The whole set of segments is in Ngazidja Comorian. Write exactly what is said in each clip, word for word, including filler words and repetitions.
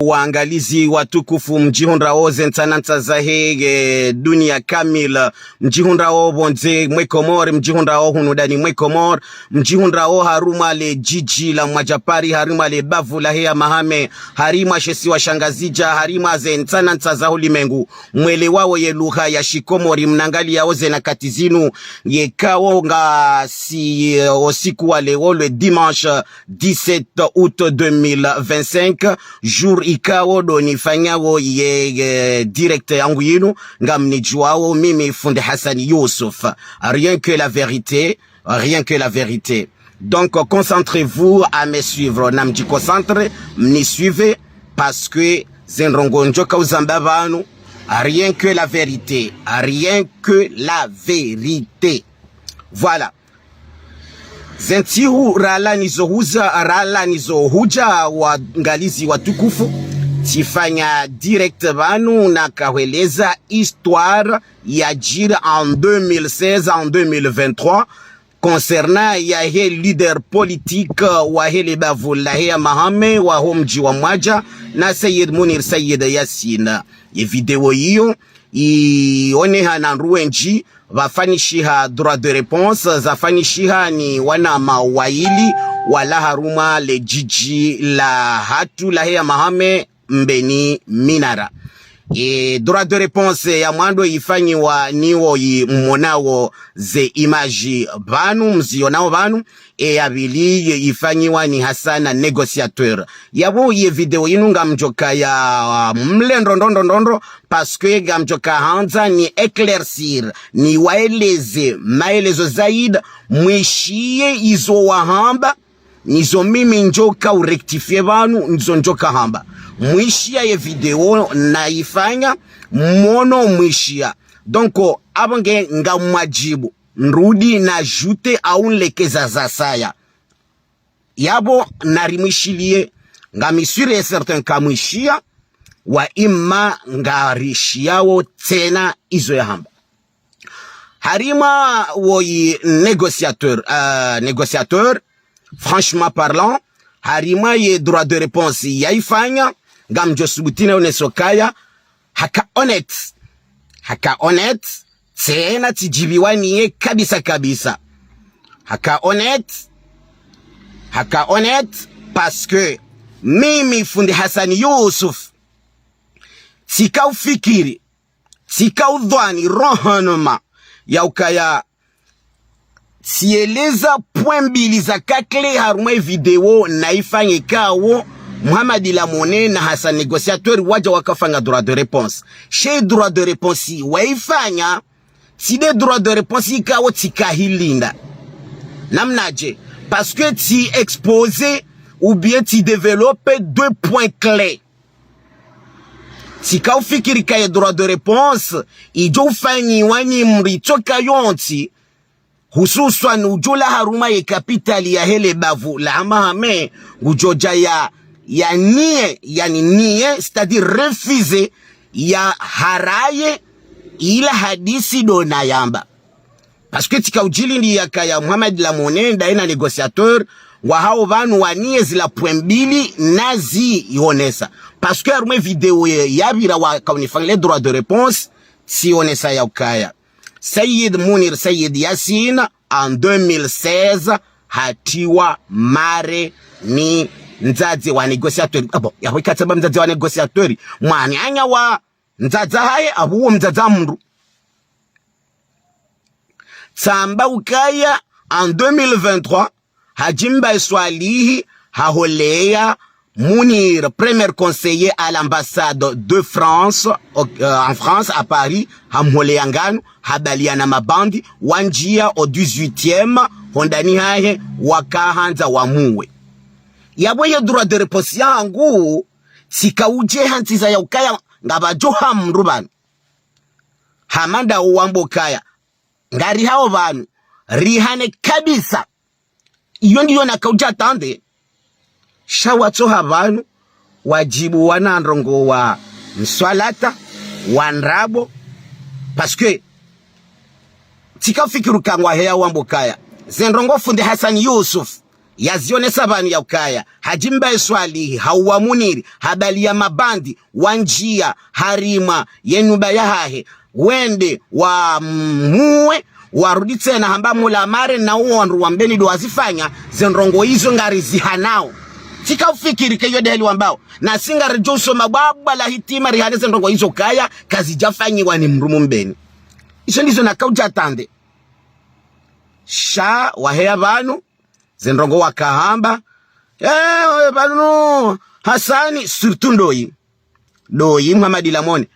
Waangalizi watukufu, mdjihundrao ze ntsanantsa zahe, eh, dunia kamil, mdjihundrao pvondze mwe Komori, mdjihundrao hunu ndani mwe Komori, mdjihundrao harumwa le djidji la Mwadjapari, harumwa le bavu lahe ya Mahame, harumwa she isiwa sha Ngazidja, harumwa ze ntsanantsa za ulimengu, mwelewao ye lugha ya shiKomori, mnangaliyao ze nyakati zinu, yekao ngasi, eh, usiku wa leo, le dimanche dix-sept août deux mille vingt-cinq, jour ikao ndo nifanyao ye, ye direct yangu yinu, ngamnidjuwao mimi Fundi Hassan Youssouf. Rien que la vérité, rien que la vérité. Donc, concentrez-vous à me suivre. Namdjiconcentre, mnisuive, parce que ze ndrongoo ndjoka uzamba pvanu, rien que la vérité, rien que la vérité. Voilà. Ze ntsihu ralawa nizo huza, ralawa nizo hudja, waangalizi watukufu, tsifanya direct pvanu nakahweleza histoire yadjiri en deux mille seize, en deux mille vingt-trois, concernant yahe leader politique wahe le bavu lahe ya Mahame, waho mdji wa Mwadja, na Sayyid Munir Sayyid Yasin. Ye video iyo, ioneha na wandru wendji, pvafanyishiha droit de réponse, zafanyishiha ni wanama wayili, walawa harumwa le djidji lahatru lahe ya Mahame, Mbeni Minara. E, droit de réponse ya mwando ifanyiwa ni woyi mmonao ze image pvanu, mzionao pvanu, e ya pvili ye ifanyiwa ni Hassan Négociateur. Yapvo ye video yinu ngamdjokaya mle ndrondro ndrondro ndrondro, parce que ngamdjoka handza ni éclaircir, ni waeleze maelezo zaidi, mwishiye izo wahamba, nizo mimi ndjoka u rectifier pvanu, nizo ndjoka hamba. Mwishiya ye video nayifanya, mwono mwishiya. Donc, apvo nge ngamwadjibu, nrudi na ajouter au nlekeza zasaya. Yapvo nari mwishiliye, ngami sûr et certain kamwishiya, wa imma ngarishiyao tsena izo yahamba. Harumwa woyi négociateur, euh, négociateur, franchement parlant, harumwa ye droit de réponse yayifanya, ngamdjo subutu nioneso kaya, haka honnête. Haka honnête, tsena tsidjibiwa niye kabisa kabisa. Haka honnête, haka honnête, parce que mimi Fundi Hassan Youssouf, tsika ufikiri, tsika udhwani, raisonnement, ya ukaya tsieleza point mbili zaka clé harumwa ye video nayifanya ikao Mohamed Lamone na Hassan Négociateur wadja wakafanya droit de réponse. She droit de réponse wayifanya, tsi nde droit de réponse ikao tsika hilinda. Namnadje? Parce que tsi exposer ou bien tsi développer deux points clés. Tsika ufikiri kaya ye droit de réponse idjo ufanyiwa ni mdru tsoka yontsi, hususwan udjo lawa harumwa ye capitale yahe le bavu la Hamahame, ngudjo dja ya, ya nier, yani nier, c'est-à-dire refuser, ya haraye ila hadisi ndo nayamba. Parce que tsika udjilindi yakaya Mohamed Lamone ndaye na Négociateur, wahao pvanu waniye zila point mbili nazionesa. Parce que harumwa ye video ye yapvira waka unifanya le droit de réponse, tsionesa ya ukaya Sayyid Munir Sayyid Yasin, en deux mille seize, hatriwa mare ni mdzadze wa Négociateur. Ah bon, yapvo ikatsamba mdzadze wa Négociateur, mwananya wa mdzadze hahe, apvo wo mdzadze mdru. Tsamba ukaya, en deux mille vingt-trois, Hadji Mbae Swalihi haholeya Munir, premier conseiller à l'ambassade de France, au, euh, en France, à Paris, hamholeya nganu, habaliana mabandi, wandjiya au dix-huitième, hondani hahe, wakahandza wamuwe. Yapvo ye droit de réponse yahangu, tsika udje hantsiza ya ukaya ngapvadjo ha mdru pvanu. Hama nda uwambo kaya, ngarihao pvanu, rihane kabisa. Iyo ndiyo naka udja tande. Sha watsoha pvanu, wadjibu wana ndrongoo wa mswalata, wa ndrabo, parce que tsika ufikiri uka ngwaheya wambo kaya ze ndrongoo Fundi Hassan Youssouf Yazionesa pvanu ya ukaya, Hadji Mbae Swalihi, hauwa Muniri, habaliya mabandi, wandjiya, harimwa, ye nyumba yahahe, wende, wamuwe, warudi tsena hamba Mlamare na uwo wandru wa Mbeni ndo wazifanya, ze ndrongo izo ngarizihanao. Tsika ufikiri ke yo ndeheli wambao, nasi ngaridjo usoma bwabwa la hitima rihane ze ndrongo izo kaya, kazidjafanyiwa ni mdru mu Mbeni. Izo ndizo nakaudja tande. Sha waheya pvanu, ze ndrongo wakahamba. Eh, pvanu, Hasani, surtout ndoyi. Ndoyi, Mhamadi Lamone.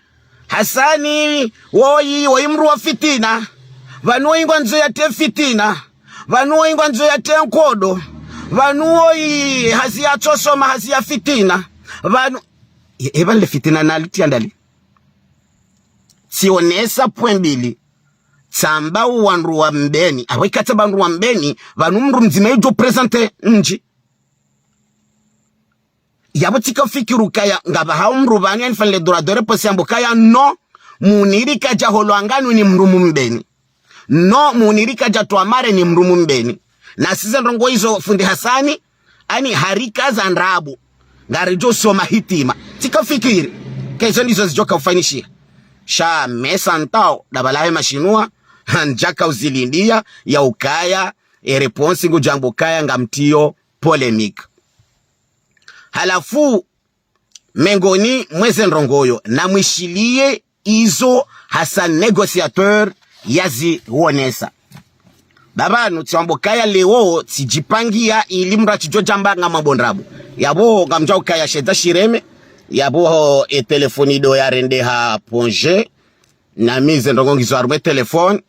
Hasani, woyi, woyi mdru wa fitina. Pvanu woyi ngwandzo yatre fitina. Pvanu woyi ngwandzo yatre nkodo. Pvanu woyi hazi ya tsosoma, hazi ya fitina. Pvanu, e, e pvanu le fitina nalitria ndali. Tsionesa point mbili. Tsamba wandru wa Mbeni. Awe katsamba wandru wa Mbeni, pvanu mdru mdzima yidjo présenter ndji. Yapvo tsika ufikiri ukaya, ngapvo hau mdru pvanu yanifanye le droit de réponse yambe ukaya, non, Muniri kadja holwa nganu ni mdru mu Mbeni. Non, Muniri kadja twa mare ni mdru mu Mbeni. Nasi ze ndrongo izo fundi Hasani, ani harikaza ndrabo. Ngaridjo usoma hitima. Tsika ufikiri ke izo ndizo zidjoka ufanyishiha. Sha mesa ntao, ndapvo lahe mashinua, handjaka uzilindia, ya ukaya, e réponse ngudjambo ukaya ngamtrio polémique. Halafu, mengoni mwa ze ndrongo yo, namwishiliye izo Hassan Négociateur yazionesa. Ndapvanu, tsiwambo ukaya leo, tsidjipangiya ili mdru atsidjo djamba ngamwambo ndrabo. Yapvo, ngamdjau ukaya shedza shireme, yapvo, e telefoni ndo yarendeha pvondze, nami ze ndrongo ngizo harumwa e telefoni,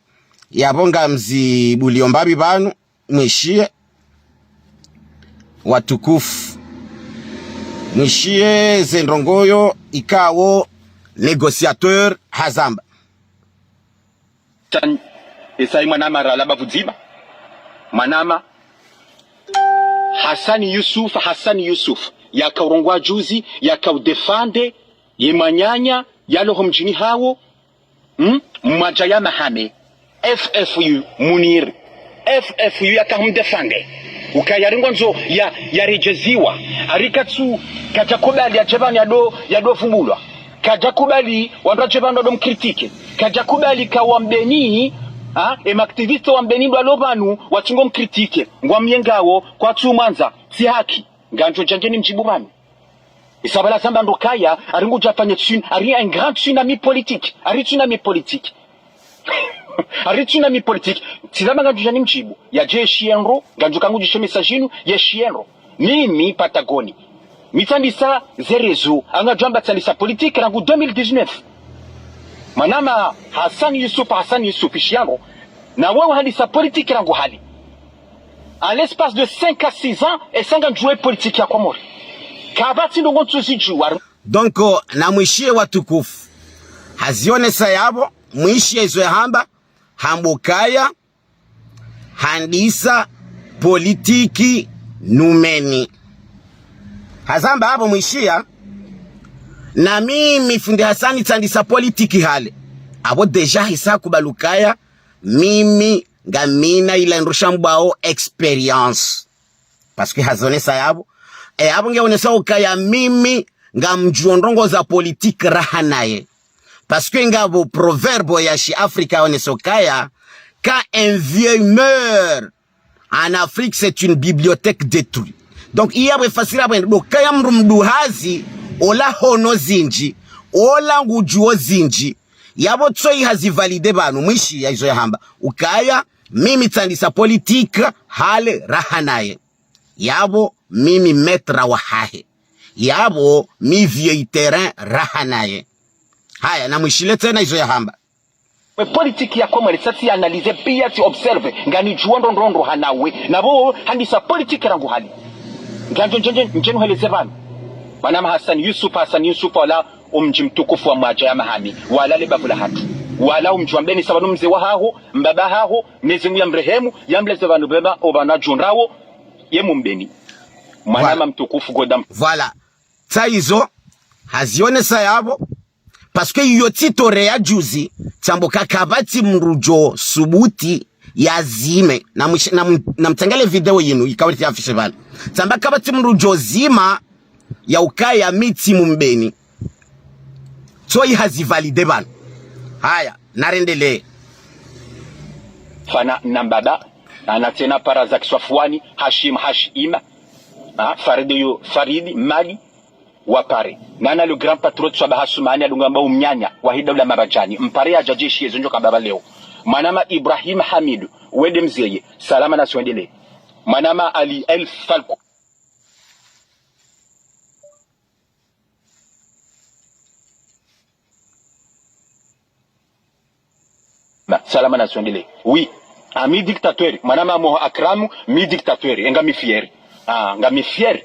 yapvo ngamzibuliyo mbapvi pvanu, mwishiye, watukufu. Mwishiye ze ndrongo yo ikao Négociateur hazamba. Tan-, esayi mwanama ralaba pvudzima. Mwanama. Hasani Yusuf, Hasani Yusuf. Yaka urongowa juzi, yaka udéfendre, ye mwananya, yalo ho mdjini hawo, Hmm? Mwadja ya Mahame. F F U Munir. F F U yaka humdéfendre. Ukaya ringwandzo ya, yaredjeziwa. Hari katsu, kadja kubali yadje pvanu yado, yado vumbulwa. Kadja kubali wandru wadje pvanu wado mkritike. Kadja kubali ka wa Mbeni, ha? E ma activistes wa Mbeni ndo walo pvanu, watsungo mkritike. Ngwamyengawo, kwatsu mwandza, tsi haki. Ngandjo djandje nimdjibu pvanu. Isabala zamba ndo kaya, hari ngudja fanye tsun-, hari un grand tsunami politique. Hari tsunami politique. Hari tsunami politique. Tsi zamba ngandjo dja nimdjibu. Yadje yeshiye ndro, ngandjo kangudjishe message inu, yeshiye ndro. Mimi, Patagoni. Mi tsandisa ze réseaux, ngandjo amba tsandisa politique rangu deux mille dix-neuf. Mwanama Hassan Yusuf, Hassan Yusuf, ishiya ndro. Na wewe handisa politique rangu hali. En l'espace de cinq à six ans, esa ngandjuwe politique ya Komori. Kapvatsi ndrongo ntsuzidjuwa. Donc, namwishiye watukufu. Hazionesa yapvo, mwishiye izo yahamba, hamba ukaya, handisa politique numeni. Hazamba yapvo mwishiya, na mimi fundi Hasani tsandisa politique hale. Apvo déjà hisa kubali ukaya, mimi ngamina ila ndrusha mbwao expérience. Parce que hazionesa yapvo. E yapvo ngeonesa ukaya mimi ngamdjuo ndrongo za politique raha naye. Parce que ngapvo proverbe ya shi Afrika yaonesa ukaya, quand un vieux meurt, en Afrique, c'est une bibliothèque détruite. Donc, iyapvo efasiri yapvo ndo kaya mdru mduhazi, ola hono zindji, ola ngudjuo zindji, yapvo tsoyi hazi validé pvanu, mwishiya izo yahamba. Ukaya, mimi tsandisa politique, hale raha naye. Yapvo, mimi maître wahahe. Yapvo, mi vieux terrain raha naye. Haya, namwishiliye tsena izo yahamba. Mwe politique ya Komori, sa tsi analyser, piya tsi observer, nganidjuo ndro ndro ndro hanawe. Na pvo handisa politique rangu hali. Ngandjo ndje ndje, ndje nuheleze pvanu. Mwanama Hassan Yusuf, Hassan Yusuf, wala omdji mtukufu wa Mwadja ya Mahame. Wala le bavu la hatru. Wala omdji wa Mbeni sa pvanu mze wahaho, mbaba haho, Mwenyezi Mungu yamrehemu, yamleze pvanu pvema, opvanu adjundrawo, ye Mumbeni. Mwanama mtukufu Goda. Voilà. Tsa izo, hazionesa yapvo, parce que iyo tsi tore ya juzi, tsambo ka kapvatsi mdru djo subuti, yazime, na mwish-, na m-, na mtsengele video yinu, ikao ritsi afishe pvale. Tsamba kapvatsi mndru udjo zima, ya ukaya mi tsi mumbeni. Tsoyi hazivalide pvanu. Haya, narendelee. Fana na mbaba, ana tsena para za kiswafuani, Hashim, Hashima, ha, Faridi yo, Faridi, Mali, wapare. Nana le grand patriote Swaba Hasumani, adunga mba umnyanya, wahe daula Mabadjani. Mpare ya djadjeshi yezo ndjo kamba pva leo. Mwanama Ibrahim Hamidu, wende mzeye, salama na swendele. Mwanama Ali El Falco. Ba, salama na swendele. Oui. Ah, mi dictateur. Mwanama Moho Akramu, mi dictateur. E ngami fier. Ah, ngami fier.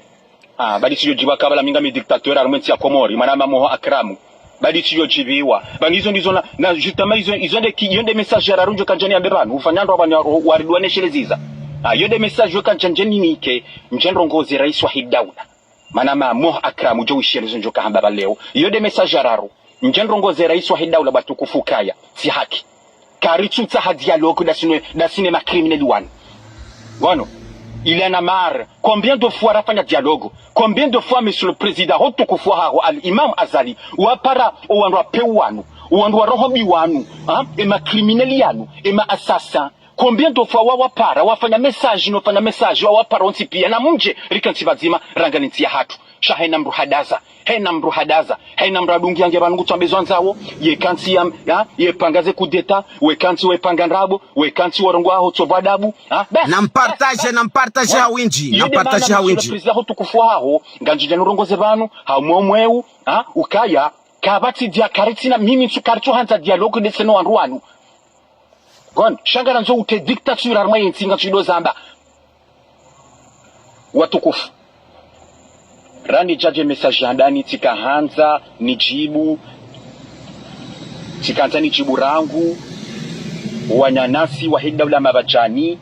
Ah, badi tsidjo djibiwa kabla mi ngami dictateur, harumwa entsi ya Komori. Mwanama Moho Akramu. Badi tsidjo djibiwa. Ba ngizo ndizo na, na justement izo, izo nde ki, iyo nde message ya raru ndjo kandjani ya mbepvanu. Ufanya ndro pvanu wa, wa, waridwane sheleziza. Ah, iyo nde message yo kandjani nike, ndje ndrongoze rais wahe daula. Mwanama Moho Akramu, djo wishelezo ndjo kahamba pva leo. Iyo nde message ya raru. Ndje ndrongoze rais wahe daula bwa tukufu kaya. Tsi haki. Karitsutsaha dialogue dasine, dasine ma criminels wanu. Ngono. Il en a marre. Combien de fois rafanya dialogue? Combien de fois, Monsieur le Président, ho tukufu haho Al Imam Azali, wapara owandru wa peu wanu, owandru wa roho mbi wanu, ha? E ma criminels yanu, e ma assassins. Combien de fois wawapara, wafanya message, no fanya message, wawapara wontsi pia, na mdje, rikentsi pvadzima, rangani ntsi ya hatru. Sha hena mndru hadaza, hena mndru hadaza, hena mndru adungi yange pvanu ngutsambe zo andzawo, ye kantsi ya, ya, ye panga ze coup d'État, we kantsi we panga ndrabo, we kantsi worongoa ho tsopvwa adabu, ha? Basi, na mpartage, basi, basi. Na mpartage ha windji, na mpartage ha windji. Iyo nde maana, Monsieur le Président, ho tukufu haho, ngandjidja nurongoze pvanu, ha umwe umweu, ha? Ukaya, kapvatsi dia karitsina, mimi ntsu karitsu handza dialogue ndeseno wandru wanu. Ngono, sha ngarandzo ute dictature harumwa yentsi ngatsu ido zamba. Watukufu. Randzi djadje message handani tsika handza nidjibu, tsika handza nidjibu rangu wananyasi wahe daula Mabadjani,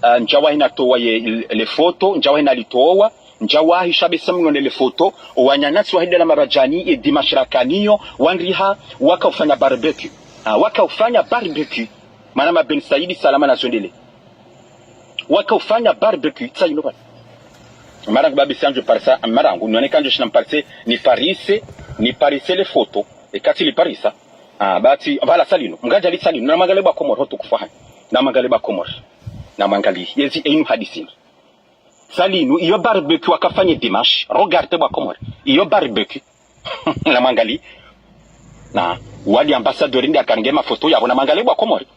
ah, ndja wahe natowa ye, le foto, ndja wahe nalitowa, ndja wahe sha besa mnone le foto, wananyasi wahe daula Mabadjani, ye dimanche rakaniyo, wandriha, waka ufanya barbecue. Ah, waka ufanya barbecue. Mwanama Ben Saidi, salama na swendele. Waka ufanya barbecue, tsa ino pvanu. Marangu babi sanjo parisa, marangu, none kanjo shina mparisa, niparise, niparise le foto, e katsi liparisa. Ah, bati, pvala salinu, mgadja li salinu, na mwangalie bwa Komori, ho tukufu hanu. Na mwangalie bwa Komori. Na mwangalie, yezi, e inu hadisini. Salinu, iyo barbecue wakafanye dimanche. Regarde bwa Komori. Iyo barbecue. Na mwangalie. Na, wali ambassadeur inde akarenge mafoto yapvo na mwangalie bwa Komori.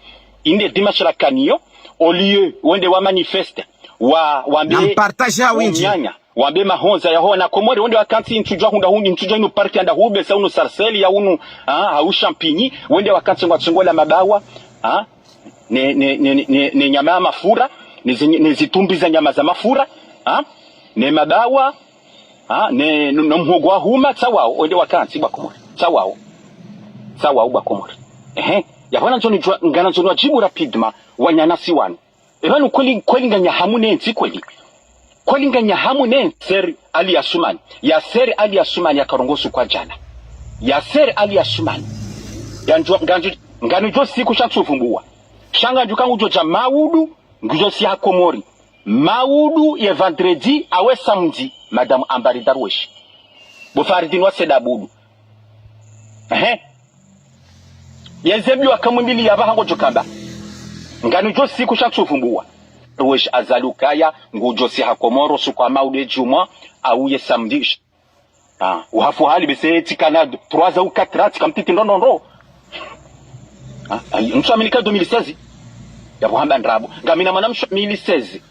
Inde dimanche rakaniyo, au lieu, wende wa manifeste, wa, wambe, na mpartage ha windji. Wambe mahonza yaho wana Komori, wende wakantsi ntsudjwa hunda hundi, ntsudjwa inu parti anda hube, sa unu Sarcelles ya unu, ha, hau Champigny, wende wakantsi ngwatsongola mabawa, ha, ne, ne, ne, ne, ne nyama ya mafura, ne zi-, ne zitumbi za nyama za mafura, ha? Ne mabawa, ha? Ne, no, no mhogo wa huma, tsa wao, wende wakantsi bwa Komori. Tsa wao. Tsa wao bwa Komori. Ehe. Yapvo nandzo nidjua, nganandzo niwadjibu rapidement, wananyasi wanu. Epvanu kweli, kweli nganya hamu nentsi kweli. Kweli nganya hamu nentsi. Yasser Ali Assoumani. Yasser Ali Assoumani yakarongoa usiku wa djana. Yasser Ali Assoumani. Nganjo, nganjo, nganidjo siku sha ntsuvumbua. Sha nganjo kangudjo dja maudu, ngudjo siha Komori. Maudu ye vendredi, awe samedi, Madame Ambari Darwesh. Bo Faridine wa Said Abdou. Ehe. Yeze mbi wakamwimbilia pvaha ngodjo kamba. Nganidjo siku sha ntsuvumbua. Darwesh Azali ukaya, ngudjo siha Komori, usiku wa maudu ye djumwa, au ye samedi. Ah, uhafu hali bese tsikana trois ans ou quatre ans, tsikamtiti ndro ndro ndro. Ah, ayi, ntsu aminika deux mille seize. Yapvo hamba ndrabo. Ngamina mwana msho deux mille seize.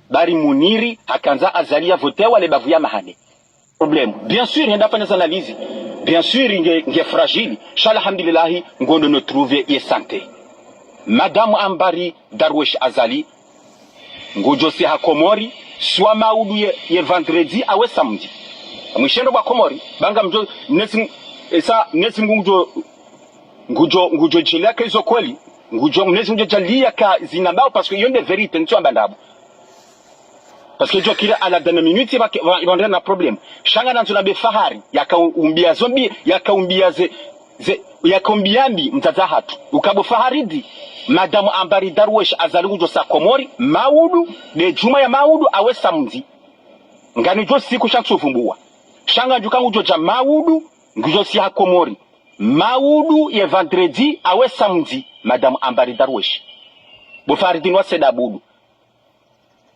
Bari Muniri, hakandza Azali ya votewa le bavu ya mahane. Problème. Bien sûr, henda fanya za analyse. Bien sûr, nge, nge fragile. Sha alhamdulillahi, ngondo no trouver ye santé. Madame Ambari Darwesh Azali, ngudjo siha Komori, swa maudu ye, ye vendredi awe samedi. Mwishendo bwa Komori, banga mdjo, nesi, esa, nesi ngudjo, ngudjo, ngudjo djeliya ka izo kweli, ngudjo, nesi ngudjo djaliya ka zinambao, parce que iyo nde vérité, ntsu amba ndrabo. Parce que djo kira à la dernière minute, ba, ba, ba, na problème. Sha nganandzo nambe Fahari, yaka umbia zo mbi, yaka umbia ze, Ze, yakombiambi mdzadze hatru. Uka bo Faridine, madamu Ambari Darwesh Azali ngudjo sa Komori, maudu, nde djumwa ya maudu, awe samedi. Nganidjo siku sha ntsu vumbuwa. Sha ngandjuka ngudjo dja maudu, ngudjo siha Komori. Maudu ye vendredi, awe samedi, madamu Ambari Darwesh. Bo Faridine wa Said Abdou.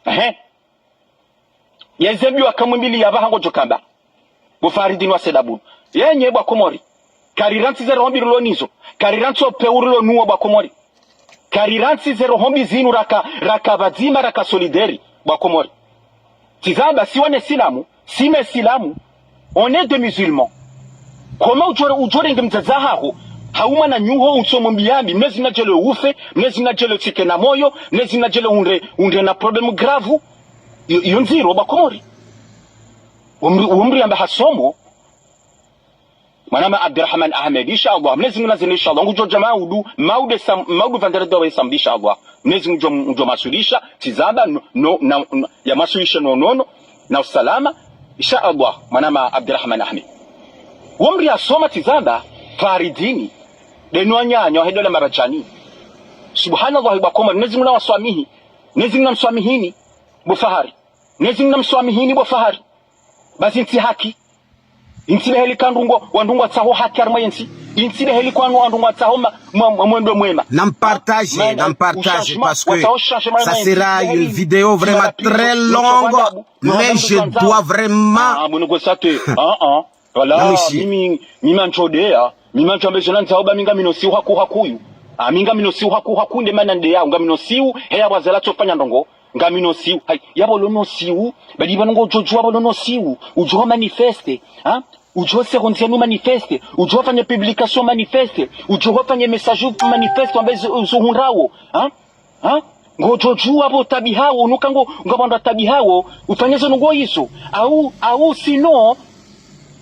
Ehe. Yeze mbi wakamwambili ya pvaha ngudjo kamba. Bo Faridine wa Said Abdou. Yenye bo Wakomori. Karirantsi ze roho mbi rilo nazo. Karirantsi upvewu rilo nuwo bo Wakomori. Karirantsi ze roho mbi zinu raka, raka pvadzima raka solidaire bo Wakomori. Tsi zamba si wana Isilamu, si Masilamu, on est des musulmans. Comment udjo, udjo renge mdzadze haho, ha umwananyaho untsomo mbi yambi, Mnyezi Mngu nadjaanlie ufe, Mnyezi Mngu nadjaanlie utsike na moyo, Mnyezi Mngu nadjaanlie unde, unde na problème grave, yo, yo ndziro bo Wakomori. Wo mri, wo mri yamba hasomo, mwanama Abderemane Ahmed, inshallah. Mnyezi Mngu nazende, inshallah. Ngudjo dja maudu, maudu sam-, maudu vendredi wa samedi, inshallah. Mnyezi Mngu ngudjo, ngudjo masulisha, tsi zamba, no, no, na, na, ya masulisha no, no, no, na usalama, inshallah, mwanama Abderemane Ahmed. Wo mri yasoma tsi zamba, Faridine, nde no wananya, wahe dola Mabadjani. Subhanallah, bo Wakomori, Mnyezi Mngu nawaswamihi, Mnyezi Mngu namswamihini, bo Fahari. Mnyezi Mngu namswamihini, bo Fahari. Basi ntsi haki. Intsi nde heli ka ndrongoo, wandru ngwatsaho haki harimwa yentsi. Intsi nde heli kwanu wandru ngwatsaho ma, ma, ma, mwendo mwema. Nampartage, nampartage, parce que ça sera une vidéo vraiment très longue, mais je dois vraiment... Ah, mwana ngosate. Ah, ah. Voilà, mimi, mimi ntsode ya. Mimi ntsombe zona ndzao ba mi ngamino siu haku hakuyu. Ah, mi ngamino siu haku haku nde mana nde ya. Ngamino siu, heya wazela tsofanya ndrongoo. Ngamino siu. Hai, ya bo lo no siu. Badi pvanu ngodjo djuwa bo lo no siu. Udjo manifeste. Ha? Udjo se hondzia nu manifeste. Udjo fanye publication manifeste. Udjo fanye message manifeste. Wambe zu, zu hundrawo. Ha? Ha? Ngodjo djuwa bo tabihawo. Nuka ngo, ngapvandra tabihawo. Ufanye zo nungo izo. Au, au sinon.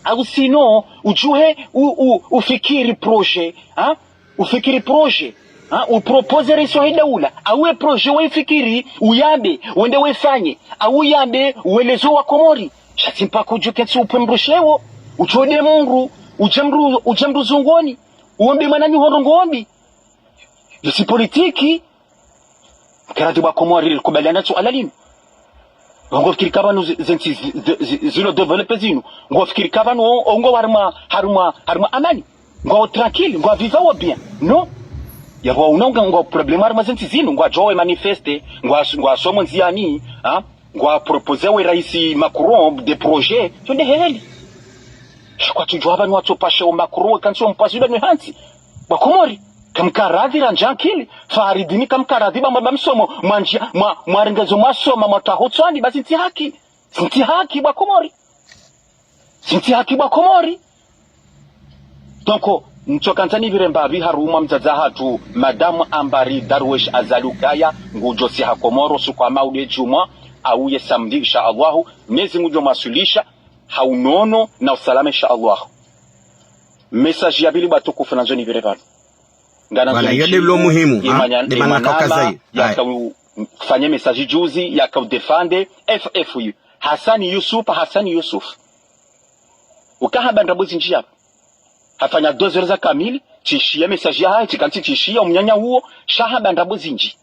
Au sinon. Udjuhe, u, u, ufikiri projet. Ha? Ufikiri projet, ha? Upropose raisi wahe daula, au ye projet waifikiri, uyambe, wende waifanye, au uyambe, ueleze Wakomori. Sha tsi mpaka udjo kentsi upve mdru shewo, utsode mdru, udje mdru, udje mdru zungoni, uombe mwananyaho ndrongoo mbi. Yo tsi politiki. Kera di bo Wakomori rikubaliana suala linu. Ngofikiri ka pvanu zi, zentsi zi, zi, zi, zilo développé zinu. Ngofikiri ka pvanu o, o ngo harimwa, harimwa, harimwa amani. Ngo tranquille, ngo vivre wo bien. Non. Ya bo una nga ngo problème harimwa zentsi zinu, ngwadjo we manifeste, ngwa, ngwasomo ndziani, ha? Ngwa proposé we raisi Macron des projets, yo nde heli. Sha kwatsudjuwa pvanu watsopashe o Macron, kantsi o mpasi pvanu hantsi. Bo Wakomori, kamkaradhi randja ankili, Faridine kamkaradhi ba mba msomo, mwandjia, mwa, mwarengezo mwasoma, mwataho tswani, basi ntsi haki. Ntsi haki bo Wakomori. Ntsi haki bo Wakomori. Donc, ntsokantsa nipvire mbapvi harumwa mdzadze hatru, madamu Ambari Darwesh Azali ukaya, ngudjo siha Komoro, suku wa maudu ye djumwa, au ye samedi, insha Allahu, Mnyezi Mngu ngudjo masulisha, ha unono na usalama, insha Allahu. Message ya pvili bo watukufu nandzo nipvire pvanu. Ngana... Voilà, yo nde lo muhimu, ha? Nde mana kaukaza yo. Yaka u, fanye message juzi, yaka u défendre, F F U. Hassani Youssouf, Hassani Youssouf. Uka hamba ndrabo zindji yapvo. Hafanya deux heures za kamili, tsishiya message yahahe, tsikantsi tsishiya, omnyanya uwo, sha hamba ndrabo zindji.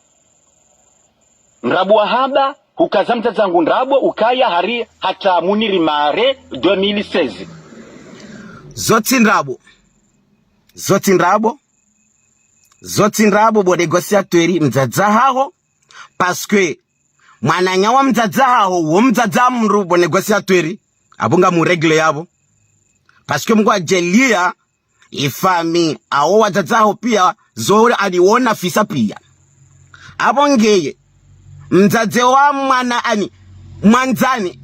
Ndrabo wahamba, hukaza mdzadze wangu ndrabo, ukaya hari hata Muniri Mare deux mille seize. Zo tsi ndrabo. Zo tsi ndrabo. Zo tsi ndrabo, bo négociateur, mdzadze haho. Parce que mwananya wa mdzadze haho, wo mdzadze wa mdru, bo négociateur, apvo ngamu régler yapvo. Parce que Mngu hadjaanlia, ye famille, awo wadzadze haho pia, zo hali wona fisa pia. Apvo ngeye, mdzadze wa mwana ani, mwandzani,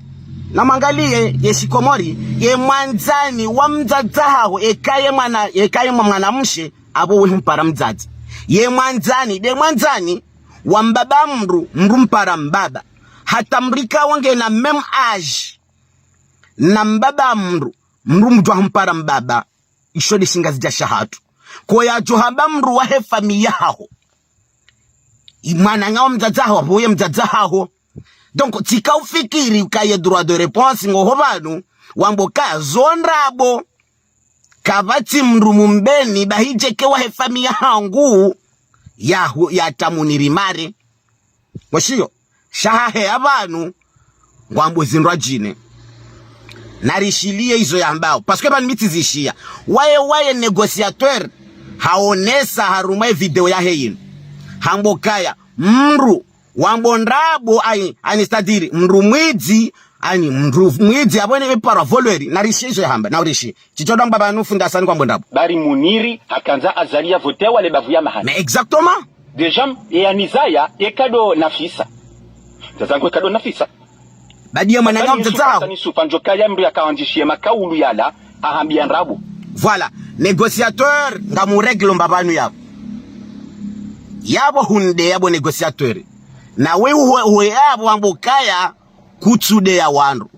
namwangaliye, ye shikomori, ye mwandzani wa mdzadze haho, eka ye mwana, eka ye mwa-, mwanamshe, apvo we humpara mdzadze. Ye mwandzani, nde mwandzani, wa mbaba mdru, mdru mpara mbaba. Hata mdru ikao ngena même âge na mbaba mdru, mdru mdru ahumpara mbaba. Isho nde shingazidja shahatru. Ko yadjo hamba mdru wahe famille yahaho. I mwananya wa mdzadze haho, apvo ye mdzadze haho. Donc, tsika ufikiri ukaya ye droit de réponse ngoho pvanu, wambo ka zo ndrabo. Kapvatsi mndru mumbeni, bahi djeke wahe famiyi yahangu, ya hu-, ya tamu nirimare. Mweshiyo, sha hahe ya pvanu, ngwambo zindrwadjine. Narishiliye izo yambao. Parce que pvanu mi tsizishiya. Waye, waye négociateur, haonesa harumwa ye video yahe yinu. Hamba ukaya, mndru, wambo ndrabo, ani, ani c'est-à-dire, mndru mwidzi, ani, mndru mwidzi, apvo ne parwa voleur, narishiye izo yahamba, narishiye. Shitsho ndamba pvanu fundi Hasani ngwambo ndrabo. Bari Muniri, hakandza Azali ya votewa le bavu ya mahana. Mais exactement. Déjà, ye anizaya, ye kado Nafisa. Ndazangu ye kado Nafisa. Badi ye mwana Hasani nga Yusuf, mdzadze haho. Hasani Yusuf, andjo kaya mndru yakawandzishiye makaulu yala, ahambiya ndrabo. Voilà. Négociateur, ngamuregle mbapvanu yapvo. Yapvo hunde yapvo négociateur. Na we uwe, uwe yapvo wambo kaya kutsudeya wandru.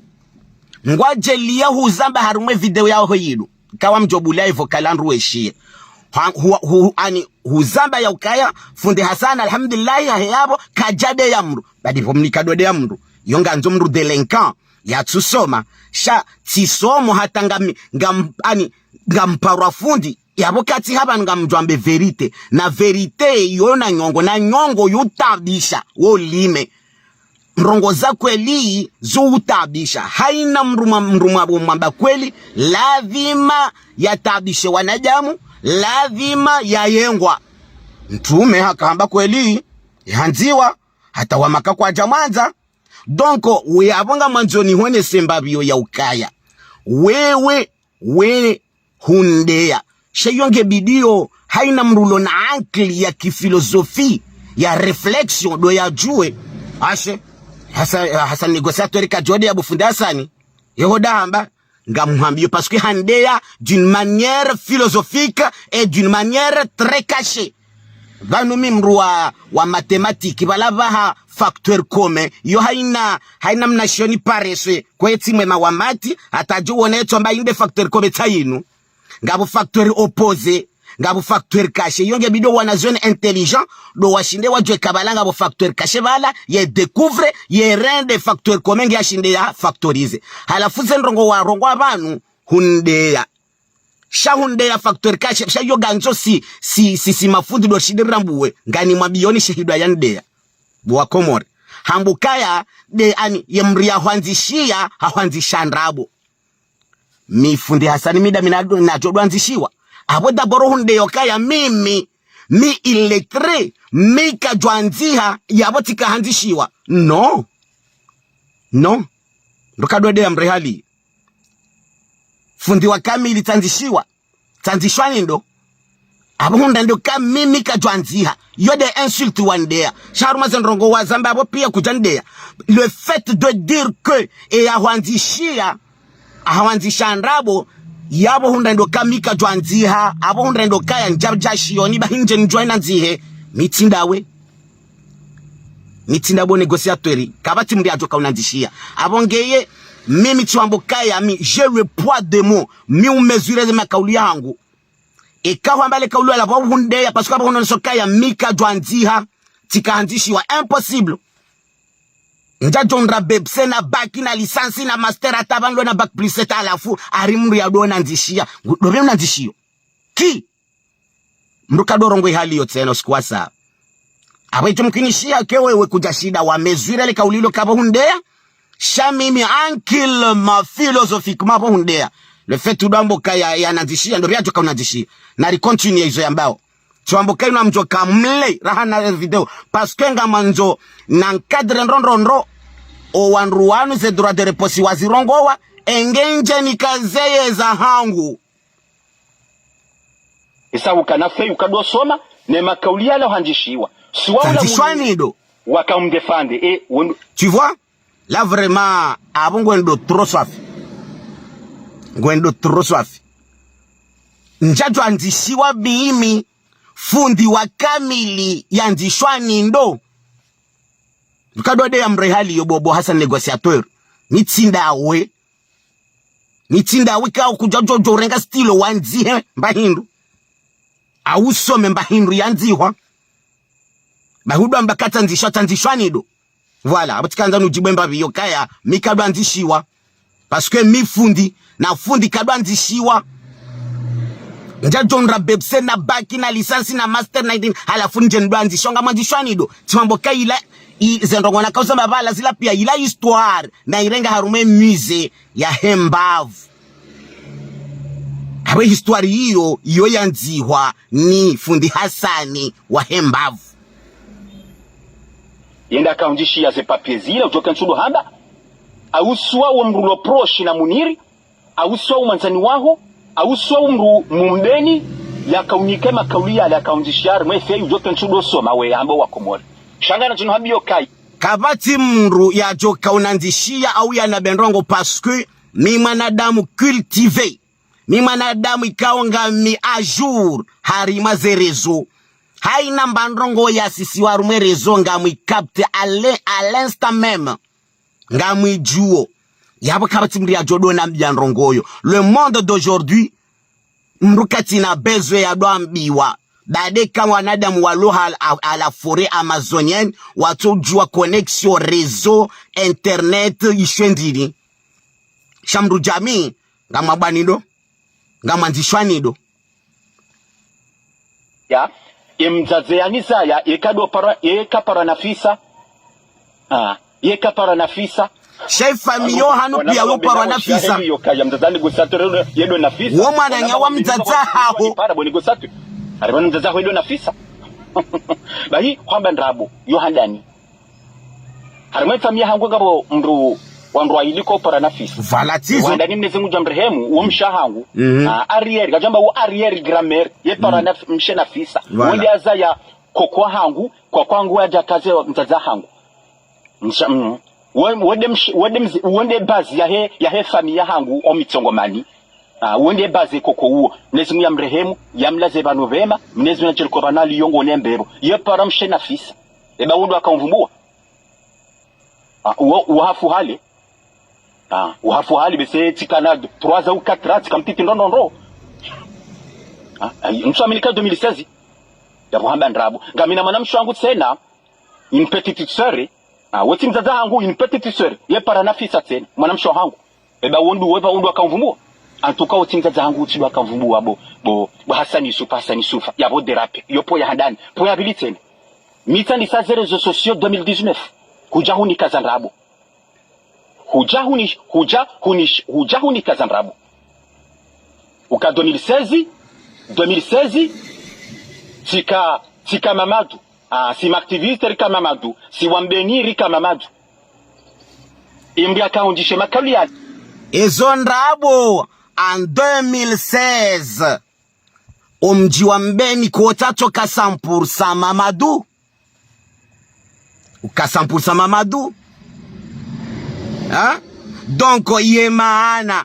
Ngwadjeliya huzamba harumwa ye video yaho yinu. Kawa mdjo bula ye vocal wandru weshiye. Ha-, hu-, hu-, ani, huzamba ya ukaya, fundi Hasani, alhamdulillahi, hahe yapvo, kadjadeya mndru. Badi pvo mnika dodeya mndru. Yo ngandzo mndru délinquant, yatsusoma. Sha, tsisomo hata ngami, ngam-, ani, ngamparwa fundi. Yapvo kati hapvanu ngamdjwambe vérité. Na vérité, yo na nyongo, na nyongo yo tabisha, wo lime. Ndrongo za kweli zo utabisha. Haina mndru mwa-, mndru mwabo mwamba kweli, lazima yatabishe wanadamu, lazima yayengwa. Mtrume hakahamba kweli, yahandziwa, hata wa Maka kwadja mwandza. Donc, we apvo ngamwandzo nihonese mbapvi yo ya ukaya. Wewe, we hundeya. Sha yo nge bidi yo, haina mndru ulo na ankili ya kifilosofie, ya réflexion, ndo yadjuwe. Ashe, Hasa-, Hasani négociateur kadjodeya bo fundi Hasani. Yeho ndahamba, ngamhambiyo, parce que handeya d'une manière philosophique et d'une manière très cachée. Pvanu mi mndru wa, wa mathématiques, pvala pvaha facteur commun. Yo haina, haina mnashioni paresseux, kwetsi mwema wa maths, hata djo wone etso amba inde facteur commun tsa yinu. Ngapvo facteur opposé, ngapvo facteur caché. Yo nge bidi yo wanazioni intelligent, ndo washinde wadjuwe ka pvala ngapvo facteur caché pvala, ye découvre, ye rende facteur commun nge yashinde ya factoriser. Halafu ze ndrongo warongowa pvanu, hundeya. Sha hundeya facteur caché, sha yo ngandzo si, si, si, si mafundi ndo shinde rambuwe, ngani mwambiyoni shahidwa ya ndeya. Bo wa Komori. Hamba ukaya, nde ani, ye mndru yahwandzishiya, hahwandzisha ndrabo. Mi fundi Hasani mi nda mi na-, nadjo dwandzishiwa. Apvo d'abord hundeya ukaya mimi, mi illettré, mi kadjwandziha, yapvo tsikahandzishiwa. Non. Non. Ndo kadodeya mrehali. Fundi wa kamili tsandzishiwa. Tsandzishwa ni ndo. Apvo hundra ndo ka mimi kadjwandziha. Yo nde insulte wandeya. Sha harumwa ze ndrongo wazamba apvo piya kudjandeya. Le fait de dire que, e yahwandzishiya, ahwandzisha ndrabo, yapvo hundra ndo ka mi kadjwandziha, apvo hundra ndo kaya ndjadja shiyoni, bahi ndje ndjwa inandzihe, mi tsi ndawe. Mi tsi nda bo négociateur, kapvatsi mndru yadjo ka unandzishiya. Apvo ngeye, mimi tsiwambo kaya mi, j'ai le poids de mots, mi umezwire ze makaulu yahangu. Eka hwamba le kaulu la pvo hundeya, parce que apvo hunoneso kaya mi kadjwandziha, tsikahandzishiwa, impossible. Ndjadjo ndra B E P S na bac na licence na master hata pvanu lo na bac plus sept halafu, hari mndru yadjo nandzishiya, ngu-, ndo pve unandzishiyo. Qui? Mndru kadjorongowa hali yo tsena usiku wa saa. Apvo itsho mkinishiya ke wewe kudja shinda wamezwire le kauli lo ka pvo hundeya. Sha mimi ankillement, philosophiquement pvo hundeya. Le fait udjo amba kaya yanandzishiya, ndo pviyadjo ka unandzishiya. Nari continuer izo yambao. Tsiwambo kaya inu amdjo ka mle, raha na video. Parce que ngamwandzo na nkadre ndro ndro ndro. O wandru wanu ze droit de réponse wazirongowa, e nge ndje nika zeye zahangu. Isa ukana feuille ukadjosoma, ne makauli yala handzishiwa. Suwa ula tsandzishwa muni ni ndo. Wakamdéfendre, e, wendo. Tu vois? Là vraiment, apvo ngwendo trop swafi. Ngwendo trop swafi. Ndjadjo andzishiwa mimi, fundi wa kamili yandzishwa ni ndo. Kadjodeya mrehali yo bo, bo Hassan négociateur. Mi tsi ndawe. Mi tsi ndawe ka ukudja djo djo urenga stylo wandzihe mba hindru. Au usome mba hindru yandzihwa. Ba hudjo amba katsandzishwa, tsandzishwa ni ndo. Voilà, apvo tsikandza nudjibu mbapvi yo kaya, mi kadjwandzishiwa. Parce que mi fundi, na fundi kadjwandzishiwa. Ndjadjo ndra B E P C na bac na licence na master nineteen, halafu ndje ndwandzisho, ngamwandzishwa nido. Tsimambo ka ila, i, ze ndrongoo nakauza mapvala zila pia ila histoire, na irenga harumwa e musée ya Hembavu. Hawe histoire iyo, iyo yandzihwa ni fundi Hasani wa Hembavu. Yende akaundjishiya ze papier zila, udjoke ntsudo hamba. Auswa wo mdru lo proche na Muniri, auswa wo mwandzani waho, auswa wo mdru mumbeni, yakaunike makauli yale akaundjishiya, harimwe feuille udjoke ntsudo soma we hamba wa Komori. Sha ngana djino hambiyo kayi. Kapvatsi mdru yadjoka unandzishiya au yanambe ndrongoo parce que mi mwanadamu cultivé. Mi mwanadamu ikao ngami à jour harimwa ze réseaux. Haina mba ndrongoo yasisiwa harumwa e réseau ngamwi capte à l'in-, à l'instant même. Ngamwidjuo. Yapvo kapvatsi mdru yadjo dona mbiya ndrongoo yo. Le monde d'aujourd'hui, mdru katsina besoin ya dwambiwa. Baada ka wanadamu walo ha, à, à la forêt amazonienne, watsodjuwa connexion, réseau, internet, ishe ndrini. Sha mdru djamii, ngamwabwa nido, ngamwandzishwa nido. Ya, ye mdzadze yanizaya, ye kado para, ye kapara Nafisa. Ah, ye kapara Nafisa. Sha e famille yo hanu pia yo para Nafisa. Yo kaya mdzadze ni gusatu yedo Nafisa. Wo mwananya wa mdzadza haho. Para boni gusatu. Ari boni mdzadza haho yedo Nafisa. Bahi, hwamba ndrabo, yo handani. Harimwa e famille hangu ngapvo mdru, wandru waili ko para Nafisa. Voilà, tsizo. Wandani Mnyezi Mungu djamrehemu, wo mshe hangu. Mhm. Ah, arrière, kadjamba wo arrière grand-mère, ye para Naf-, mshe Nafisa. Voilà. Wo nde yazaya koko hangu, koko hangu yadjakaze mdzadza hangu. Msha, mm. Wo, wo nde mshe, wo nde mze-, wo nde base yahe, yahe famille hangu, o Mitsongomani. Ah, wo nde base koko uwo. Mnyezi Mungu yamrehemu, yamlaze pvanu pvema, Mnyezi Mungu yadjeli ko pvanu aliyo ngo ne mbepvo. Ye para mshe Nafisa. Eba wo ndo akamvumbuwa. Ah, uwo, uwo hafu hale. Ah, uwo hafu hale, bese tsikana trois ans ou quatre ans, tsika mtiti ndo ndo ndo. Ah, ayi, ntsu amini ka deux mille seize. Yapvo hamba ndrabo. Ngamina mwanamshe wangu tsena, une petite sœur. Ah, wo tsi mdzadza hangu, une petite sœur. Ye para Nafisa tsena, mwanamshe hangu. Eba wo ndo, weba wo ndo akamvumbuwa. En tout cas, wo tsi mdzadza hangu, tsi ndo akamvumbuwa bo, bo, bo Hasani Yusufa, Hasani Yusufa. Yapvo dérape. Yo po ya handani. Po ya pvili tsena. Mi tsandisa ze réseaux sociaux deux mille dix-neuf. Hudja hunikaza ndrabo. Hudja huni, hudja huni, hudja hunikaza ndrabo. Uka deux mille seize, deux mille seize, tsika, tsika Mamadu. Ah, si m'activiste rika Mamadu, si wa Mbeni rika Mamadu. Imbi akaundjishe makauli yale. Ezo ndrabo, en deux mille seize. Omdji wa Mbeni kotsa tsoka cent pour cent Mamadu. Uka cent pour cent Mamadu. Hein? Donc, ye maana.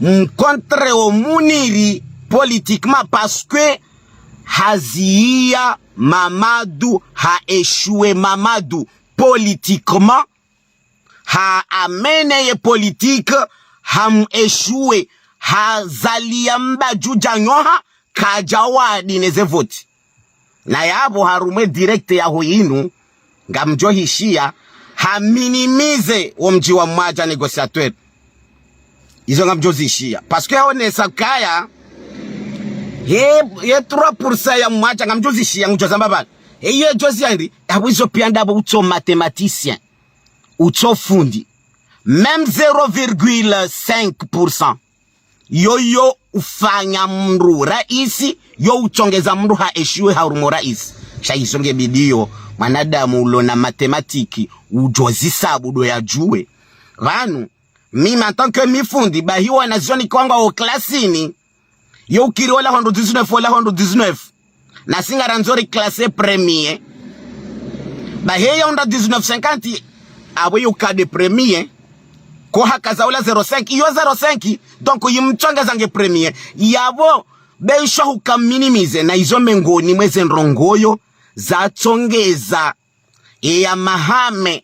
Mkontre o Muniri politiquement parce que haziya Mamadu, ha échoué Mamadu politiquement. Ha amené ye politique, ha mu échoué, ha zaliya mbadju dja nyoha, kadja wadi ne ze voti. Na yapvo harumwa e direct yaho yinu, ngamdjo hishiya, ha minimiser wo mdji wa Mwadja négociateur. Izo ngamdjo zishiya. Parce que haonesa kaya, he, he trois pour cent ya Mwadja ngamdjo zishiya, ngudjo zamba pvanu. He, ye djo ziyandi, apvo izo pia ndapvo utso mathématicien. Utso fundi. Même zéro virgule cinq pour cent. Yoyo ufanya mdru raisi, yo utsongeza mdru ha échoué harumwa raisi. Sha izo nge bidiyo, mwanadamu ulo na mathématique, udjo zisabu ndo yadjuwe. Pvanu, mimi en tant que mi fundi, bahi wanazioni kwangu o klasini, yo ukiri ola hundred dix-neuf, ola hundred dix-neuf. Na si ngarandzo ri classé premier. Bahi ye hundred dix-neuf cinquante, apvo yo uka nde premier. Ko hakaza ola zéro cinq, iyo zéro cinq, donc yimtsongeza nge premier. Yapvo, be isho huka minimiser, na izo mengoni mwa ze ndrongoo zatsongeza. Eya mahame,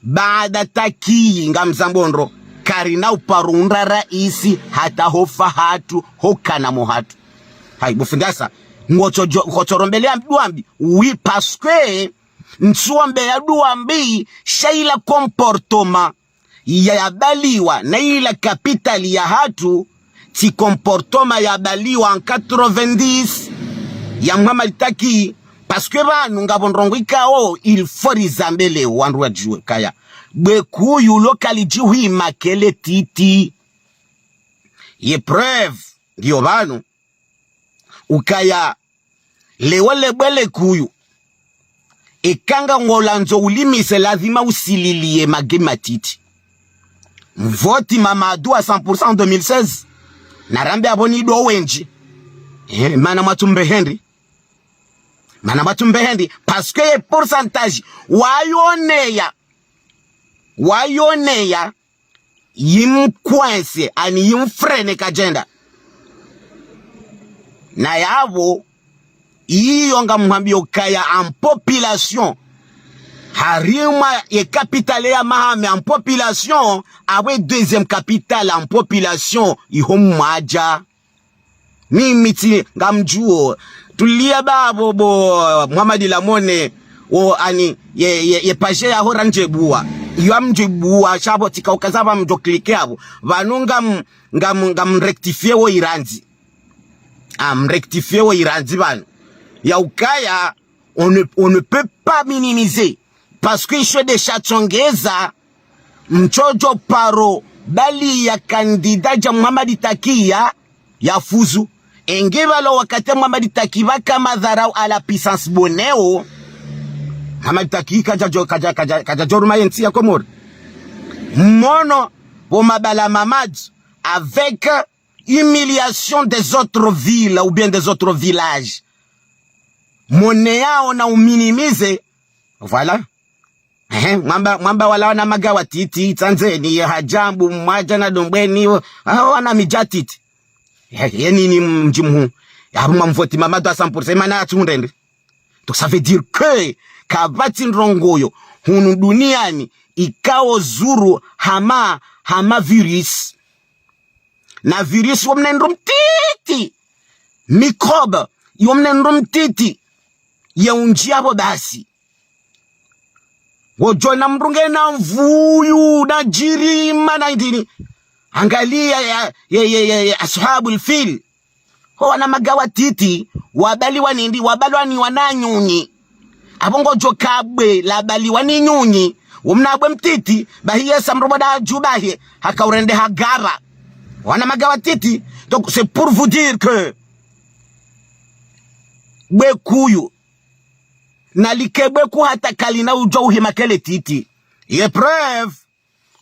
baada takiyi ngamzambo ndro, karina uparo undra raisi, hata hofa hatru, hokana mo hatru. Hayi, bo fundi Hassan, ngotso djo-, ngotso rombeleya mdru wambi, oui, parce que, ntsuwambeya mdru wambi, sha ila comportement, ya yabaliwa na ila kapitali yahatru, tsi comportement yabaliwa en quatre-vingt-dix ya Mohamed Taki, parce que pvanu ngapvo ndrongoo ikao il faut rizambe leo wandru wadjuwe kaya bwe kuyu lo kalidjihwima kele titi. Ye preuve ngiyo pvanu ukaya leo le bwe le kuyu, eka nga ngolandzo ulimise lazima usililiye magi matiti. Mvoti Mamadou à cent pour cent en deux mille seize. Narambe apvo ni ndo wendji. Eh, mana mwatsumbe hendi. Mana mwatsumbe hendi. Parce que ye pourcentage wayoneya, wayoneya yimkwese, ani yimfrene kadjenda. Na yapvo, iyo ngamhwambiyo kaya en population, harimwa ye capitale ya Hamahame en population, apvo deuxième capitale en population iho Mwadja. Mimi tsi ngamdjuwo. Tulia bapvo bo Mohamed Lamone, o ani, ye, ye, ye page yaho randjebuwa. Iyo amdjebuwa, sha pvo tsika ukaza pvamdjo cliquer apvo. Pvanu ngam, ngam, ngamrectifier wo irandzi. Amrectifier wo irandzi pvanu. Ya ukaya, on ne, on ne peut pas minimiser. Parce que isho de shatsongeza, mtsodjo paro baliya candidat dja Mohamed Taki ya, yafuzu. Enge pvalo wakati Mohamed Taki pvaka madharau à la puissance boneo. Mohamed Taki kadjadjo, kadja, kadja, kadjadjo ruma yentsi ya Komori. Mono, pvo mabala Mamadou, avec humiliation des autres villes ou bien des autres villages. Moneyao na uminimiser. Voilà. Ehe, mwamba, mwamba wala wana magawa titi, Tsandzeni, Hadjambu, Mwadja na Dombweni, ah, wana midja titi. Ye, ye nini mdji mhuu? Yapvo mwamvoti Mamadou à cent pour cent, mana yatsi hundrende. Donc ça veut dire que kapvatsi ndrongoo yo hunu duniani ikao zuru hama, hama virus. Na virus wo mna ndru mtiti. Microbe yo mna ndru mtiti. Ye undji yapvo basi. Wodjona mdru ngena mvuyu, na djirima, na ndini. Angalia ya, ya, ya, ya, ya Ashabul Fil. Ho wana magawa titi, wabaliwa nindi, wabaliwa ni wana nyunyi. Apvo ngodjo ka bwe labaliwa ni nyunyi, wo mna bwe mtiti, bahi yesa mrobo da dju bahi, haka urende hagaba. Wana magawa titi, donc c'est pour vous dire que bwe kuyu, nalike bwe ku hata kalina udjo uhima kele titi. Ye preuve,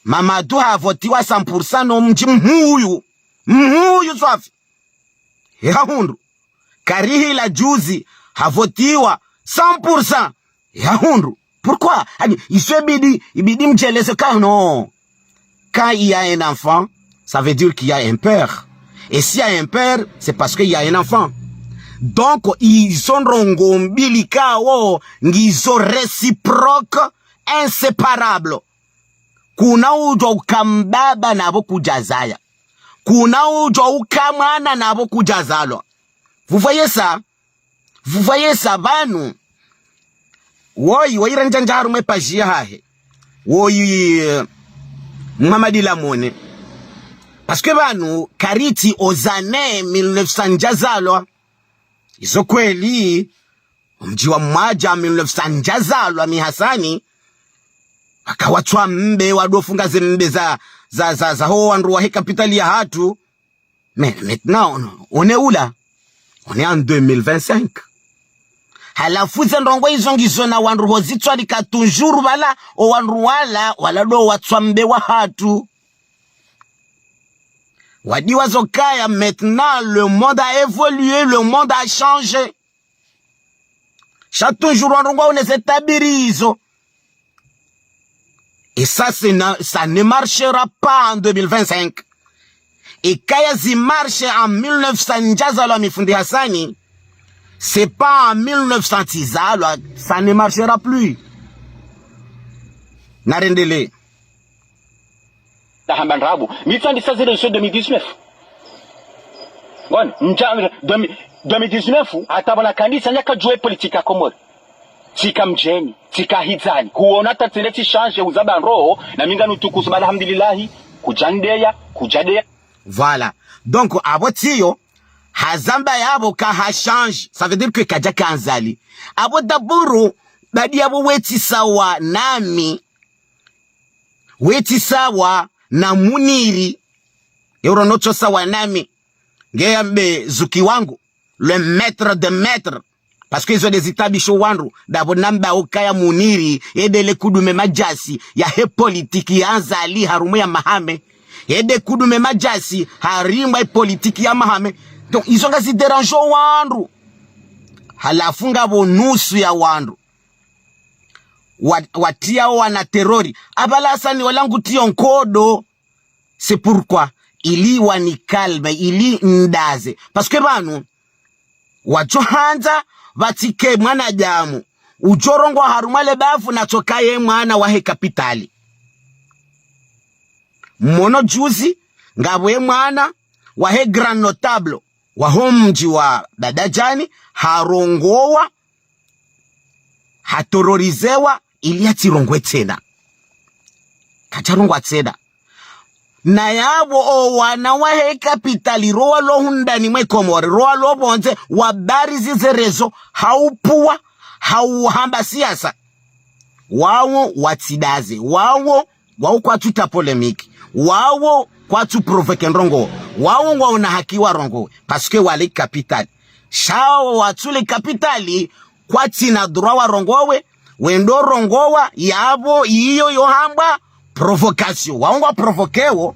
Mamadou havotiwa cent pour cent no mdji mhuu. Mhuu swafi. Yahundru. Karihi la juzi havotiwa cent pour cent. Yahundru. Pourquoi? Ani, iso ibidi, ibidi mdjeleze ka non. Quand il y a un enfant, ça veut dire qu'il y a un père. Et s'il y a un père, c'est parce qu'il y a un enfant. Donc, izo ndrongoo mbili kao, ngizo réciproque, inséparable. Kuna udjo uka mbaba napvo kudjazaya. Kuna udjo uka mwana napvo kudjazalwa. Vous voyez ça? Vous voyez ça, pvanu? Woyi, woyi randjandja harumwa ye page yahahe. Woyi, eh, Mohamed Lamone. Parce que pvanu, karitsi aux années mille neuf cents ndjazalwa. Izo kweli, omdji wa Mwadja mille neuf cents ndjazalwa mi Hasani, waka watswa mbe, wadofunga ze mbe za, za, za, za ho wandru wahe kapitali yahatru. Mais maintenant, on, on est où là? On est en deux mille vingt-cinq. Halafu ze ndrongoo izo ngizo na wandru hozitswa lika toujours pvala, o wandru wala, wala ndo watswa mbe wahatru. Wadiwa zo kaya, maintenant, le monde a évolué, le monde a changé. Sha toujours wandru ngwaone ze tabiri izo. Et ça, c'est na-, ça ne marchera pas en deux mille vingt-cinq. Eka yazi marche en mille neuf cents ndjazalwa mi fundi Hasani, c'est pas en mille neuf cents tsizalwa, ça ne marchera plus. Narendelee. Nahamba ndrabo. Mi tsandisa zile zo deux mille dix-neuf. Ngoni, ndja, deux mille, deux mille dix-neuf, hata pvwana kandisa nyaka djuwe politique ya Komori. Tsika mdjeni, tsika hidzani. Kuona hata tsende tsishanje uzaba ndroho, na mi nganu tukusu ba alhamdulillahi, kudjandeya, kudjadeya. Voilà. Donc, apvo tsiyo, hazamba yapvo ka ha change. Ça veut dire que kadja ka Azali. Apvo d'abord, badi yapvo wetsi sawa nami. Wetsi sawa na Muniri. Euro notso sawa nami. Nge yambe zuki wangu. Le maître des maîtres. Parce que izo nde zitabisho wandru, ndapvo namba ukaya Muniri, ende le kudume madjasi, yahe politiki ya Azali harumwa ya Mahame. Ende kudume madjasi, harumwa ye politiki ya Mahame. Donc, izo ngazi dérange wandru. Halafu ngapvo nusu ya wandru. Wa-, watriya wana terrori. Apvala Hasani wala ngutiyo nkodo. C'est pourquoi, ili wani calme, ili ndaze. Parce que pvanu, wadjo handza, pvatsike mwanadamu. Udjo rongowa harumwa le bavu natsoka ye mwana wahe kapitali. Mwono juzi, ngapvo ye mwana wahe grand notable, waho mdji wa Badadjani, harongowa, hatororizewa, ili yatsirongowe tsena. Kadjarongowa tsena. Na yapvo owana wahe kapitali, ro walo hundani mwe Komori, ro walo pvondze, wabarizi ze réseaux, haupuwa, hauhamba siasa. Wawo watsidaze, wawo, wawo kwatsuta polémique, wawo kwatsu provoquer ndrongo, wawo ngwaona haki warongowe, parce que wali kapitali. Sha wo watsuli kapitali, kwatsina droit warongowe, wendo rongowa, yapvo iyo yohambwa provocation. Wawo ngwa provoquer wo,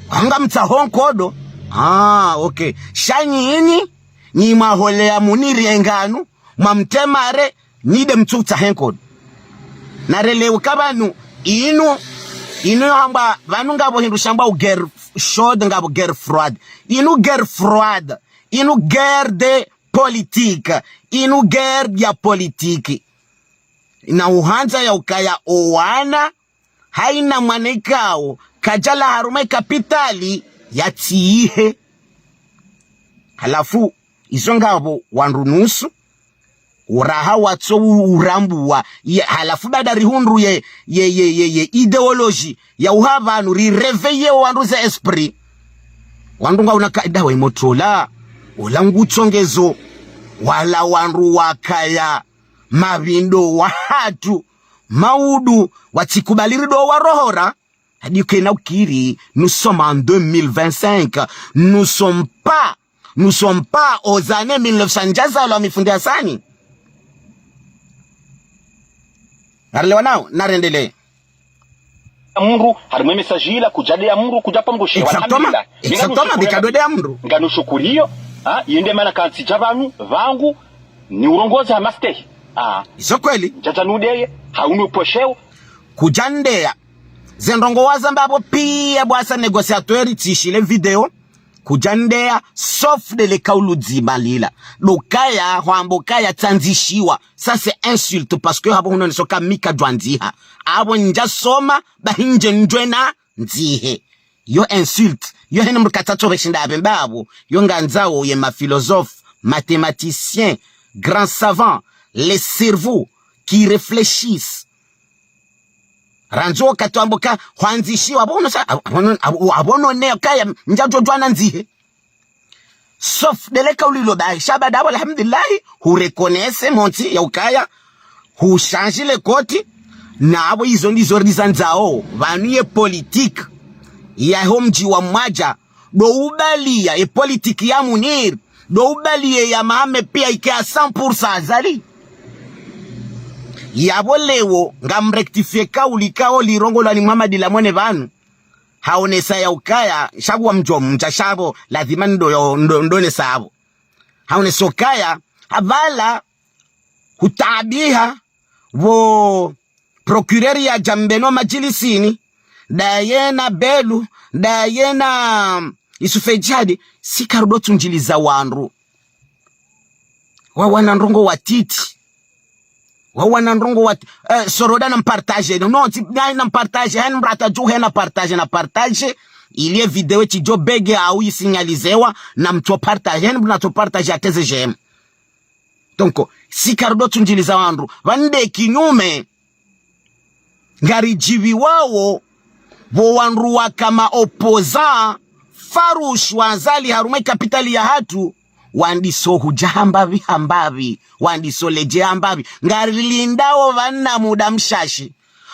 wawo ngamtsaho nkodo. Ah, ok. Sha nyi ini, nyi mwaholeya Muniri enganu, mwamtremare, nyi nde mtsutsaha enkodo. Narelewe ka pvanu, inu, inu yohambwa, pvanu ngapvo hindru shambwa u guerre chaude, ngapvo guerre froide. Inu guerre froide, inu guerre de politique, inu guerre ya politique. Na uhandza ya ukaya owana, haina mwana ikao, kadjalawa harumwa ye kapitali, yatsiyihe. Halafu, izo ngapvo wandru nusu, uraha watso u-, urambuwa. Ye, halafu baada rihundru ye, ye, ye, ye, ye idéologie ya uha pvanu, ri réveiller wandru ze esprit. Wandru ngwaona ka ndawe motola, ola ngutsongezo, wala wandru wakaya, mapvindo wahatru, maudu, watsikubali rido warohora, hadi ukena ukiri, nous sommes en deux mille vingt-cinq, nous sommes pas, nous sommes pas aux années mille neuf cents, ndjazalwa mi fundi Hasani. Narelewa nao, narendelee. Mndru, harimwa message ila, kudjadeya mndru, kudjapva mndru shewa. Exactement. Alhamdulillah. Exactement, bikadodeya mndru. Nganushukuriyo, ha, yende mana kantsi dja pvanu, pvangu, ni urongozi ha mastehi. Ah. Izo kweli. Djadja nudeye, haunu posheo. Kudjandeya. Ze ndrongo wazamba pvo piya bwasa négociateur tsishile vidéo. Kudjandeya, sauf de le kaulu dzima lila. Ndo ukaya, hwamba ukaya tsandzishiwa. Ça c'est insulte parce que hapvo hunoneso ka mi kadjwandziha. Apvo ndjasoma, bahi ndje ndjwena ndzihe. Yo insulte. Yo hene mndru katsatso pveshinda apvemba apvo. Yo ngandzao ye ma philosophes, mathématiciens, grands savants, les cerveaux qui réfléchissent. Randzi wakati wambo ka hwandzishiwa, apvo unosa, apvo, apvo, apvo none kaya ndjadjodjwana ndzihe. Sauf de le kaulu ilo bahi. Sha baada apvo, alhamdulillahi, hu reconnaître montsi ya ukaya, hu changer le côté, na apvo izo ndizo rizandzao, pvanu ye politique yaho mdji wa Mwadja, ndo ubaliya, ye politique ya Munir, ndo ubaliya ya Mahame piya ike à cent pour cent Azali. Yapvo leo, ngam rectifier kauli kao lirongolwa ni Mohamed Lamwene pvanu. Haonesa ya ukaya, shakuwa mdjo mdja sha pvo, lazima ndo, ndo, ndonesa apvo. Haonesa ukaya, hapvala, hutaabiha, pvo procureur yadja mbeno madjilisini, ndaye na Belu, ndaye na Yusuf Djihadi, si karudo tsundjiliza wandru. Wawana ndrongo watiti. Wawana ndrongo wati-, eh, Soroda na mpartage. Non, ti, na, na mpartage. Hen mrata dju hena partage na partage. Ili ye vidéo tsidjo bege au isignalizewa na mtso partage. Hen mna tso partage ateze j'aime. Donc, si karudo tsundjiliza wandru. Pvande kinyume. Ngaridjiviwao, pvo wandru waka ma opposants farush wa Azali harumwa ye kapitali yahatru, wandiso hudja hambapvi hambapvi, wandiso ledje hambapvi. Ngarilindao pvanu muda mshashi.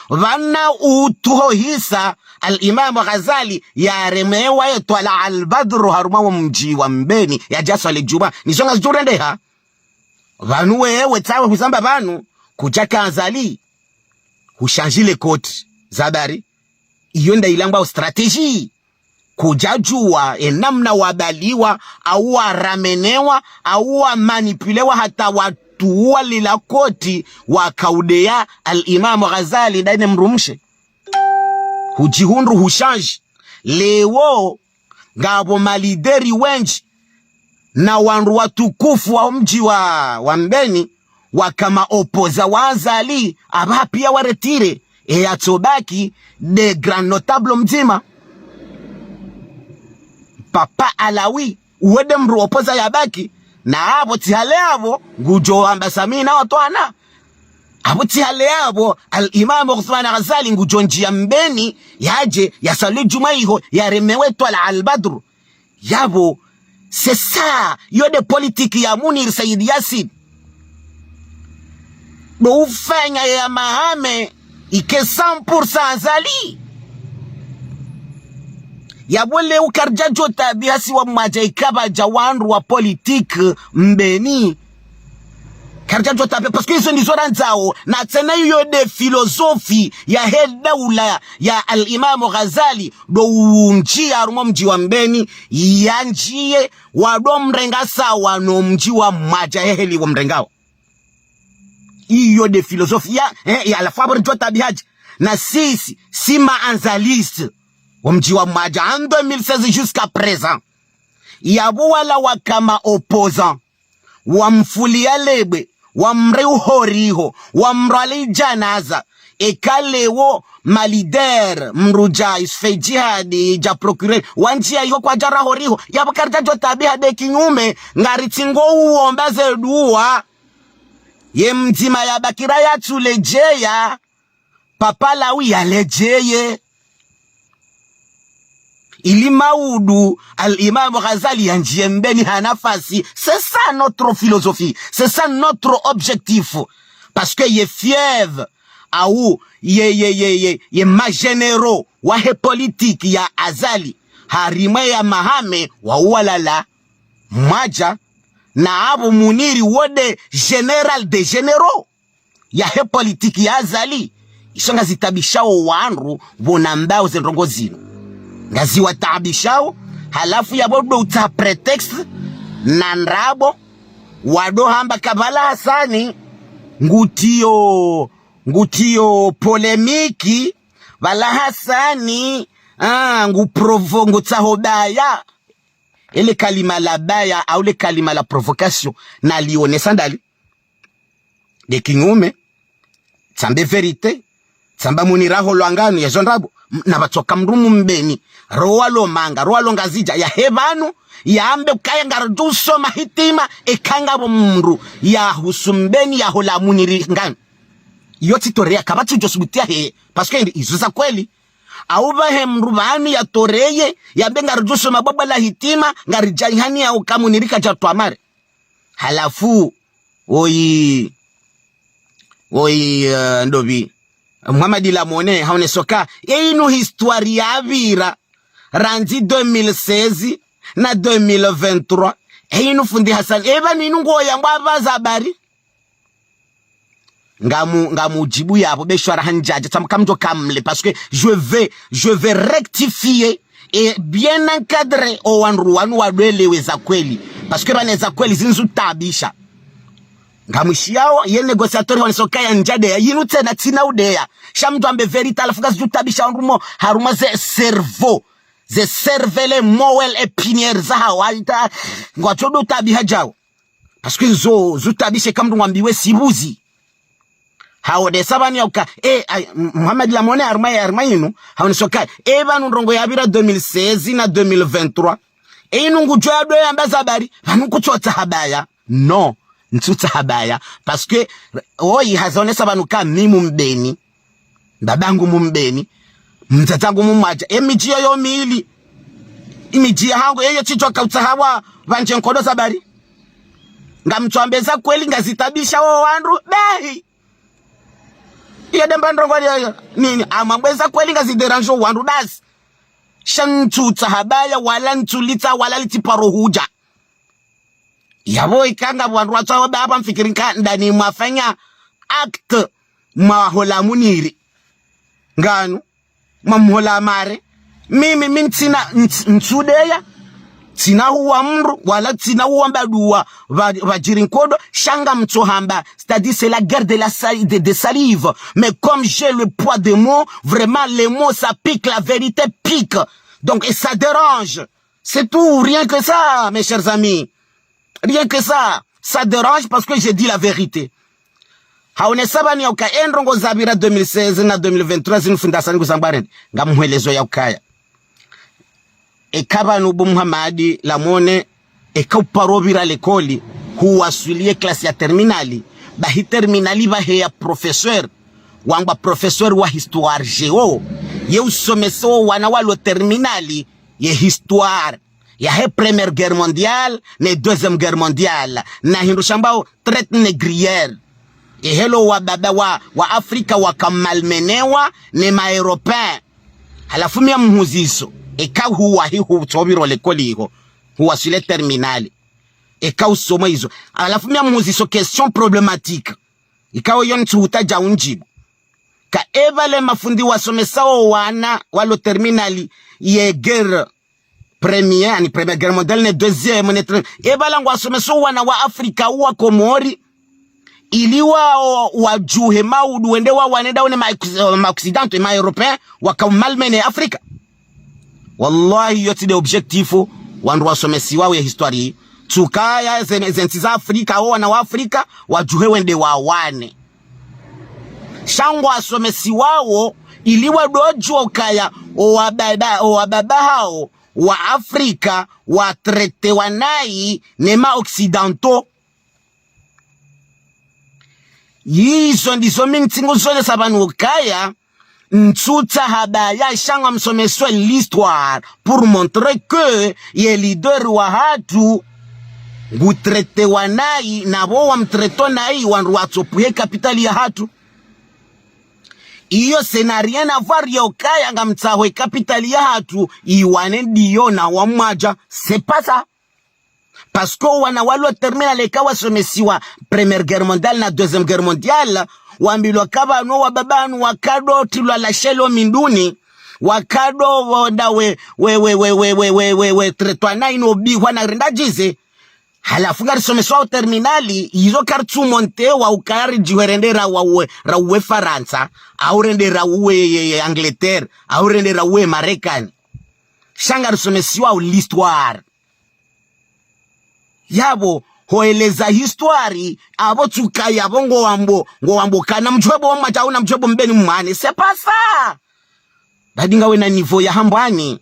Pvanu utsuho hisa Al-Imam Ghazali yaremewa ye Twalaa Al-Badru harumwa wo mdji wa Mbeni, yadja swali djumwa. Nizo ngazidjo rendeha. Pvanu wewe tsawe huzamba pvanu, kudjaka Azali, hushandjile koti. Zabari, iyo nda ilangwao stratégie. Kudjadjuwa ye namna wabaliwa, au waramenewa, au wamanipulewa, hata watsuwa lila koti, wakaudeya Al-Imam Ghazali ndaye ne mdrumshe. Hudjihundru hushandji. Leo, ngapvo malideri wendji, na wandru watukufu wa mdji wa, wa Mbeni, waka ma opposants wa Azali, apvaha piya waretire, e yatsobaki, nde grand notable mdzima. Papa Alawi, uwo nde mdru opposant yabaki, na apvo tsi hale apvo, ngudjo wamba Samina wa Twana. Apvo tsi hale apvo, Al-Imam Uthman Ghazali ngudjo ndjiya Mbeni, yadje, yaswali djumwa iho, yaremewe Twalaa Al-Badru. Yapvo, c'est ça, iyo nde politique ya Munir Said Yasin. Ndo ufanya ya Mahame, ike cent pour cent Azali. Yapvo leo karidjadjo tabiha si wa mwadja ikapvadja wandru wa politique Mbeni. Karidjadjo tabiha, parce que izo ndizo randzao, na tsena iyo nde philosophie yahe daula ya Al-Imam Ghazali, ndo undjiya harumwa mdji wa Mbeni, yandjiye, wado mrenga sawa no mdji wa mwadja heheli wo mrengao. Iyo nde philosophie ya, eh, ya la fabrique de tabihaji. Na sisi, si ma Azalistes, wo mdji wa mwadja, en deux mille seize jusqu'à présent. Yapvo wala waka ma opposants, wamfuliya lebwe, wamre uhoriho, wamrwali djanaza. Eka leo, malideri, mdru dja Isfe Djihadi, dja procureur, wandjiya iho kwadja rahoriho. Yapvo karidjadjo tabiha nde kinyume, ngaritsingo uomba ze dua. Ye mdzima yabakira yatsuledjeya, Papa Alawi yaledjeye. Ili maudu Al-Imam Ghazali yandjiye Mbeni ha nafasi. C'est ça notre philosophie. C'est ça notre objectif. Parce que ye fief, au, ye, ye, ye, ye, ye ma généraux wahe politique ya Azali, harimwa ya Mahame wa uwalala mwadja, na apvo Muniri wo nde général des généraux yahe politique ya Azali. Izo ngazitabishao wandru pvo nambao ze ndrongo zinu. Ngaziwatabishao, halafu yapvo ndo utsaha prétexte, na ndrabo, wado hamba ka Bala Hasani, ngutiyo, ngutiyo polémique, Bala Hasani, ah, ngu provo-, ngutsaho baya. Ele kalima la baya, au le kalima la provocation, nalionesa ndali. Nde kinyume, tsambe vérité, tsamba Muniri aholwa nganu, yezo ndrabo, m-, na pvatsoka mdru mu Mbeni, rowa lo manga, rowa lo Ngazidja, yahe pvanu, yambe ukaya ngaridjo usoma hitima, eka ngapvo mdru, yahusu Mbeni, yahola Muniri nganu. Iyo tsi toreya, kapvatsi udjo subutu yahe, parce que izo za kweli. Au pvahe mdru pvanu yatoreye, yambe ngaridjo usoma bwabwa la hitima, ngaridja ihani ya uka Muniri kadja twamare. Halafu, oyi, oyi, eh, ndopvi, Mohamed Lamone, haonesa uka, e inu histoire yapvira, randzi deux mille seize na deux mille vingt-trois, e inu fundi Hassan, e pvanu inu ngoyambwa apvaza habari. Ngamu, ngamudjibu yapvo, be shwara handjadja, tsamu kamdjo kamle, parce que je vais, je vais rectifier et bien encadrer o wandru wanu wadwelewe za kweli. Parce que pvanu za kweli zindzu tabisha. Ngamwishiyao, ye négociateur haonesa ukaya ndjadeya, yinu tsena tsina udeya. Sha mdru ambe vérité, halafu ngazidjo tabisha wandru mo, harumwa ze cerveau. Ze cervelle moelle épinière za hawaita, ngwadjo do tabiha djao. Parce que zo, zo tabishe kamdru ngwambiwe sibuzi. Haonesa pvanu ya uka, eh, ay, M-, Mohamed Lamone harumwa, harumwa inu, haonesa uka, eh, pvanu ndrongo yapvira deux mille seize na deux mille vingt-trois. Eh, inu ngudjo yado yamba za habari, pvanu kutsotsaha baya. Non, ntsutsaha baya. Parce que, oyi hazaonesa pvanu ka mi mu Mbeni. Babangu mu Mbeni. Mdzadzangu mu mwadja. E midji yoyo mili. Imidji yahangu yeyo tsidjo kautsaha wa pvandje nkodo za bari. Ngamtsuambeza kweli ngazitabisha wo wandru, behi. Iyo demba ndrongo liyo, nini, amwambeza kweli ngazideranjo wandru dasi. Sha ntsutsaha baya, wala ntsulitsaha, wala litsi paro hudja. Yapvo ikao nga wandru watsaha baya pvamfikiri nka ndani mwafanya acte mwahola Muniri. Nganu, mwamhola mare. Mimi, mi ntsina, nts-, ntsudeya. Tsina huwa mndru, wala tsina huwa mbaduwa, pva, pvadjiri nkodo, sha ngamtsohamba. C'est-à-dire, c'est la guerre de la sali-, de, de salive. Mais comme j'ai le poids des mots, vraiment, les mots, ça pique, la vérité pique. Donc, et ça dérange. C'est tout, rien que ça, mes chers amis. Rien que ça, ça dérange parce que j'ai dit la vérité. Haonesa pvanu ya ukaya endrongo zapvira deux mille seize na deux mille vingt-trois zinu fundi Hasani Kuzambwarende, ngamhwelezo ya ukaya. Eka pvanu bo Muhamadi Lamone, eka uparo pvira lekoli, huwaswili ye classe ya terminale, bahi terminale pvaheya professeur, wangwa professeur wa histoire géo, ye usomese wo wana walo terminale, ye histoire yahe Première Guerre mondiale ne Deuxième Guerre mondiale, na hindru shambwao traite négrière. Ehelo wababa wa, wa Afrika waka malmenewa ne ma Européens. Halafu mi ngamhuziso, eka huwahi hutsopviro lekoli iho, huwaswile terminale, eka usoma izo. Halafu mi ngamhuziso question problématique. Ikao yo ntsuhutadja undjibu. Ka epvale mafundi wasomesa wo wana walo terminale ye guerre première, ani Première Guerre mondiale, ne deuxième, ne troisième. Epvala ngwasomesa wo wana wa Afrika, wa Komori, ili wao wadjuhe maudu wende wawane ndawo ne ma, ma Occidentaux, ma Européens, waka malmené Afrika. Wallahi, yo tsi nde objectif wandru wasomesiwawo ye histoire. Tsukaya ze, ze ntsi za Afrika, wo wana wa Afrika, wadjuhe wende wawane. Sha ngwasomesiwawo, ili wadodjuwa ukaya, owababa, owababa hawo, wa Afrika, watraitewa nayi, ne ma Occidentaux. Yizo ndizo mi ntsingu zonesa pvanu ukaya, ntsutsaha baya sha ngamsomeswe l'histoire pour montrer que ye leader wahatru ngutraitewa nayi, na pvo wamtraito nayi wandru watsopvuhe capitale yahatru. Iyo ça n'a rien à voir ya ukaya ngamtsaho ye capitale yahatru iwane ndiyo na wamwadja. C'est pas ça. Parce que wana walo terminale eka wasomesiwa Première Guerre mondiale na Deuxième Guerre mondiale, wambilwa ka pvanu wababa wanu wakado trilwa la shelo minduni, wakado wonda we, we, we, traitwa nayi no bihwa na renda djize. Halafu ngarisomeswa wo terminale, izo karitsu monter wa ukaya ridjuhe rende rawuwe, rawuwe Farantsa, au rende rawuwe ye, ye Angleterre, au rende rawuwe Marekani. Sha ngarisomesiwa wo l'histoire. Yapvo, hoeleza histoire, apvo tsukaya pvo ngowambo, ngowambo kana mdjuwe bo mwadja una mdjuwe bo mbeni mwane. C'est pas ça. Badi ngawe na niveau ya hambwani.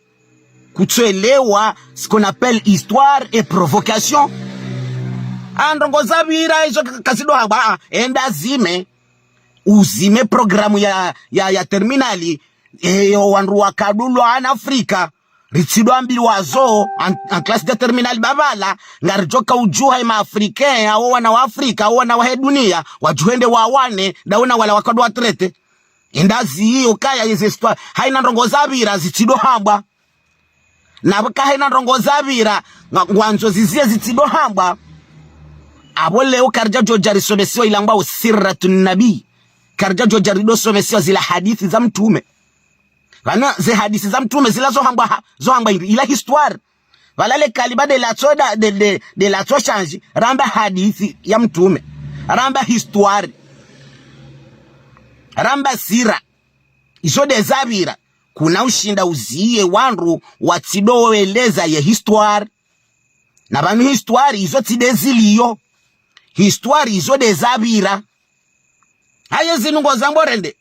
Kutsuelewa ce qu'on appelle histoire et provocation. Ah, ndrongo zapvira izo ka, kazido hambwa, ah, enda zime. Uzime programme ya, ya, ya terminale, eyo wandru wakadulwa ana Afrika. Ritsidwambiwa zo, en, en classe de terminale pvapvala, ngaridjoka udjuha ye ma Africains, awo wana wa Afrika, awo wana wahe dunia, wadjuhe wende wawane, ndawo na wala wakado watraite. Enda ziyo kaya yeze histoire, haina ndrongo zapvira zitsido hambwa. Na pvo ka haina ndrongo zapvira, nga, ngwandzo ziziye zitsido hambwa. Apvo leo karidjadjodja risomesiwa ilangwao siratu nabi. Karidjadjodja rido somesiwa zila hadisi za mtrume. Pvanu ze hadisi za mtrume zila zo hambwa ha, zo hambwa hindri, ila histoire. Pvala le kalima de latso da, de, de, de latso shandji, ramba hadisi ya mtrume. Ramba histoire. Ramba sira. Izo nde zapvira. Kuna ushinda uziye wandru watsido weleza ye histoire. Na pvanu histoire izo tsi nde ziliyo. Histoire izo nde zapvira. Haye zinu ngozambo rende.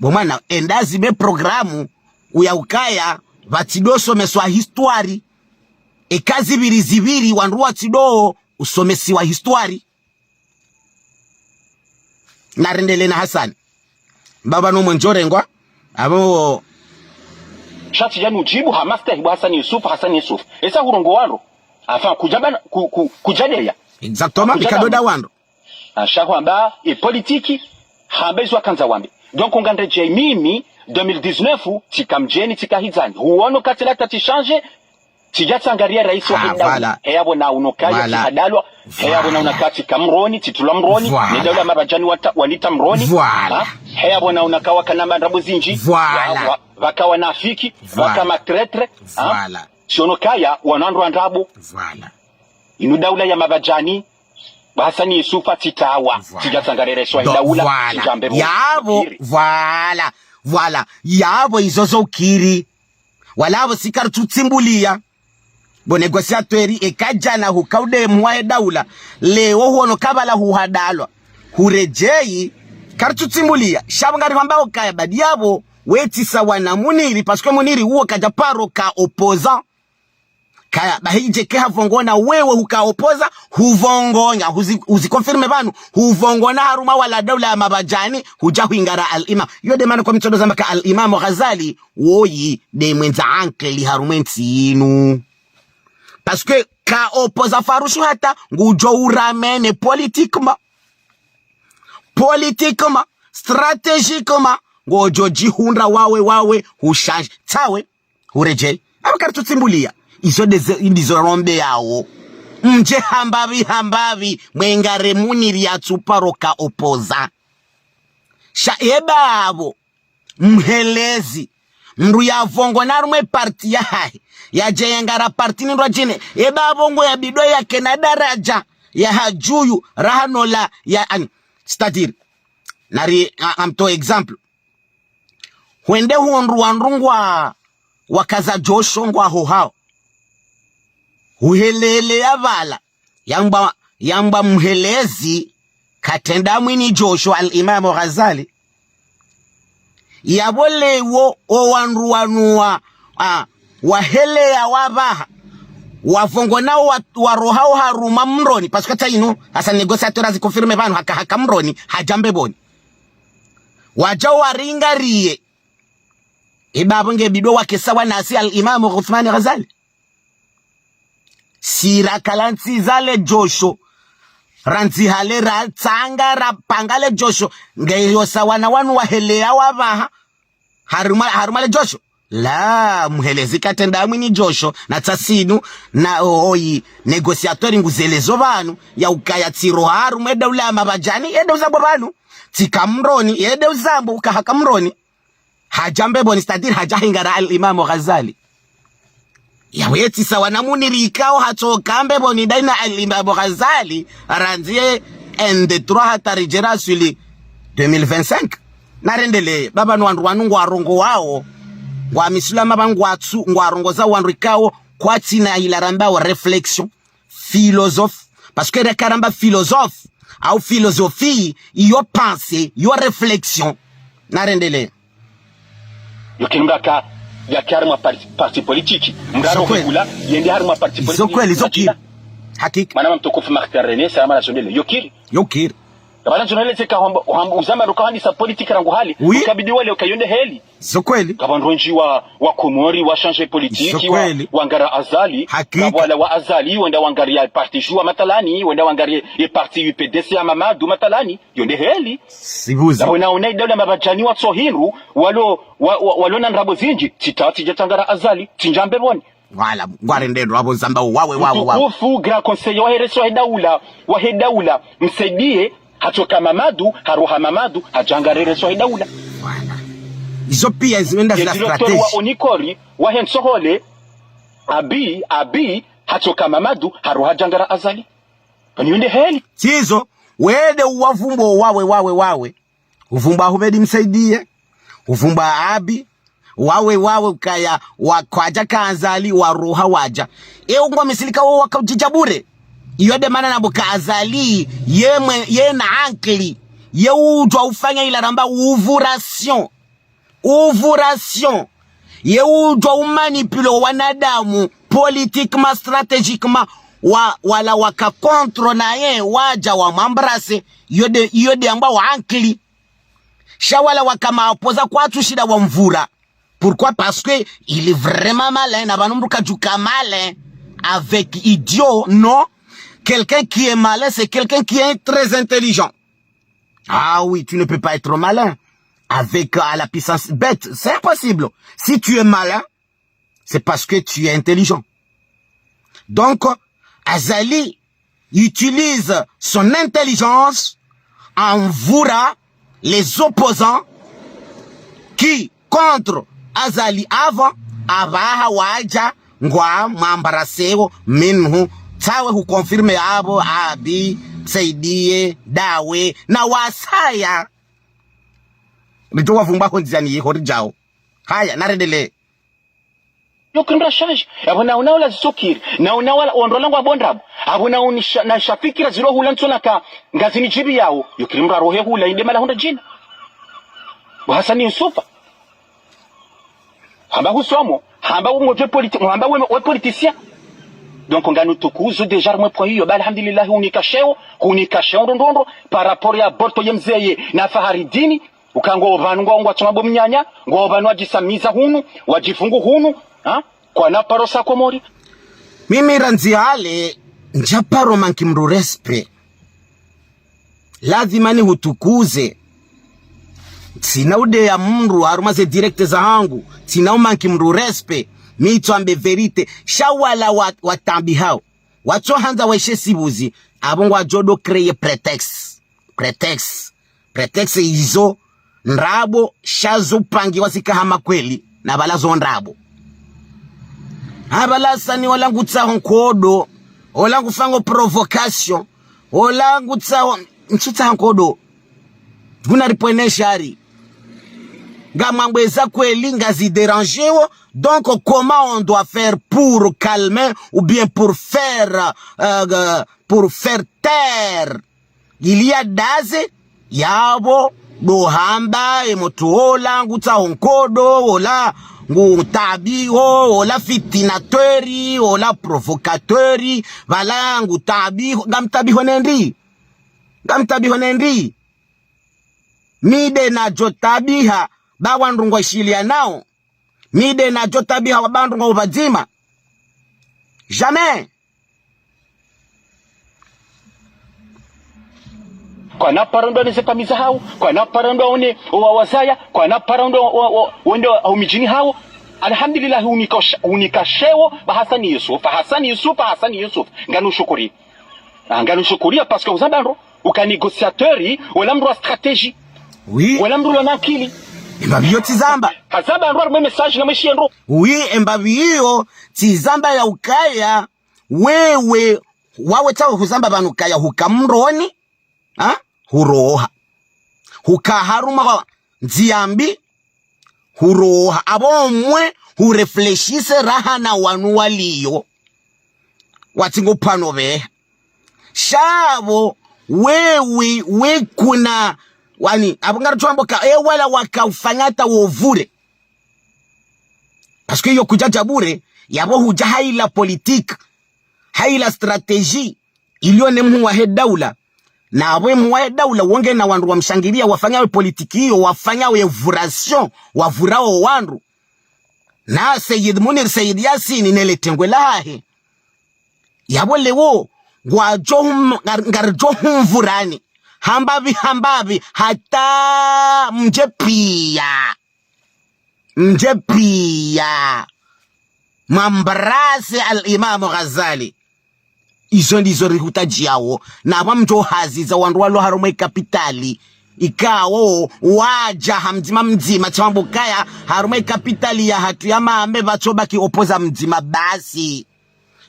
Bo mwana, enda zime programme uya ukaya pvatsido someswa histoire. Eka zipviri zipviri wandru watsido usomesiwa histoire. Narendele na Hasani. Baba no mwenjorengwa. Apvo Sha tsidja nudjibu ha mastehi bo Hassan Youssouf, Hassan Youssouf. Esa hurongoa wandru. Enfin, kudjabana, ku, ku, kudjadeya. Exactement, kudjabana. Bikado da wandru. Asha hwamba, e politique, hamba izo akandza wambe. Donc, ngandredjei mimi, deux mille dix-neuf, tsika Mdjeni, tsika Hidzani. Huono kati la tati change, tsidja tsangaria rais wa Ah, hidaula. Voilà. Heya bona uno kaya, Voilà. Tsihadalwa. Heya bona Voilà. Una kati ka Mroni, tsitulwa Mroni. Voilà. Ne daula Mabadjani wata, wanita Mroni. Voilà. Ha? Heya bona una kawa kana mandrabo zindji. Voilà. Wa, wa, wakawa nafiki. Voilà. Waka matraitre. Ha? Voilà. Siono kaya, wanandru andrabo. Voilà. Inu daula ya Mabadjani, bo Hassan Youssouf atsitawa, Voilà. Tsidja tsangaria rais wa Donc, hidaula, voilà. Tsidjambe bo. Yabo, Kiri. Voilà, voilà. Yabo izo zo ukiri. Wala abo si karitsu tsimbulia. Bo négociateur, eka djana huka ude mwa he daula. Leo huono kabala huhadalwa. Huredjei, karitsu tsimbulia. Sha bo ngari hwamba ukaya badi yabo, wetsi sawa na Muniri, parce que Muniri uwo kadja paro ka opposant. Kaya, bahi dje ke havongona wewe huka opposant, huvongona, huzi, huzi confirme pvanu, huvongona harumwa wala daula ya Mabadjani, hudja huingara Al-Imam. Yo de mana kwa mitsodo zamba ka Al-Imam Ghazali, woyi, de mwendza ankili harumwa entsi inu. Parce que ka opposant farouche hata, ngudjo uramene politiquement. Politiquement, stratégiquement, ngodjo djihundra wawe, wawe, huchange. Tsawe. Huredjei. Abo karitsu tsimbulia. Izo de ze, ndizo rombe yawo. Mdje hambapvi, hambapvi, mwengare Muniri yatsu paro ka opposant. Sha eba abo, mhelezi. Mndru yavongona harumwa e parti yahahe. Yadje yengara parti ni ndrwadjine. Eba abo ngo ya bidwa yakena daradja. Ya hadjuyu, raha nola, ya ani. C'est-à-dire, nari, a, amto exemple. Hwende hundru wandru ngwa, wakaza djosho ngwa hohao. Huhelele ya pvala. Yamba, yamba mhelezi, katrenda mwinyi djosho Al-Imam Ghazali. Yabo lewo o wandru wanu wa, a, waheleya wapvaha. Wavongona wa, waroha oharumwa Mroni. Parce que hata inu, hasa négociateur azi confirme pvanu haka, haka Mroni, hadja Mbepvoni. Wadja waringariye. Eba abo nge bidwa wake sawa nasi Al-Imam Uthman Ghazali. Si rakala ntsi zale djosho. Randzi hale ratsanga rapanga le djosho. Nge yo sawa na wanu waheleya wapvaha. Harumwa, harumwa le djosho. La, mhelezi katrenda mwinyi djosho. Na tsasinu, na o, oyi, négociateur nguzelezo pvanu. Ya ukaya tsiroha harumwa e daula ya Mabadjani, yende uzambo pvanu. Tsika Mroni, yende uzambo uka haka Mroni. Hadja Mbepvoni, c'est-à-dire hadja hingara Al-Imam Ghazali. Yawetsi sawa na Muniri ikao hatsoka Mbepvoni daina Al-Imam Ghazali, randzi ye un deux trois hata ridjera sur le deux mille vingt-cinq. Narendelee, baba no wandru wanu ngwarongoao, ngwamisulama ba ngwatsu, ngwarongoza wandru ikao, kwatsina ila rambao réflexion philosophe. Parce que reka ramba philosophe, au philosophie, iyo pensée, iyo réflexion. Narendelee. Yo kiri mraka, ya kiri harumwa parti, parti politique. Mraro Izo kweli. Hegula, yende harumwa parti Izo politique. Kweli, izo kiri. Hakika. Mwanama mtukufu Martin René, salama na zondele. Yo kiri. Yo kiri. Kabala zondele zeka hamba, hamba, uzamba roka handisa politique rangu hale. Oui. Ukabidi wale uka yo nde heli. Izo kweli. Kaba ndrondji wa, wa Komori, wa change politique, Izo kweli. Wa, wangara Azali. Hakika. Kaba wala wa Azali, wenda wangaria parti Juwa matalani, wenda wangaria e parti U P D C ya Mamadou matalani. Yo nde heli. Sibuzi. Kaba wena una idaula Mabadjani watso hindru, walo, wa, wa, walo na ndrabo zindji, tsita, tsidja tsangara Azali, tsidja Mbepvoni. Wala, ngwarendendo, abo zamba wawe, wawe, wawe. Mtukufu, grand conseiller wa he rais wa he daula, wa he daula, Msaidie, hatsoka Mamadou, haroha Mamadou, hadja ngare rais wa he daula. Wala. Izo pia izo wenda zila Ngezi docteur wa stratégie. Onikori, wa he ntsohole, Abi, Abi, hatsoka Mamadou, haroha hadja ngara Azali. Kani yo nde heli. Tsizo, wende uwavumbo wawe, wawe, wawe. Uvumba Ahmed Msaidie, uvumba Abi, wawe, wawe, ukaya, wa, kwadja ka Azali, waroha wadja. E ungo misilika wo wakaudjidja bure. Iyo de mana na bo ka Azali, ye mwe, ye na ankili, ye udjwa ufanya ila ramba uvuration. Uvuration. Ye udjwa umanipule wanadamu, politiquement, stratégiquement, wa, wala waka contre naye, wadja wamwembrasser, iyo de, iyo de amba wa ankili. Sha wala waka ma opposant kwatsu shinda wamvura. Pourquoi? Parce que il est vraiment malin. Na pvanu mdru kadjuka malin avec idiot, non. Quelqu'un qui est malin, c'est quelqu'un qui est très intelligent. Ah oui, tu ne peux pas être malin avec, euh, la puissance bête. C'est impossible. Si tu es malin, c'est parce que tu es intelligent. Donc, Azali utilise son intelligence en voulant les opposants qui contre Azali avant, apvaha wadja ngwa mwambaraseo minhu, tsawe hu confirme apvo, Abi, Saidie, Dawe, na wasaya. Ridjo wavumba ho ndziani yiho ridjao. Haya, narendelee. Yo kiri mdru ashanji. Apvo na una wala zisokiri. Na una wala ondro langu abondrabo. Apvo na unisha, na shafikira zilo hula ntsona ka ngazini djibi yao. Yo kiri mdru arohe hula inde mala hundra djina. Bo Hasani Yusufa. Hamba husomo. Hamba we mwe politi-, hamba we, we politicien. Donc, nganu tukuzu déjà mwe pwa hiyo. Ba alhamdulillah, hunika sheo. Hunika sheo ndondondro. Par rapport ya Bolto ye mzeye. Na Faharidini. Uka ngo pvanu ngwa, ngwa tsoma bo mnyanya, ngo pvanu wadjisamiza hunu, wadjifungu hunu, ha? Kwana paro sa Komori. Mimi randzi hale, ndja paro manki mdru respect. Lazima nihutukuze. Tsina ude ya mdru, harumwa ze direct zahangu. Tsina umanki mdru respect. Mi itso ambe vérité. Sha wala wa, watabihao. Watso handza waishe sibuzi. Apvo ngwadjo do créer prétexte. Prétexte. Prétexte izo ndrabo, sha zo pangiwa zika hama kweli, na pvala zo ndrabo. Ha pvala sani ola ngutsaho nkodo, ola ngufanyo provocation, ola ngutsaho, ntsutsaho nkodo. Nguna ripwene shari. Ngamwambweza kweli, ngazi dérangewo. Donc, comment on doit faire pour calmer ou bien pour faire, euh, pour faire taire? Ili ya daze, yapvo, ndo hamba, e motro ola, ngutsaho nkodo, ola, ngutabiho, ola fitinateur, ola provocateur, pvala ngutabiho, ngamtabiho nendri. Ngamtabiho nendri. Mi nde nadjo tabiha, ba wandru ngwashiliya nao. Mi nde nadjo tabiha wa wandru ngwao pvadzima. Jamais. Kwana paro ndo ne ze pamiza hao, kwana paro ndo one, o wa wazaya, kwana paro ndo o, o, wende o midjini hao. Alhamdulillah, hunika sh-, hunika sheo, ba Hasani Yusufa, Hasani Yusufa, Hasani Yusufa. Nganu shukuri. Ah, nganu shukuriya parce que uzamba ndro, uka négociateur, wala mdru wa stratégie. Oui. Wala mdru wa nakili. Embapvi iyo tsizamba. Hazamba ndro harumwa message na mweshi ndro. Oui, embapvi iyo tsizamba ya ukaya, wewe, wawe tsawe huzamba pvanu kaya huka mdroni, ha? Huroha. Huka harumwa ndziya mbi, huroha. Apvo mwe huréfléchisse raha na wanu waliyo. Watsi ngo pvano pveha. Sha apvo wewe, we kuna, wani, apvo ngaritso amba ka, e wala waka ufanya hata wo vure. Parce que yo kudja dja bure, yapvo hudja ha ila politique, ha ila stratégie, iliyo ne mhuu wahe daula. Na apvo mhuu wahe daula, wo ngena wandru wamshangiliya, wafanya we politique iyo, wafanya we vuration, wavurao wandru. Na Sayyid Munir, Sayyid Yasin, ne le tengwe lahahe. Yapvo leo, ngwadjo hum-, ngar-, ngaridjo humvurani. Hambapvi, hambapvi, hata mdje piya. Mdje piya. Mwambarase Al Imam Ghazali. Izo ndizo rihutadjiyawo. Na apvo mdjo haziza wandru walo harumwa ye kapitali. Ikao, wadja ha mdzima mdzima, tsambo kaya, harumwa ye kapitali yahatru ya Maore, pvatso baki opposant mdzima basi.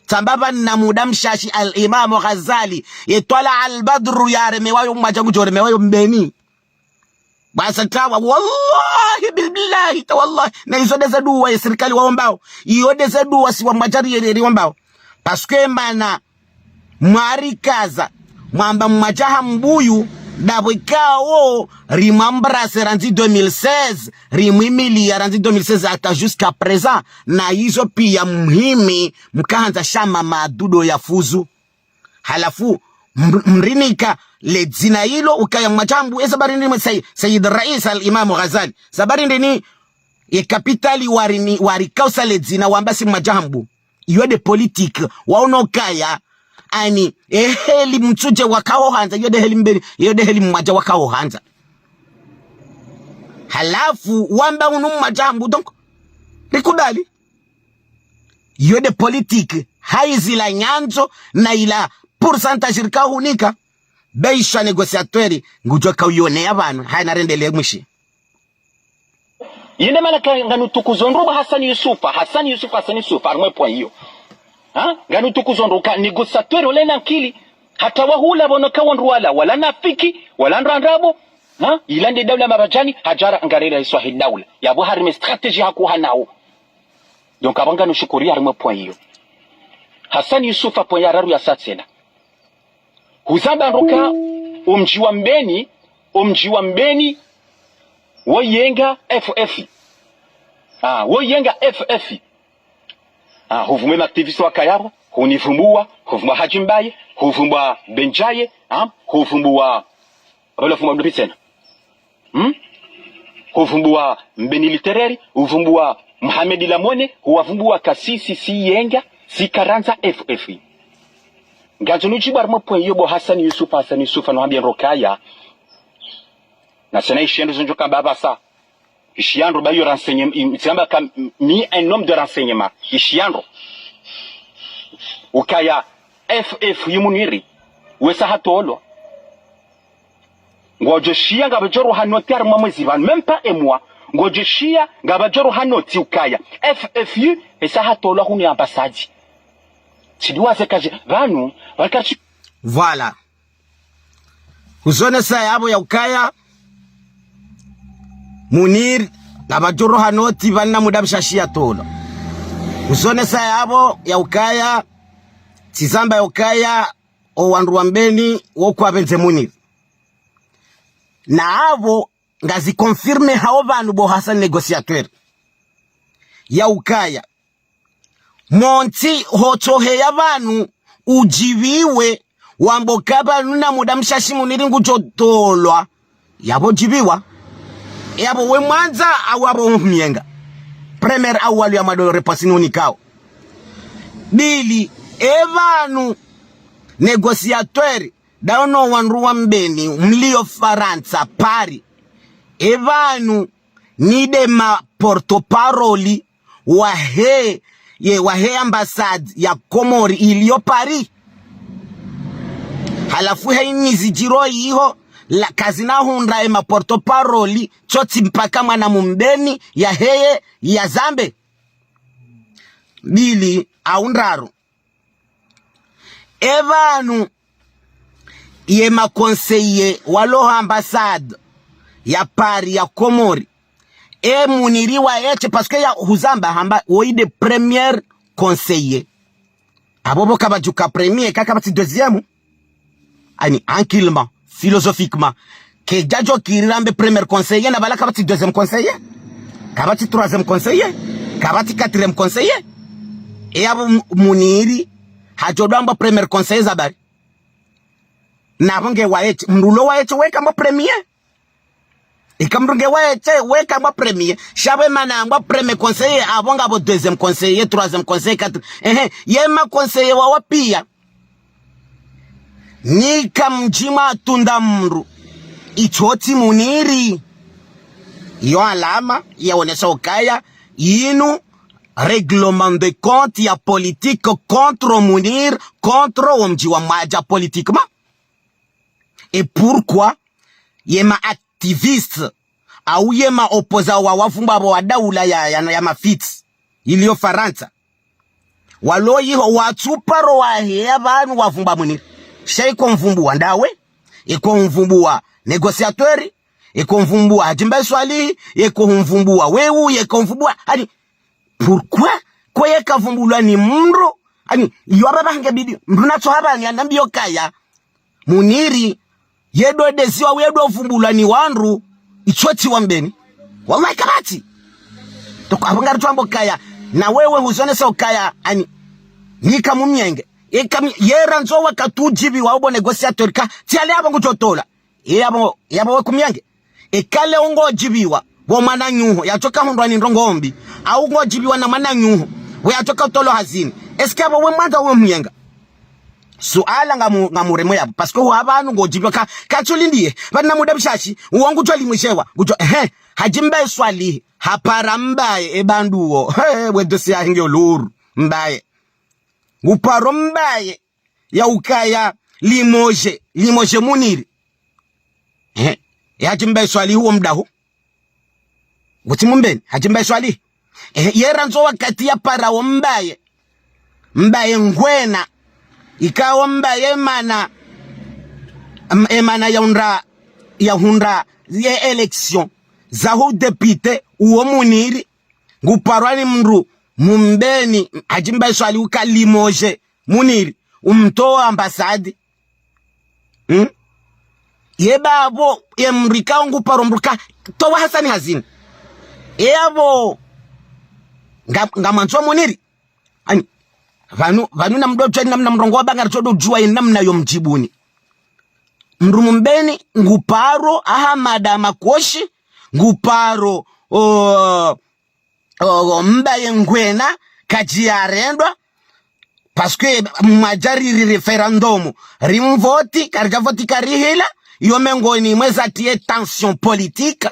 Tsamba pvana muda mshashi Al Imam Ghazali, ye Twala Al Badru yaremewayo mwadja ngudjo remewayo mbeni. Bwasa tawa, wallahi, billahi, ta wallahi. Na izo ndeze duwa ye sirikali waombao. Iyo ndeze duwa si wa Mwajari yeri waombao. Parce que mana mwarikaza, mwamba Mwajaha mbuyu, ndapvo ikao, rimwambarase randzi deux mille seize, rimwimiliya randzi deux mille seize hata jusqu'à présent. Na izo piya muhimi, mkahandza shama madudo ya fuzu. Halafu, mr-, mrinika le dzina ilo ukaya Mwajaha mbuyu, eza bari ndini Say-, Sayyid Rais Al Imam Ghazali. Za bari ndini Ye kapitali wari ni, wari kausa le dzina wamba si Mwadjahambu. Iyo nde politique, waono kaya, ani, eheli Mtsudje wakaho handza, iyo nde heli Mbeni, iyo nde heli Mwadja wakaho handza. Halafu, wamba unu Mwadjahambu, donc, rikubali. Iyo nde politique, hayi zila nyandzo, na ila pourcentage rikahunika, be isha négociateur, ngudjo kauyone ya pvanu, hayi narendele mwishi. Yende mana ka nganutukuzo ndro ba Hassan Yusufa, Hassan Yusufa, Hassan Yusufa, harimwe point iyo. Ha? Nganutukuzo ndro ka négociateur ole na nkili, hata wahula bono ka wandru wala, wala nafiki, wala ndrabo. Ha? Ila nde daula mabadjani, hadjara ngarera iswa he daula. Yabo harimwe stratégie hakuhanao. Donc, abo nganushukuri harimwe point iyo. Hassan Yusufa point ya raru ya satsela. Huzamba ndro ka, omdji wa Mbeni, omdji wa Mbeni, woyenga F F. Ah, woyenga F F. Ah, huvumbuwa ma activistes wakayapvo, hunivumbuwa, huvumbuwa Hadji Mbaye, huvumbuwa Benjaye, ah, huvumbuwa, abala vumbuwa mdru pvi tsena. Hmm? Huvumbuwa Mbeni Littéraire, huvumbuwa Mohamed Lamone, huwavumbuwa ka si, si, si yenga, si karandza F F. Ngandzo nudjibu harimwe point iyo bo Hassan Yusufa, Hassan Yusufa, no hambia ndro kaya. Na tsena ishiya ndro zindjo kamba apvasa. Ishiya ndro ba yo renseignement, im-, tsamba ka mi un homme de renseignement. Ishiya ndro. Ukaya F F yi Muniri. Wesa hatolwa. Ngodjo shiya ngapvadjo roha noti harimwa mwezi pvanu, même pas un mois. Ngodjo shiya ngapvadjo roha noti ukaya F F U, esa hatolwa hunu ya ambassade. Tsidi waze kaje, pvanu, pvanu kari tsi- Voilà. Huzonesa yapvo ya ukaya, Munir, ngapvadjo roha noti pvanu na muda mshashi yatolwa. Huzonesa yapvo ya ukaya, tsi zamba ya ukaya, o wandru wa Mbeni, wo kwapvendze Munir. Na apvo ngazi confirmé hawo pvanu bo Hassan négociateur. Ya ukaya. Montsi hotsoheya pvanu udjibiwe wambe ka pvanu na muda mshashi Muniri ngudjo tolwa. Yapvo djibiwa. Yapvo we mwandza au apvo umyenga. Première au walu ya mwado réponse ni unikao. Pvili, e pvanu négociateur, dawo no wandru wa Mbeni, mlio Farantsa, Paris. E pvanu, ni nde ma porte-parole wahe, ye, wahe ambassade ya Komori ilio Paris. Halafu he inyi zidjiro iho, la kazina hundra e ma porte-parole, tsotsi mpaka mwana Mumbeni, yaheye, yazambe. Pvili, au ndraru. E pvanu ye ma conseillers walo ha ambassade ya Paris ya Komori. E Muniri wa yeshe, parce que ya huzamba hamba woyi nde premier conseiller. Apvo pvo kapvadjuka premier, ka kapvatsi deuxième. Ani, ankilma, philosophiquement. Kedjadjo kiri rambe premier conseiller, na pvala kapvatsi deuxième conseiller. Kapvatsi troisième conseiller. Kapvatsi quatrième conseiller. E apvo M-, Muniri, hadjo dwamba premier conseiller za bari. Na apvo nge wa yeshe, mndru ulo wa yeshe, weka mbo premier. Ika mndru nge wa yeshe, weka mbo premier. Sha pvo mana mbo premier conseiller, apvo ngapvo deuxième conseiller, troisième conseiller, quatre. Ehe, ye ma conseiller wa wapiya. Nika mdjima tunda mndru. Itsotsi Muniri. Iyo alama, yaonesa ukaya, yinu, règlement de compte ya politique contre Munir, contre omdji wa Mwadja politiquement. Et pourquoi ye ma activistes, au ye ma opposants wa wavumba apvo wa daula ya, ya, ya mafitsi, ilio Farantsa. Walo iho watsuparo waheya pvanu wavumba Munir. Sha iko mvumbuwa ndawe, iko mvumbuwa négociateur, iko mvumbuwa Hadji Mbaye Swalihi, iko mvumbuwa wewe, iko mvumbuwa, ani, pourquoi? Ko yeka vumbulwa ni mndru, ani, iyo apvo pvange bidi, mndru natso hapvani anambiyo kaya. Muniri, ye ndo nde ziwa, ye ndo vumbulwa ni wandru, itsotsi wa Mbeni. Wallahi kapvatsi. Toko apvo ngari twambo kaya, na wewe huzonesa ukaya, ani, nika mumyenge. Eka mi-, ye randzo wakati udjibiwa obo négociateur ka, tsi ale apvo ngudjo tola. E apvo, e apvo we kumyenge. Eka le ungo djibiwa. pvo mwananyuho, yatsoka hundrwa ni ndrongoo mbi, au ngodjiviwa na mwananyuho, pvo yatsoka utolwa hazini. Est-ce que apvo we mwandza uwe myenga? Suala ngamu-, ngamuremo yapvo. Parce que huwa pvanu ngodjiviwa ka, katsulindiye. Pvanu na muda mshashi, uwo ngudjo limwishewa. Ngudjo, ehe, Hadji Mbaye Swalihi, hapara Mbaye e bandu wo. He, we dossier yahe nge lourd, Mbaye. Nguparo Mbaye, ya ukaya limoshe, limoshe Muniri. Ehe, e Hadji Mbaye Swalihi wo mdahu. Ngutsi Mumbeni, Hadji Mbaye Swalihi. Ehe, ye randzi wakati yapara wo Mbaye. Mbaye ngwena. Ikao Mbaye mana, m-, e mana ya hundra, ya hundra ye élection za hu député uwo Muniri. Nguparwa ni mndru Mumbeni, Hadji Mbaye Swalihi uka limoshe Muniri, umtowa ambassade. Hmm? Ye bapvo, ye mndru ikao nguparo mndru ka, towa Hasani hazini. E apvo, nga, ngamwandzo Muniri. Ani, pvanu, pvanu na mdo djuwa namna mrongoa pvanga ritsodo djuwa ye namna yo mdjibuni. Mndru Mumbeni, nguparo, Ahamada Makoshi, nguparo, o, o, Mbaye ngwena, kadjiyarendwa, parce que mwadjariri référendum, rimvoti, karidja voti karihila, yo mengoni mwa eza tiye tension politique,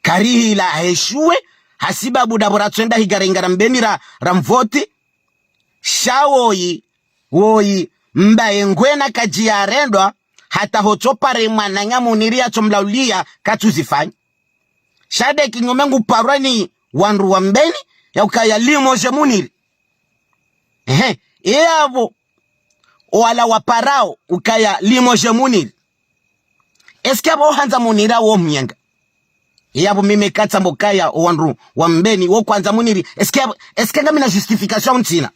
karihila heshuwe, hasibabu dapvo ratswenda higaringara Mbeni ra, ramvoti, sha woyi, woyi, Mbaye ngwena kadjiyarendwa, hata hotsopare mwananya Muniri yatsomlaulia, katsuzifanya. Sha de kinyume nguparwa ni wandru wa Mbeni, ya ukaya limoshe Muniri. Ehe, e apvo, owala waparao, ukaya limoshe Muniri. Est-ce que apvo handza Muniri wo myenga? E apvo mimi katsambo kaya owandru wa Mbeni wo kwandza Muniri. Est-ce que apvo, est-ce que ngamina justification ntsina?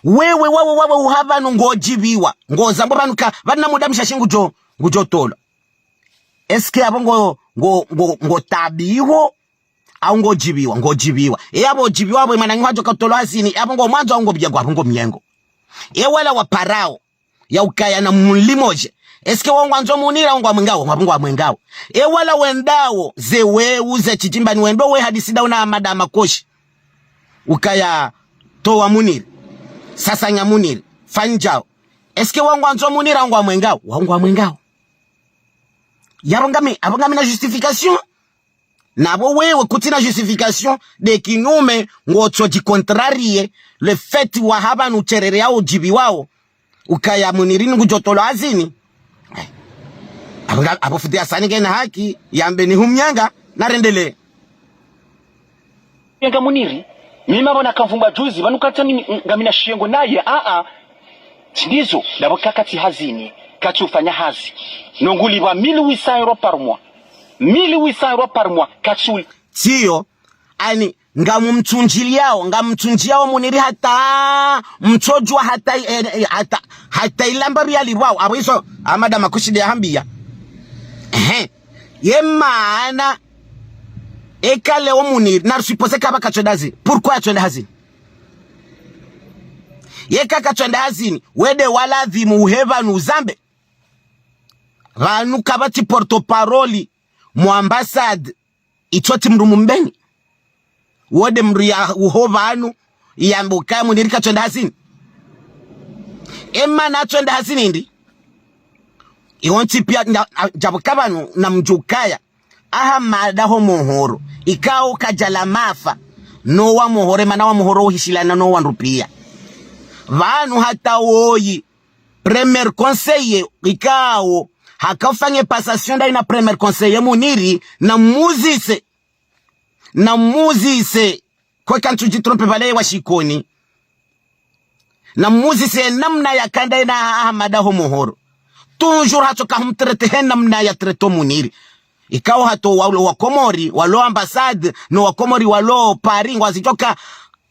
Wewe, wawe, wawe, uha pvanu ngodjiviwa. Ngozambo pvanu ka, pvanu na muda mshashi ngudjo, ngudjo tolwa. Est-ce que apvo ngo, ngo, ngo, ngotabiho, au ngodjiviwa, ngodjiviwa. E apvo djiviwa apvo mwanangu hadjo katolwa hazini, e apvo ngomwandzo au ngopviyagwa, apvo ngomyengo. E wala waparao, ya ukaya na mlimoshe. Est-ce que wo ngwandzo Muniri au ngwamwengao, ngwapvo ngwamwengao. E wala wendao, ze weu, ze tshidjimbani wendo we hadisi dao na Ahamada Makoshi. Ukaya towa Muniri. Sasanya Muniri. Fanyao. Est-ce que wo ngwandzo Muniri au ngwamwengao, au ngwamwengao. Yapvo ngami, apvo ngamina justification. Na apvo wewe kutsina justification de kinyume ngotsodjicontrarier le fait waha pvanu tserere yao djiviwao. Ukaya Muniri ngudjo tolwa hazini. Eh. Apvo nga, apvo futi Hasani kena haki, yambe ni humyenga, na rendelee. Yenga Muniri, mimi mapvo na kamvumba juzi, pvanu katsa mimi, ngamina shiyengo naye, a, a. Tsi ndizo, dapvo kakatsi hazini, katsu ufanya hazi. No ngulipvwa mille huit cents euros par mois. Mille huit cents euros par mois, katsu. Tsiyo, ani, ngamumtsundjiliao, ngamumtsundjiao Muniri hata, mtsodjuwa hata, eh, eh, hata, hata ilamba pviyalipvwao, apvo izo, Ahamada Makoshi de yahambiya. Ehe, ye maana, eka leo Muniri, na risupposé kaba katswenda hazini. Pourquoi yatswenda hazini? Yeka katswenda hazini, wende waladhimu uhe pvanu uzambe. Pvanu kapvatsi porte-parole, mu ambassade, itsotsi mndru Mumbeni. Wode mndru ya uho pvanu, yambe ukaya Muniri katswenda hazini. E mana atswenda hazini ndi. Iwo ntsi piya, na, na, djapvo ka pvanu, na mdjukaya. Ahamada ho mohoro, ikao kadjala mafa, no wa mohoro, e mana wa mohoro uhishilana no wandru piya. Pvanu hata woyi, premier conseiller, ikao, haka ufanye passation ndayi na premier conseiller Muniri, na muzise, na muzise, kweka ntsudji tromper pvale wa Shikoni. Na muzise namna yakanda yena Ahamada ho mohoro. Toujours hatsoka humtraiter he namna yatraiter Muniri. Ikao hata wa, wa Komori, walo ambassade, no wa Komori, walo Paris, ngwazidjuwa ka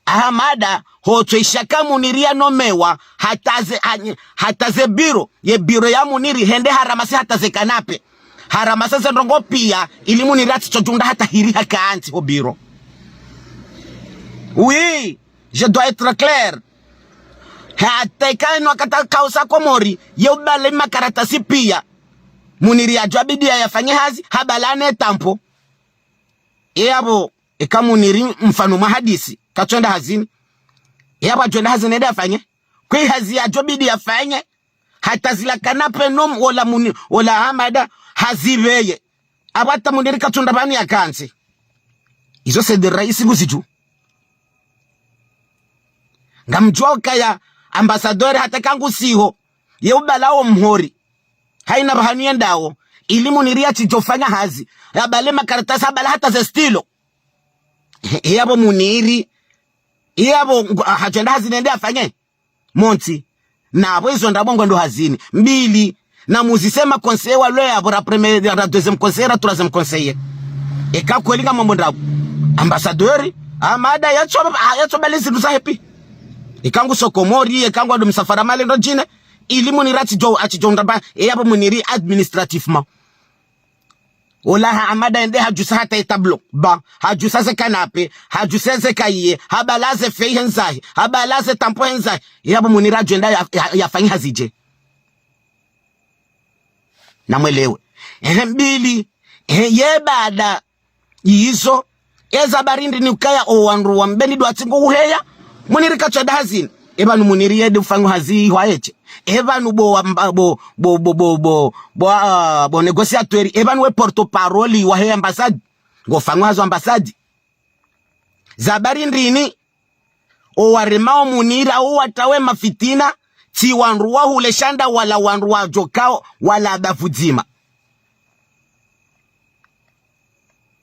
Ahamada, hotso ishaka Muniri yanomewa, hata ze, ha-, hata ze bureau, ye bureau ya Muniri, hende haramasi hata ze canapé. Haramasa ze ndrongo piya, ili Muniri atsitsodjunda hata hiri hakantsi ho bureau. Oui, je dois être clair. Hata ikao inu wakati kausa Komori, ye ubale makaratasi piya. Muniri yadjuwa bidiya yafanye hazi, habala ne tampo. Eyapvo, eka Muniri mfano mwa hadisi, katsuenda hazini. Eyapvo adjoenda hazini ende afanye. Kwe hazi yadjo bidi yafanye. Hata zila kanape nom, ola Muni, ola Hamada, hazipveye. Apvo hata Muniri katsunda pvanu yakantsi. Izo c'est des raisi nguzidju. Ngamdjuwa ukaya ambassadeur hata kangusiho. Ye ubala wo mhori. Haina pvahanu yendao. Ili Muniri yatsidjofanya hazi. Yabale makaratasi, habala hata ze stylo. He, eyapvo Muniri. Eyapvo ngu-, ah, hadjoenda hazini ende afanye. Montsi. Na apvo izo ndrabo ngwendo hazini. Mbili. Na muzise ma conseiller walo yapvo ra premier, ra deuxième conseiller, ra troisième conseiller. Eka kweli ngamwambo ndrabo. Ambassadeur, Hamada yatso, ah, yatso bale zindru zahe pi. Eka nguso Komori, eka ngwado msafara male ndo djine. Ili Muniri atsidjo, atsidjo ndraba, eyapvo Muniri administrativement. Ola Hamada ende hadjusa hata ye tableau. Ba, hadjusa ze kanape, hadjusa ze kaye, habala ze feuille hendzahi, habala ze tampon hendzahi. Eyapvo Muniri adjoenda ya, ya, yafanye hazi dje. Namwelewe. Ehe, mbili. Ehe, ye baada izo, eza habari ndrini ukaya owandru wa Mbeni ndo watsingo uheya, Muniri katsuenda hazini. Epvanu Muniri yende ufanya hazi hwa yeshe. Epvanu bo wa mba-, bo, bo, ah, bo négociateur. Epvanu we porte-parole wahe ambassade. Ngofanya hazi ambassade. Za habari ndrini, owaremao Muniri, owatawe mafitina, tsi wandru wa hule shanda wala wandru wadjokao, wala bavu dzima.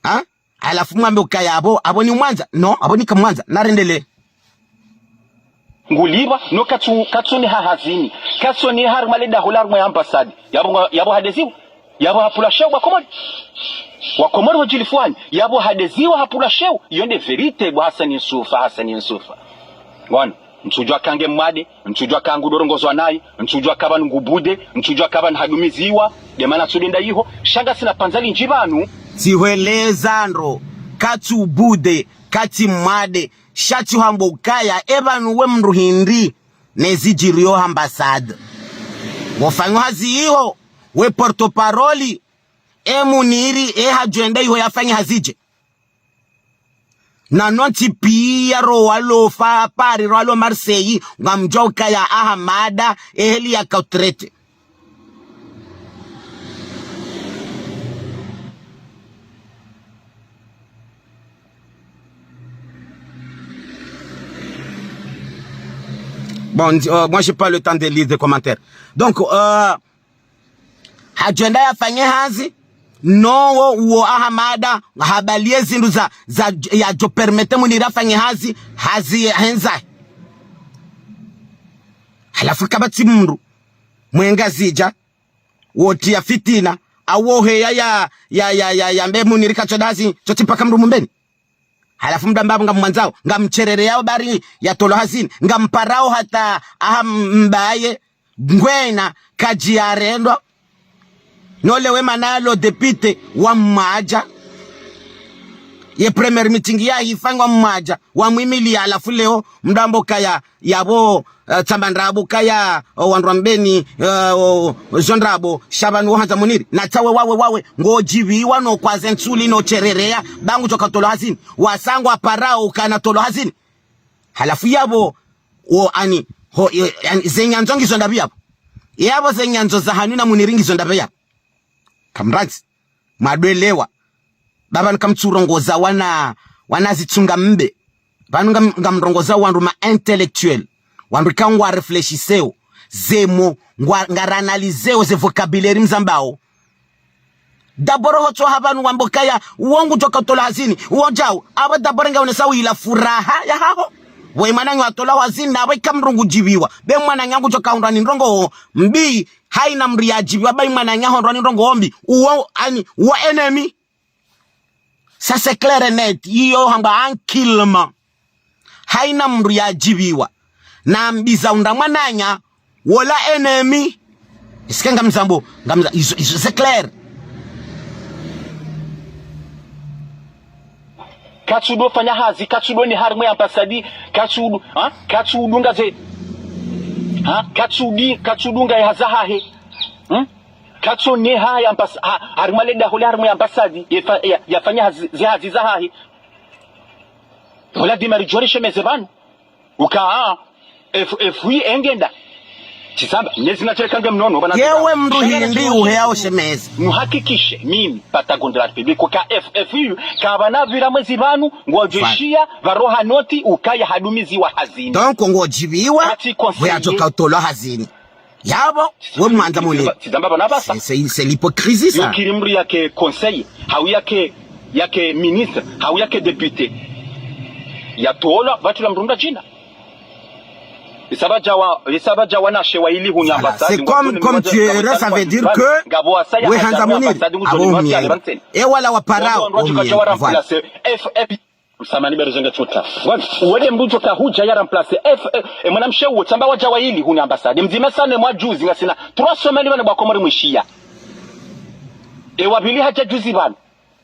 Ha? Halafu mwambe ukaya apvo, apvo ni mwandza. No, apvo ni kamwandza. Narendele. Ngulipvwa, no katsu, katsuneha hazini. Katsuneha harumwa le daho la harumwa ye ambassade. Yapvo nga, yapvo hadeziwa. Yapvo hapvula sheo wa Komori. Wa Komori ho djilifuani. Yapvo hadeziwa hapvula sheo. Iyo nde vérité bo Hasani Nsufa, Hasani Nsufa. Wana, ntsudjwa kange mwade, ntsudjwa kangu dorongozwa nayi, ntsudjwa kaba ngu bude, ntsudjwa kaba nhadumiziwa, de mana tsudenda iho, sha ngasina pvandza lindji pvanu. Tsihweleza ndro, katsu bude, katsi mwade, sha tsi hwambo ukaya, epvanu we mndru hindri, ne zidjiriyo ha ambassade. Wofanya hazi iho, we porte-parole, e Muniri, e hadjoenda iho yafanya hazi dje. Na nontsi piya ro walo fa Paris, ro walo Marseille, ngamdjuwa ukaya Ahamada, eheli yaka utraité. Bon, euh, moi, j'ai pas le temps de lire des commentaires. Donc, euh, hadjoenda yafanye hazi, nowo uwo Ahamada, habaliye zindru za, za, yadjo permettre Muniri afanye hazi, hazi hendza. Halafu kapvatsi mndru, mwe Ngazidja, wotriya fitina, awo heya ya, ya, ya, ya, ya mbe Muniri katsuenda hazi, tsotsi mpaka mndru Mbeni. Halafu mdru amba apvo ngamwandzao, ngamsherereyao bari yatolwa hazini, ngamparao hata aha mbaye, ngwena, kadji yarendwa, nole we mana lo député, wamwadja. Ye première meeting yahifanywa wamwadja, wamwimiliya halafu leo, mdru amba ukaya, yapvo, eh, tsamba ndrabo kaya, o, wandru wa Mbeni, eh, o, zo ndrabo, sha pvanu wo handza Muniri. Na tsawe wawe, wawe, ngodjipviwa no kwaze ntsuli no sherereya, ba ngudjo katolwa hazini. Wasa ngwaparao ukana tolwa hazini. Halafu yapvo, o, ani, ho, e, ani, ze nyandzo ngizo ndapvi yapvo. Yapvo ze nyandzo za hanyu na Muniri ngizo ndapvi yapvo. Kamrandzi. Mwadwelewa. Ba pvanu kamtsurongoza wana, wana zitsunga mbe. Pvanu ngam-, ngamrongoza wandru ma intellectuel. Wandru ka ngwa réfléchisseo. Ze mots, ngwa, ngara analyseo ze vocabulaire mzambao. D'abord hotsoha pvanu wamba ukaya, uwo ngudjo katolwa hazini, uwo djau. Apvo d'abord ngaonesa wila furaha yahaho. Pvo ye mwananya hatolwa hazini, na pvo ika mndru ngudjipviwa. Be mwananya ngudjo kahundrwa ni ndrongoo mbi, haina mndru yadjipviwa, ba ye mwananya hahundrwa ni ndrongoo mbi. Uwo, ani, uwo ennemi. Ça c'est clair et net. Iyo hamba ankilma. Haina mndru yadjipviwa. Na mbi za hundra mwananya, wola ennemi. Est-ce que ngamzambo, ngamza-, izo, izo, c'est clair. Katsudo fanya hazi, katsudo ne harumwa ye ambassade, katsudo, ha? Katsudo ngaze, ha? Katsudi, katsudo nga ye hazi yahahe. Hmm? Katsoneha ya ambas-, ha, harimwa le daho le harimwa ya ambasadi, yefa-, ya, yafanya hazi, ze hazi zahahe. Wala dimari djwari shemeze pvanu. Uka, ah, F F U engenda. Tsisamba, nezi na tshele kange mnono, bana. Yewe mndru hindri uheyao shemeze? Nuhakikishe, mimi, Patagon de la République, uka F F U, kapvana pvira mwezi pvanu, ngwadjo shiya, pvaro ha noti, ukaya hadumiziwa hazini. Donc, ngodjibiwa, kati conseiller. Hweyatsoka utolwa hazini. Yapvo, we mwandzo muni. Tsizamba pvanu pvasa. C'est, c'est, c'est l'hypocrisie, ça. Yo kiri mndru yake conseiller, hau yake, yake ministre, hau yake député. Yatolwa, pvatsu la mndru mndru djina. Isaba djawa, isaba djawa na shewa ili huni ambassade. Voilà. C'est comme, comme tu es heureux, ça veut dire que ngapvo wasa ya we handza muni, ambassade, abo umyele. E wala waparao, umyele. Voilà. F F. Msamani beru zenge tsuta. Bwana, uwede mndru djo kahudja ya remplacer. F, eh, eh, mwanamshe uwo, tsamba wadja wa ili, huni ambassade. Mdzima sana mwa juzi, ngasina trois semaines bana bwa Komori mwishiya. E wa pvili hadja juzi pvanu.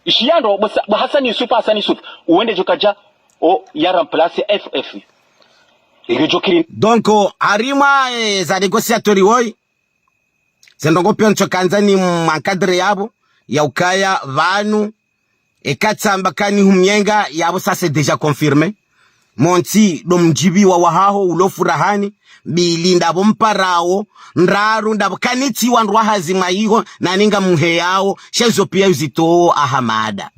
Ishiya ndo, bwa sa-, bwa Hassan Yusuf, Hassan Yusuf. Uwende djo kadja, o, ya remplacer F F. Ege djo kiri. Donc, harimwa, eh, za négociateur woyi. Ze ndrongo piya ntsokandza ni mwankadre yapvo, ya ukaya pvanu, eka tsamba kani humyenga, yapvo ça c'est déjà confirmé. Montsi, ndo mdjibiwa wahaho, ulo furahani, mbili ndapvo mparao, ndraru ndapvo kanitsi wandru wa hazi mwa iho, nani ngamheyao, shezo piya uzito Ahamada.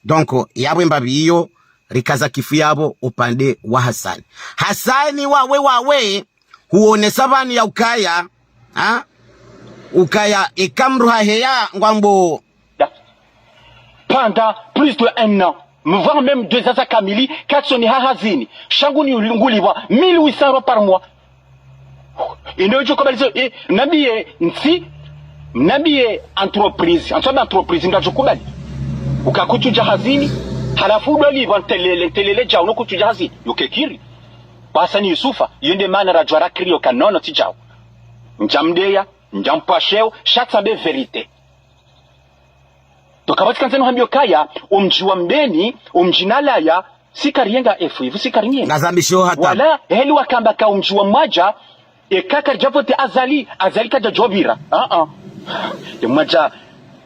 Donc, yapvo mbapvi iyo, rikaza kifu yapvo upande wa Hasani. Hasani wawe, wawe, huonesa pvanu ya ukaya, ha? Ukaya, eka mndru haheya ngwambo. Pendant plus de un an, voire même deux ans za kamili, katsoniha hazini. Shangu ni ulungulipvwa mille huit cents euros par mois. Ino idjo kubali zo, eh, nambiye ntsi, nambiye entreprise, ntsi ya entreprise, ngadjo kubali. Uka kutsudja hazini, halafu udolipvwa ntelele, ntelele djao no kutsudja hazini. Yo kekiri. Hasani Yusufa, yo nde mana radjwara kiri yo kanono tsi djao. Ndjamdeya, ndjampvasheo, sha tsambe vérité. Donc, apvatsi kandza nuhambiyo kaya, omdji wa Mbeni, omdji nalaya, si kariyenga F F U, si kariyenga. Ngazambisho hata. Wala, heli wakamba ka omdji wa Mwadja, eka karidja vote Azali, Azali kadja djopvira. Ah, ah. Ye Mwadja,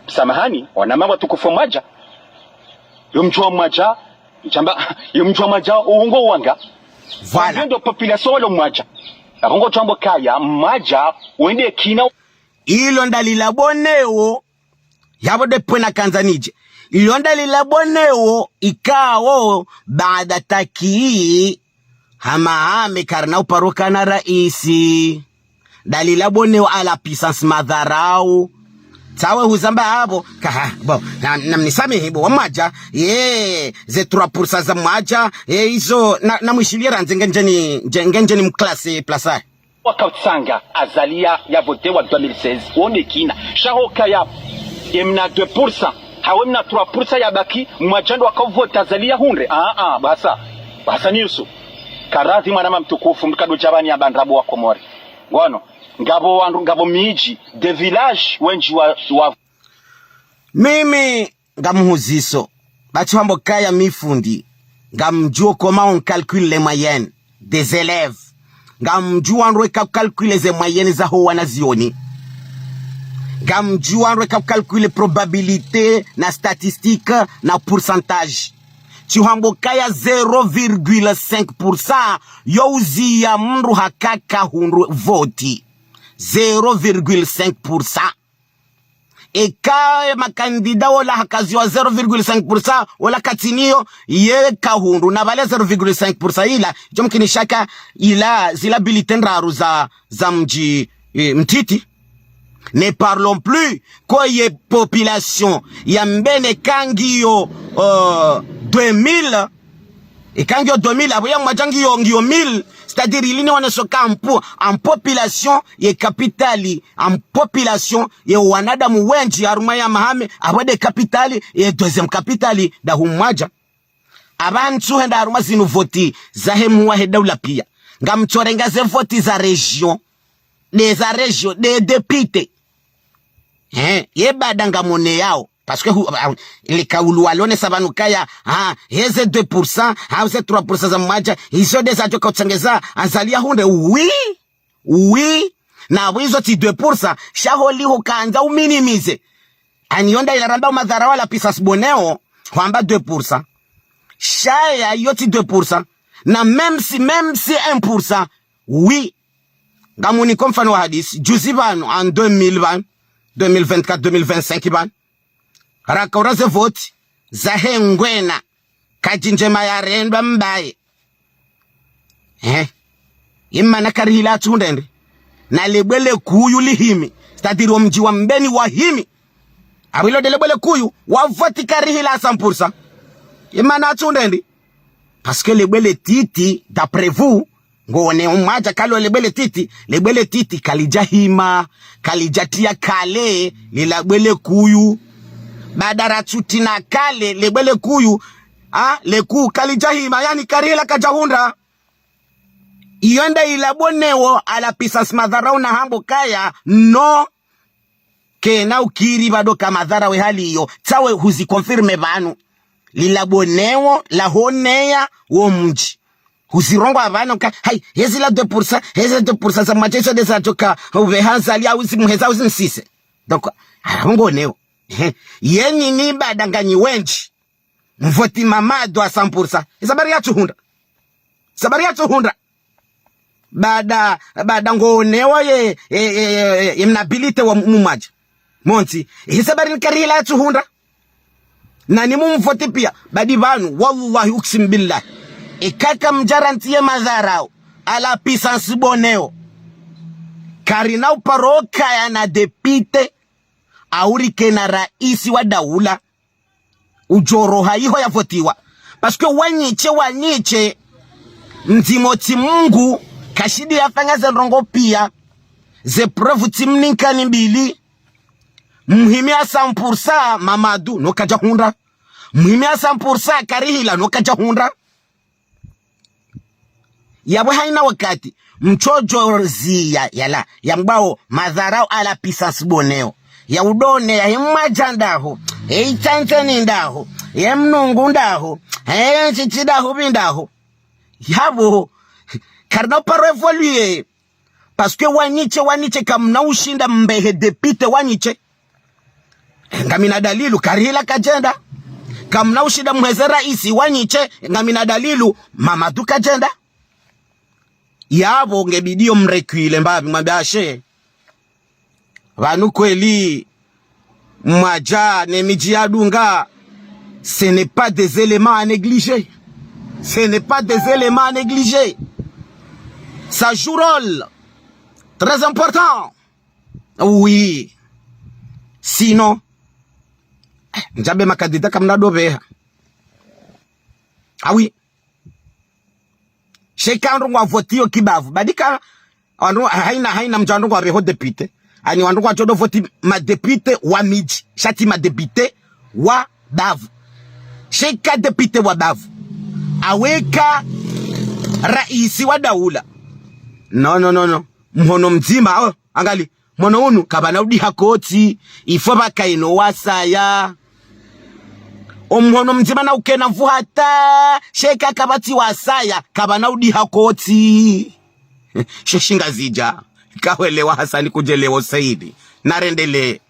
samahani, wanama watukufu Mwadja. Yo mdji wa Mwadja, ndjamba, yo mdji wa Mwadja, uungo wanga. Voilà. Combien de population walo Mwadja? Abongo djambo kaya, Mwadja, wende kina. Ilo ndalila boneo, yapvo nde pvwena kandza nidje. Ilo ndalila boneo ikao baada taki hama hame karina uparukana raisi. Ndalila boneo à la puissance madharau. Tsawe huzamba apvo, kaha, bo, na, na mnisamihi bo wa Mwadja, ye, ze trois pour cent za Mwadja, ye, izo, na, na mwishiliye randzi ngendje ni, nge-, ngendje ni mklasi plasa. Wakatsanga Azali ya, ya vote wa deux mille seize, wone kina. Sha ho kaya, emna deux pour cent, hawe mna trois pour cent ya baki, Mwadja ndo waka vote Azali ya hundre. Ah, ah, basa. Hasani Yusufa. Karadhi mwanama mtukufu, mkado djabani ya bandrabo wa Komori. Ngono, ngapvo wandru, ngapvo midji, des villages, wendji wa, wa. Mimi, ngamhuziso, pvatsi hwambo kaya mi fundi, ngamdjuo comment on calcule les moyennes des élèves. Ngamdjuo wandru weka calcule ze moyennes za ho wanazioni. Ngamdjuo wandru weka calcule probabilité na statistique na pourcentage. Tsi hwambo kaya zéro virgule cinq pour cent yo uziya mndru haka kahundru voti. Zéro virgule cinq pour cent. Eka ye makandida wola hakaziwa zéro virgule cinq pour cent, wola katsiniyo, ye kahundru, na pvale zéro virgule cinq pour cent ila, djo mkini shaka ila, zila bulletin ndraru za, za mdji, eh, mtiti. Ne parlons plus, ko ye population ya Mbeni kangiyo, euh, deux mille, Eka ngiyo deux mille, apvo ya Mwadja ngiyo, ngiyo mille, c'est-à-dire ili ni wane soka en po-, en population ye capitale, en population ye wanadamu wendji harumwa ya mahame, apvo nde capitale, ye deuxième capitale, nda hu Mwadja. Apvanu tsu henda harumwa zinu voti, zahe muwa he daula piya. Ngamtsorenga ze voti za région, nde za région, nde député. Eh, ye baada ngamoneyao. Parce que hu-, ah, le kaulu walonesa pvanu kaya, ah, heze deux pour cent, hau ze trois pour cent za Mwadja, izo nde zadjo kautsengeza, Azali ya hundre, oui, oui, Na pvo izo tsi deux pour cent, sha holiho kandza u minimiser. Ani yo nda ila ramba umadhara wala puissance boneo, hwamba deux pour cent. Sha ya yo tsi deux pour cent. Na même si, même si un pour cent, oui. Ngamuniko mfano wa hadisi, juzi pvanu, en deux mille pvanu, deux mille vingt-quatre, deux mille vingt-cinq pvanu. Rakaura ze voti, zahe ngwena, kadjindjema yarendwa mbaye. Eh, imana karihila atsu hundra ndri. Na lebwe le kuyu lihimi, c'est-à-dire omdji wa Mbeni wahimi. Apvo ilo nde lebwe le kuyu, wa voti karihila à cent pour cent. Imana atsu hundra ndri. Parce que lebwe le titi, d'après vous, ngone umwadja kalo lebwe le titi, lebwe le titi kalidja hima, kalidja tia kale, lila bwe le kuyu. Baada ratsu tina kale, lebwe le kuyu, ah, le kuyu kalidja hima, yani karihila kadja hundra. Iyo nda ila boneo, à la puissance madhara una hambo kaya, non. Kena ukiri pvado ka madhara we hali iyo, tsawe huzi confirmer pvanu. Lila boneo, la honeya, wo mdji. Huzirongoa pvanu ka, hai, hezi la deux pour cent, hezi la deux pour cent, za mwache iso nde za djoka, uve hanza lia uzi muheza uzi msise. Donc, arongo neo. Ehe. Yenyi ni baada nganyi wendji. Mvoti Mamadu à cent pour cent. Isabari yatsu hundra. Isabari yatsu hundra. Baada, baada ngonewa ye, ye, ye, ye, ye mnabilité wa mu-, mumwadja. Montsi, isabari nkarihila yatsu hundra. Na ni mumvoti pia, badi pvanu, wallahi uksim billah. Ikaka mdjarantsi ye madharau, à la puissance boneo. Karina uparo kaya na député, aurike na raisi wa daula, udjoroha iho yavotiwa. Parce que wanyishe, wanyishe, mdzima tsi Mungu, kashindi yafanya ze ndrongo pia, ze preuve tsi mninkani mbili, muhimi à cent pour cent Mamadu, no kadja hundra. Muhimi à cent pour cent karihila, no kadja hundra. Yapvo haina wakati, mtsodjo ziya, yala, yambwao, madharau à la puissance boneo. Ya udone, ya himwadja ndaho, ye itsantseni ndaho, ye mnungu ndaho, ye ntshitshi ndaho, pvi ndaho. Yapvo, karina uparo évoluer. Parce que wanyishe, wanyishe kamna ushinda mbehe député wanyishe. Ngamina dalilu, karihila kadjenda. Kamna ushinda muheze raisi wanyishe, ngamina dalilu, Mamadu kadjenda. Yapvo ngebidiyo mrekwile mbapvi mwambe ashe. Pvanu kweli, mwadja ne midji yadunga, ce n'est pas des éléments à négliger. Ce n'est pas des éléments à négliger. Ça joue rôle très important. Oui. Sinon, eh, ndjambe makandida kamna dobeha. Ah oui. Sheka wandru ngwavotiyo kibavu. Badika, wandru haina, haina mdja wandru ngwabeho député. Ani wandru ngwadjo do voti madéputé wa midji. Sha tsi madéputé wa bavu. Sheka député wa bavu. Aweka raisi wa daula. Non, non, non, non. Mhono mdzima, oh, angali. Mhono unu, kapvana udiha kotsi, ifo pvakaino wasaya. Omhono mdzima na ukena nvu hata, sheka kapvatsi wasaya, kapvana udiha kotsi. She shingazidja, kahwelewa Hasani kudjelewa Saidi. Narendele.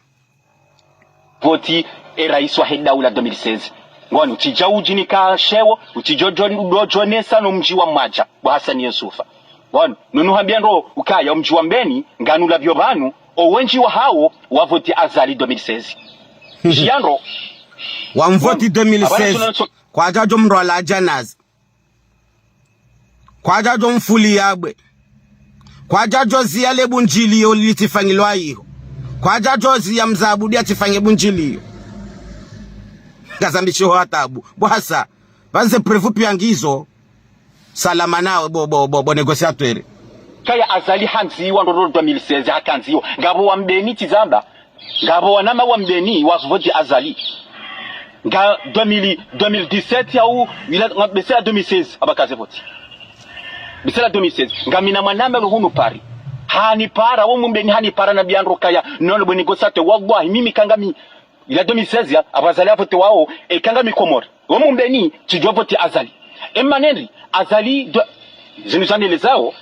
Voti e raisi wahe daula deux mille seize. Ngwani, utsidja udjinika shewo, utsidjo djo-, dodjonesa no mdji wa mwadja, bo Hasani Yusufa. Wanu, nunu hambia ndo ukaya omdji wa Mbeni, nganu lapvio pvanu, owendji wahawo wavoti Azali deux mille seize. Shiya ndo. Wamvoti wanu, deux mille seize. Apvana tuna so- Kwadjadjo mndru ala djanazi. Kwadjadjo mfuli yabwe. Kwadjadjo ziya le bundjiliyo litsifanyilwa iho. Kwadjadjo ziya mzabudi atsifanye bundjiliyo. Ngazambishiho hatabu. Bwasa. Pvandze preuve pia ngizo. Salama nawe bo, bo, bo, bo négociateur. Kaya Azali handziwa ndo ndo deux mille seize hakandziwa. Ngapvo wa Mbeni tsi zamba. Ngapvo wanama wa Mbeni wavoti Azali. Nga deux mille, deux mille dix-sept ya u, ila, nga, bese la deux mille seize, abakaze voti. Bese la deux mille seize. Ngamina mwanama lo hunu Paris. Hanipara, wo mu Mbeni hanipara na biandro kaya. Non, bo négociateur, wallahi, mimi kangami. Ila deux mille seize ya, apvo Azali avote wao, e kangami Komori. Wo mu Mbeni, tsidjo voti Azali. Emma Henry, Azali, do, zinu zanelezao,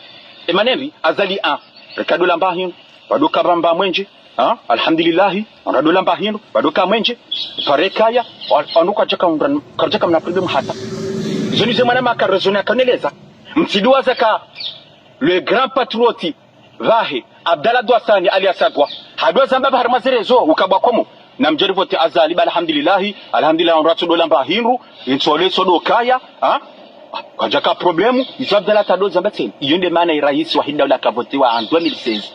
Emma Henry, Azali un. Ricardo Lambahino. Bado kapvamba mwenje, ha? Alhamdulillahi, wandru wadolamba hindru, bado ka mwenje, pare kaya, wa-, wandru kwadjaka mna, kwadjaka mna problème hata. Zoni ze mwana maka raisonner akaneleza. Mtsiduwaza ka le grand patriote, pvahe, Abdallah Dwassani alias Agwa. Hadwa zamba pvahari mwa ze réseaux, ukabwa komo. Na mdjeri vote Azali, ba alhamdulillahi, alhamdulillahi, wandru watsodolamba hindru, intsole tsodo kaya, ha? Kwadjaka problème, izo Abdallah tado zamba tsena. Iyo nde maana i raisi wa hi daula kavotewa en deux mille seize.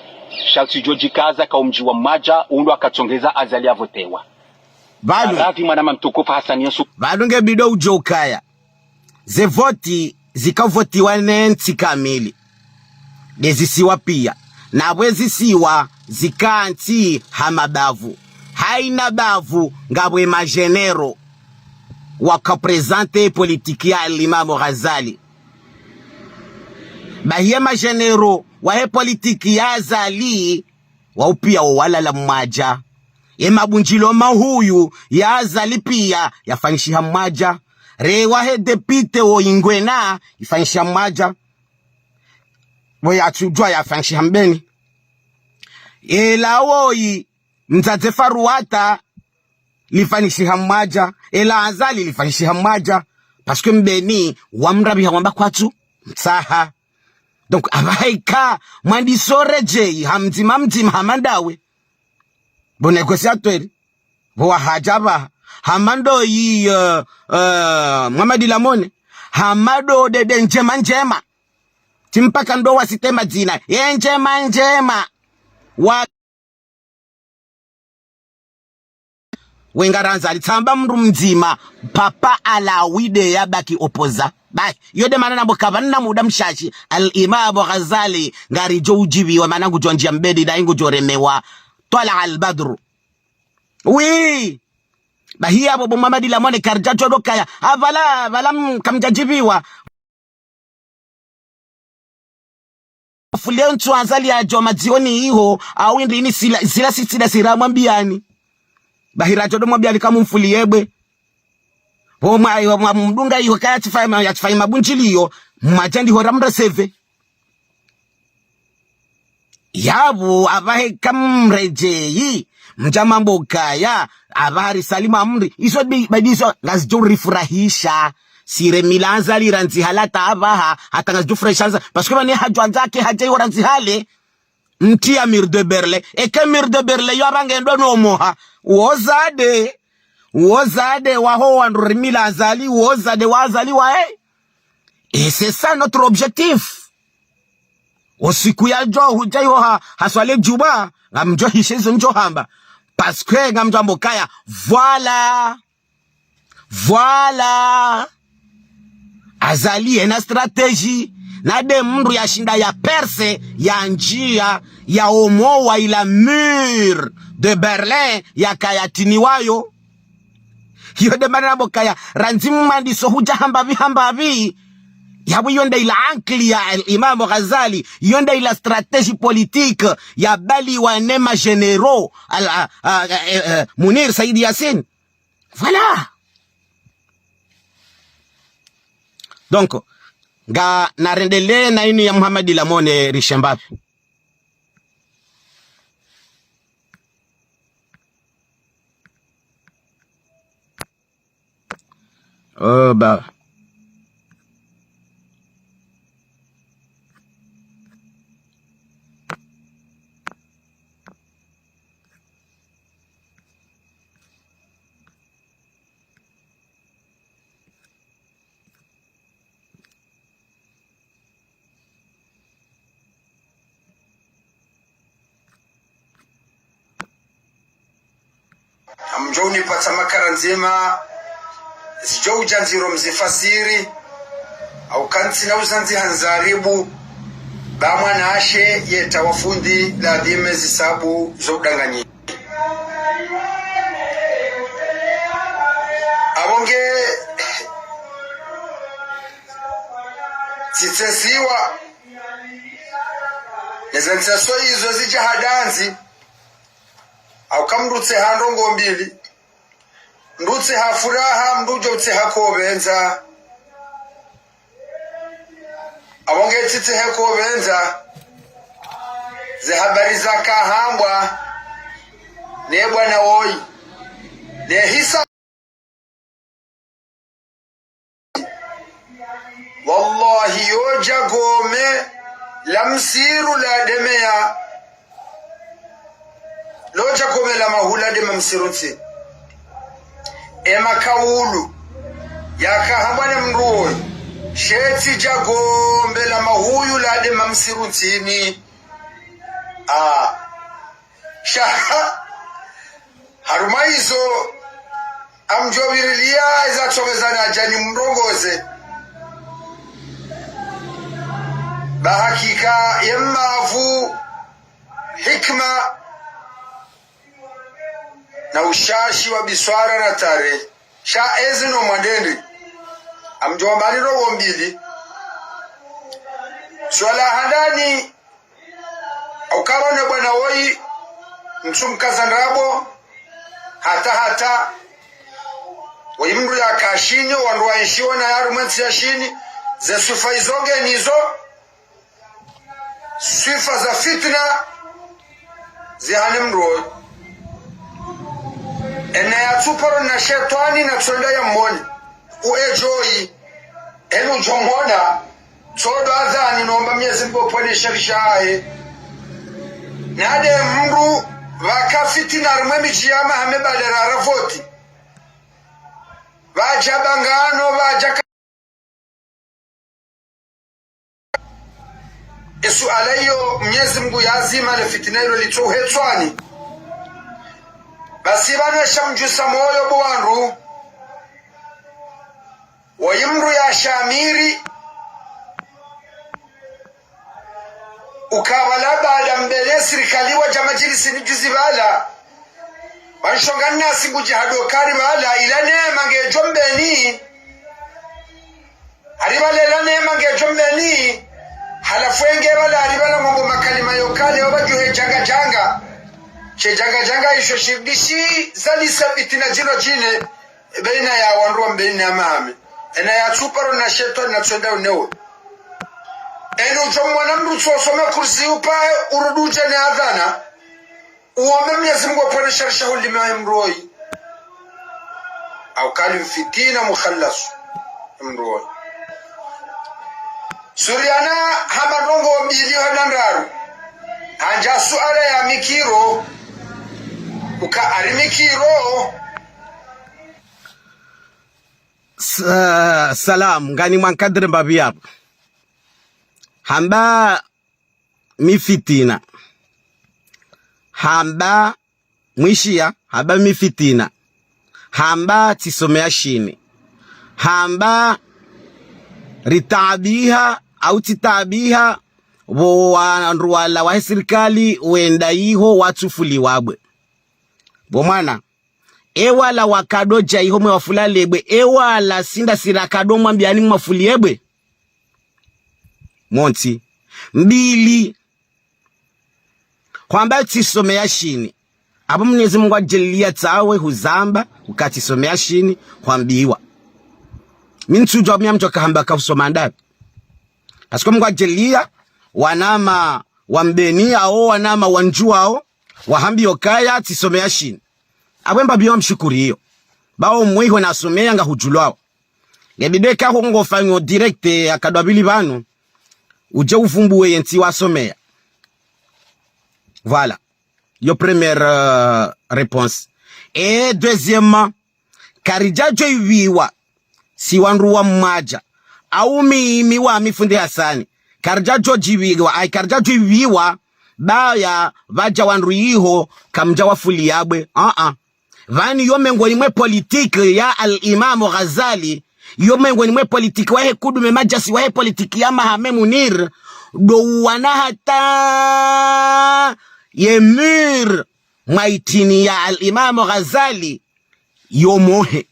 Sha tsi djo djikaza ka umdji wa mwadja, undru akatsongeza Azali avotewa. Bado. Radhi mwana mtukufu Hassan Yusuf. Bado nge bido udjo kaya. Ze voti zikavotiwa ne ntsi kamili. Nde zisiwa pia. Na pvwe zisiwa zika ntsi ha mabavu. Haina bavu ngapvwe ma généraux waka présenter politique ya Al-Imam Ghazali. Bahi ye ma généraux wahe politique ya Azali, wao pia wo walala mwadja. Ye mabundjilio mahuyu ya Azali pia yafanyishiha mwadja. Re wahe député wo ingwena, ifanyishiha mwadja. Wo yatsudjwa yafanyishiha Mbeni. Ela woyi, mdzadze Faruata, lifanyishiha mwadja. Ela Azali lifanyishiha mwadja. Parce que Mbeni, wamrabiha wamba kwatsu mtsaha. Donc, apvaha ika, mwandiso redjeyi, ha mdzima mdzima, hama ndawe. Bo négociateur, bo wahadja pvaha, hama ndo yi, euh, euh, Mohamed Lamone, hama ndo dede ndjema ndjema. Tsi mpaka ndo wa citer madzina, ye ndjema ndjema. Wa Wenga randza alitsamba mndru mdzima, papa Alawi nde yabaki opposant. Bahi, iyo nde mana nambo kapvana muda mshashi, Al-Imam Ghazali, ngaridjo udjiviwa, mana ngudjo ndjia Mbeni, na ingudjo remewa. Twala al-badru. Oui. Bahi yapvo bo Mohamed Lamone karidja djo do kaya. Apvala, apvala m-, kamdja djiviwa. Mfulie ntsu Azali yadjo madzioni iho, au indri ini sila, sila sitsila sira mwambiani. Bahi radjo do mwambiani kamu mfulie bwe. Bo mwa, mwa mdunga iho kaya tsifanya, ya tsifanya mabundjilio, mwadja ndi ho ramrecevoir. Yapvo apvaha eka mredjeyi, mdja mambo kaya, apvaha risalimu amri. Izo bi-, badi izo ngazidjo rifurahisha. Sire mila Azali randzi hale hata apvaha, hata ngazidjo furahisha Azali. Parce que pvanu hadjwandza ke hadja yo randzi hale. Ntsi ya mur de Berlin. Eke mur de Berlin yo apvaha ngendo no moha. Wozade. Wozade waho wandru rimila Azali. Wozade wa Azali wahe. Et c'est ça notre objectif. Osiku yadjo hudja yo ha, haswali djumwa, ngamdjo hishe izo mdjo hamba. Parce que ngamdjo ambo kaya, voilà. Voilà. Azali ena stratégie, na nde mndru yashinda ya percer, ya ndjia, ya omowa ila mur de Berlin, yakaya tiniwayo. Iyo nde mana nambo kaya, randzi mwandiso hudja hamba pvi hamba pvi. Yapvo iyo nde ila ankili ya Al-Imam Ghazali, iyo nde ila stratégie politique yabaliwa ne ma généraux, al-, a, a, e, e, Munir Said Yasin. Voilà. Donc, nga narendelee na inu ya Mohamed Lamone rishembavi. Oh, ba. Ngamdjo unipatsa makara ndzima, zidjo udja ndziro mzifasiri, au kantsina uzandzi ha ndzaribu, ba mwanashe yeta wa fundi ladhime zisabu zo udanganyi. Apvo nge tsitsesiwa, neze ntseso izo zidja ha dandzi, au kamdru tseha ndrongo mbili, mndru tseha furaha, mndru djo tseha kopvendza. Apvo nge tsitsehe kopvendza. Ze habari zakahambwa ne bwana woyi, ne hisa. Wallahi, yodja gome la msiru la demeya. Lodja gome la mahu la dema msiru ntsini. E makaulu yakahambwa ne mndru woyi, shetsi dja gome la mahu la dema msiru ntsini. Ah. Sha harumwa izo, ngamdjo virilia iza tsongeza nadja nimrongoze. Ba hakika ye mavu, hikima, na ushashi wa biswara na tarehi. Sha ezi no mwandende. Ngamdjo wambani ndrongoo mbili. Swala handani, ukaba ne bwana woyi, mtsu mkaza ndrabo, hata hata. Woyi mndru yaka Shini, wandru wa Shini, wana harumwa entsi ya Shini, ze swifa izo nge nizo, swifa za fitina, zihane mndru woyi. Ena ya tsuparo na shetwani na tsonda ya moni. Uedjoyi, enu djo mona, tsodo adhani nomba Mnyezi Mngu pvwene sharishaye. Nade mndru pvaka fitina harumwa emidji ya Hamahame bale rara voti. Pvadja bangano, pvadja ka- Esuala iyo, Mnyezi Mngu yazima le fitina ilo litso uhetswani. Basi pvanu esha mdjusa moyo bo wandru. Woyi mndru ya shamiri. Ukaba la baada mbele sirikali wadja madjilisi ni juzi pvala. Wanshonga nasi ngudji hado kari pvala, ila neema ngedjo mbeni. Hari pvala ila neema ngedjo mbeni. Halafu enge pvala hari pvala ngombo makalima yokale wabadjuhe djanga djanga. She djanga djanga isho shirdishi zalisa fitina djino djine. Baina ya wandru wa mbeni na Hamahame. Ena ya tsuparo na shetwani na tsonda unewe. Enu djo mwana mndru tso some kursi upa urudi udje ne adhana. Uombe Mnyezi Mngu apvwene sharisha hulime wahe mndru woyi. Au kali mfitina mukhalasu mndru woyi. Suriana hama ndrongoo mbili hau ndraru. Handja suala ya mikiro. Uka ari mikiro. Sa-, salam, ngani mwankadre mbapvi yapvo. Hamba mi fitina. Hamba mwishiya, hamba mi fitina. Hamba tsisomeya Shini. Hamba ritaabiha, au tsitaabiha, pvo wandru wala wahe sirikali, wenda iho watsufuliwa bwe. Bo mwana, ewala wakado dja iho mwe wafula lebwe, ewala sinda sira kado mwambiani mwafulie bwe. Montsi. Mbili. Hwamba tsisomeya Shini. Apvo Mnyezi Mngu adjaliya tsawe huzamba, uka tsisomeya Shini, hwambiwa. Mi ntsudjuwa mi amdjo kahamba kahusoma ndapvi. Parce que Mngu adjaliya, wanama wa mbeni ao, wanama wandjuwao, wahambiyo kaya tsisomeya Shini. Apvo mbapvi yo mshukuriyo. Ba omwe iho nasomeya ngahudjulwao. Ngebidi eka ho ngofanyo direct ya kadwa pvili pvanu. Udje uvumbuwe yentsi wasomeya. Voilà. Yo première, euh, réponse. Et deuxièmement, karidjadjo ipviwa, si wandru wa mwadja. Au mi, mi wa mi fundi Hasani. Karidjadjo djipviwa, ai karidjadjo ipviwa, baya, pvadja wandru iho, kamdja wafulia bwe. Ah, ah. Pvani yo mengoni mwe politique ya Al-Imam Ghazali, yo mengoni mwe politique wahe kudume madjasi wahe politique ya Mahame Munir, ndo uwana hata ye mur mwaitini ya Al-Imam Ghazali, yo mohe.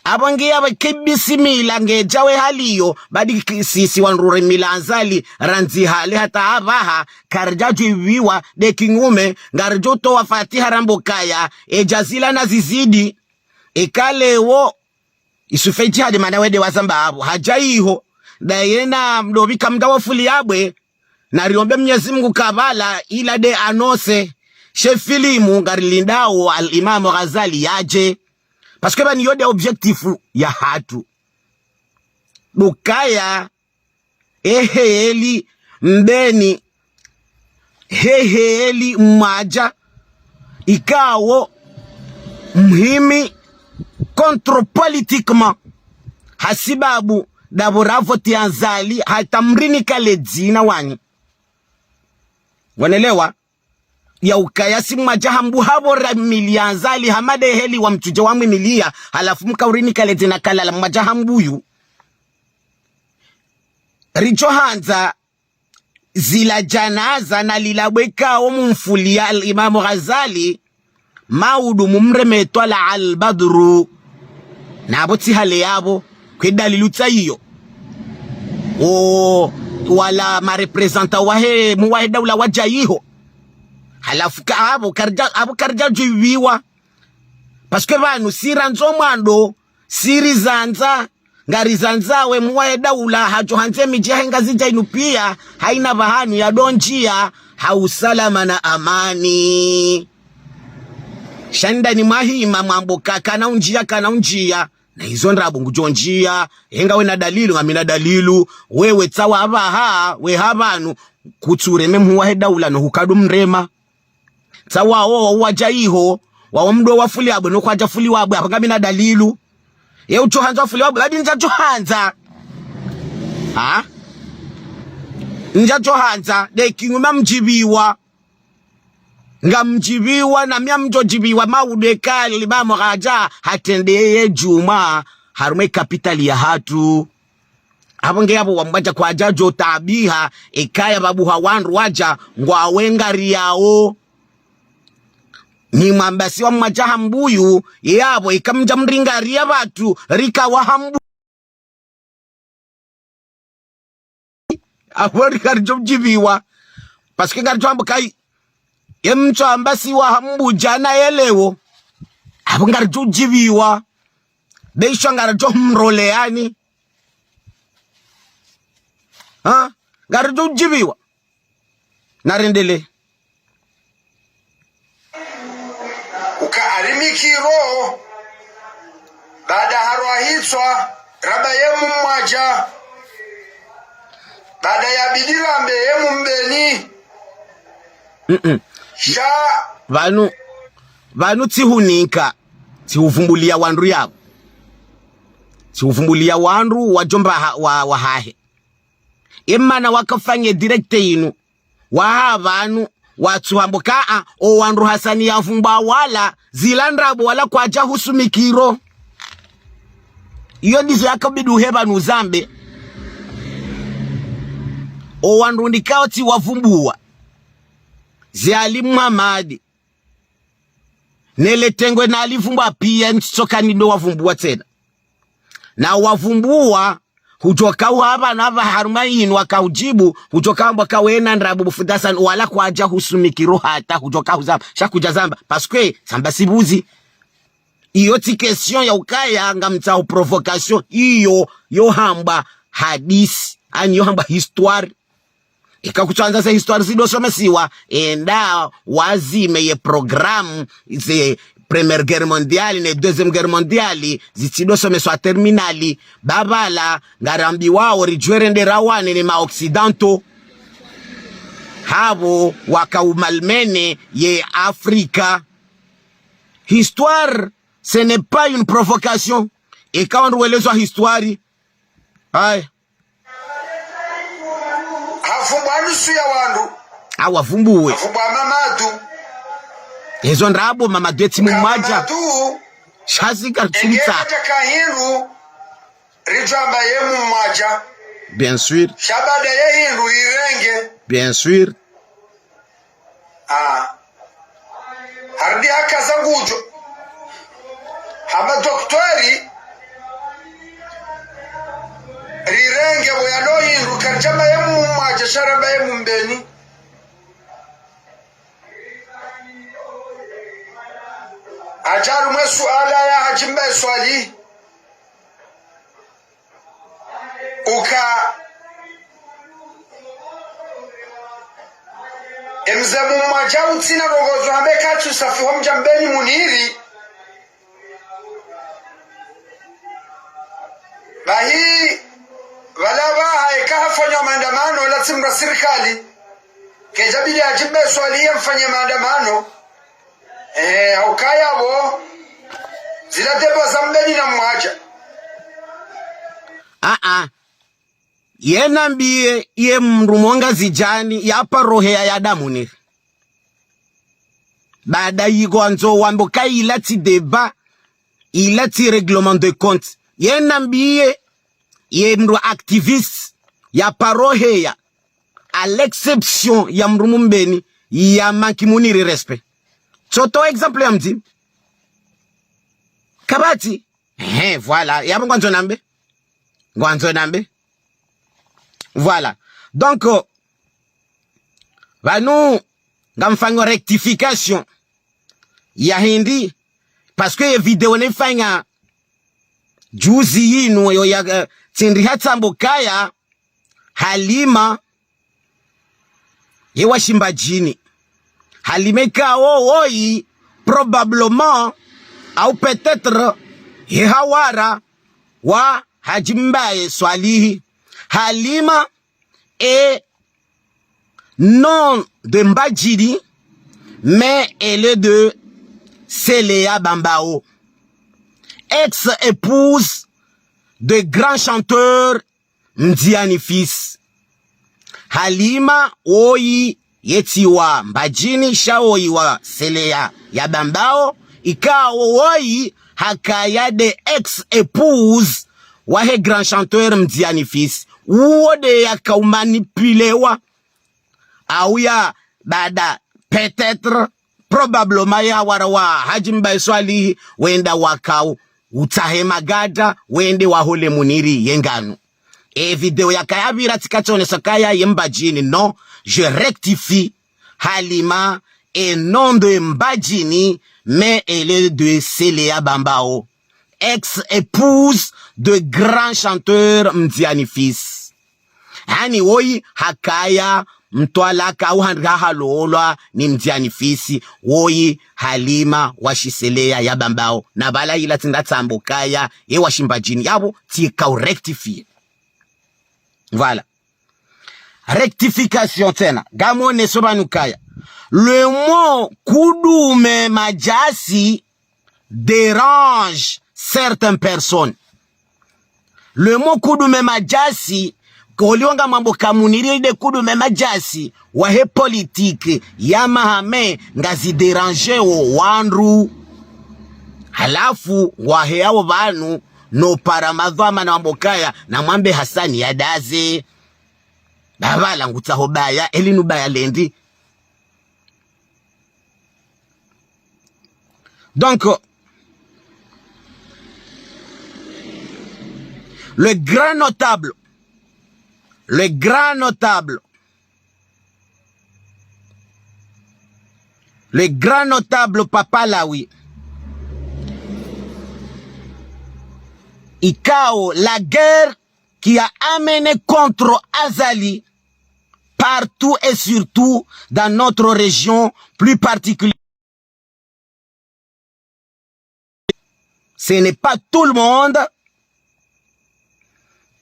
Apvo ngiya pvo kibisi mila ngedja we hali yo, badi ki-, si, si wandru re mila Azali, randzi hale hata apvaha, karidjadjo ipviwa, de kinyume, ngaridjo towa fatiha rambo kaya, e djazila na zizidi, e kale wo, Isufe Djihadi mana wende wazamba apvo, hadja iho, da yena mdopvi kamdja wafulia bwe, Nariombe Mnyezi Mungu kabla ila nde annonce, she filimu ngarilindao Al Imam Ghazali yadje. Parce que pvanu iyo nde objectif yahatru. Ndo ukaya, eheli mbeni, eheli mwadja, ikao muhimi contre politiquement. Hasibabu ndapvo ravote Azali, hata mrinika le dzina wanyu. Wanelewa? Ya ukaya si mwadja hambu hapvo ramiliya Azali, hama nde eheli wa mtsudje wamwimiliya, halafu mkaurinika le dzina kalala mwadja hambu yu. Ridjo handza zila djanaza na lila bweka wo mumfuliya Al Imam Ghazali, maudu mumreme Twalaa Al Badru. Na apvo tsi hale yapvo, kwe dalilu tsa iyo. O, wala ma représentants wahe, mu wahe daula wadja iho. Halafu ka apvo karidja, apvo karidja djiviwa. Parce que pvanu si randzo mwando, si rizandza, ngarizandza we mu wahe daula, hadjo handze midji yahe Ngazidja inu piya, hayina pvahanu yadondjiya ha usalama na amani. Sha ndani mwahima mwambo ka, kana undjiya, kana undjiya. Na izo ndrabo ngudjo ndjiya, he ngawe na dalilu, ngami na dalilu, wewe tsawa apvaha, we hapvanu, kutsureme mu wahe daula no hukadu mrema. Tsawa wo, wo wadja iho, wawo mdo wafuliwa bwe, no kwadja fuliwa bwe, apvo ngami na dalilu. Ye udjo handza wafuliwa bwe, badi ndjadjo handza. Ha? Ndjadjo handza, nde kinyume mdjiviwa. Ngamdjiviwa, na mi ngamdjo djiviwa, maudu eka Al Imam hadja, hatrende ye djumwa, harumwa ye kapitali yahatru. Apvo nge apvo wambwa dja kwadja djo taabiha, ekaya pvabuha wandru wadja, ngwawe ngariyawo. Ni mwamba si wa mwadja hambu yu, yapvo ika mdja mringariya pvatsu, rikawa hambu. Apvo ri ngaridjo djiviwa. Parce que ngaridjo hambu kayi, ye mtsu amba si wa hambu djana ye leo. Apvo ngaridjo djiviwa. Be isho ngaridjo mrole yani. Ha? Ngaridjo djiviwa. Narendele. Uka arimikiro, baada harwa hitswa, ramba ye mumwadja, baada yabidi rambe ye mumbeni. Mm-mm. Sha. Pvanu, pvanu tsihunika, tsihuvumbuliya wandru yapvo. Tsihuvumbuliya wandru wadjomba ha, wa, wahahe. Emana wakafanye direct inu. Waha pvanu, watsuhambo kaa, o wandru Hasani yavumbwa wala, zila ndrabo wala kwadja husumikiro. Iyo ndizo yakabidi uhe pvanu uzambe. O wandru ndikao tsiwavumbuwa. Ze Ali Muhammad. Nele tengwe nalivumbwa piya ntsitsokani ndo wavumbuwa tsena. Na wavumbuwa, hudjoka uha pvanu apva harumwa inu waka udjibu, hudjoka wambwa ka wena ndrabo bufudasan, wala kwadja husumikiro hata, hudjoka huzamba, sha kudja zamba, parce que, zamba sibuzi. Iyo tsi question ya ukaya, ngamtsaho provocation, iyo, yo hamba hadisi, ani yo hamba histoire. Eka kutsuandza ze histoire zidosomesiwa, enda wazime ye programme ze Première Guerre mondiale ne Deuxième Guerre mondiale, zitsidosomeswa terminale, ba pvala, ngarambiwao ridjwere nde rawane ne ma occidentaux. Hapvo waka umalmene ye Afrika. Histoire, ce n'est pas une provocation. Eka wandru welezwa histoire. Aye. Havumbwa nusu ya wandru. Awavumbuwe. Havumbwa Mamadu. Ezo ndrabo Mamadu etsi mumwadja. Mamadu. Shazi karitsumtsa. Engedja kahindru, ridjwamba ye mumwadja. Bien sûr. Sha baada ye hindru rirenge. Bien sûr. Ah. Harudi hakaza ngudjo. Hamba dokteri, rirenge bo yalo hindru, karidjamba ye mumwadja sha ramba ye mumbeni. Hadja harumwa ye suala ya hadjimba ye swali. Uka Ze mumwadja utsina ndrongo zo hambe katsu safi ho mdja Mbeni Muniri. Bahi, pvala pvaha eka hafanywa maandamano, latsi mndru wa sirikali. Kedja bidi adjimbe swali ya mfanye maandamano. Eh, haukaya pvo, zila deba za Mbeni na mwadja. Ah, ah. Ye nambiye, ye mndru mwa Ngazidjani, ya paro heya ya Damuniri. Baada yiko andzo wambo ka ila tsi débat, ila tsi règlement de compte. Ye nambiye, ye mndru activiste, ya paro heya, à l'exception ya mndru Mbeni, ya manki Muniri respect. Tsoto exemple ya mdji. Kapvatsi, ehe, voilà. Yapvo ngwandzo nambe. Ngwandzo nambe. Voilà. Donc, euh, pvanu, ngamfanyo rectification ya hindri, parce que ye vidéo nayifanya juzi yinu, yo ya, euh, tsindri hatsambo kaya, Halima, ye wa Shimbadjini. Halima ikao woyi, probablement, au peut-être, ye hawara wa Hadji Mbae Swalihi. Halima est non de Mbadjini, mais elle est de Seleya Bambao, ex-épouse de grand chanteur Mdiani Fils. Halima woyi yetsi wa Mbadjini, sha woyi wa Seleya ya Bambao, ikao woyi hakaya nde ex-épouse wahe grand chanteur Mdiani Fils. Uwo nde yaka umanipulewa. Au ya baada, peut-être, probablement, ya wara wa Hadji Mbae Swalihi, wenda wakao utsahe magada, wende wahole Muniri ye nganu. E vidéo yakaya pvira tsika tsonesa kaya ye Mbadjini. Non, je rectifie. Halima est non de Mbadjini, mais elle est de Seleya Bambao, ex-épouse de grand chanteur Mdiani Fils. Hani woyi hakaya mtwalaka au handri hahalolwa ni Mdiani Fils, woyi Halima wa Seleya ya Bambao. Na pvala ila tsi nda tsambo kaya ye wa Shimbadjini. Yapvo tsika u rectifier. Voilà. Rectification tsena. Ngamoneso pvanu kaya le mot kudume madjasi dérange certaines personnes. Le mot kudume madjasi, koliwo ngamwambo ka Muniri nde kudume madjasi wahe politique ya Mahame, ngazi déranger wo wandru. Halafu waheya wo pvanu, no para madhwamana wambo kaya, namwambe Hasani ya daze. Ba pvala ngutsaho baya, eli nu baya lendi. Donc, le grand notable, le grand notable, le grand notable Papa Lawi, ikao la guerre qui a amené contre Azali partout et surtout dans notre région, plus particulièrement. Ce n'est pas tout le monde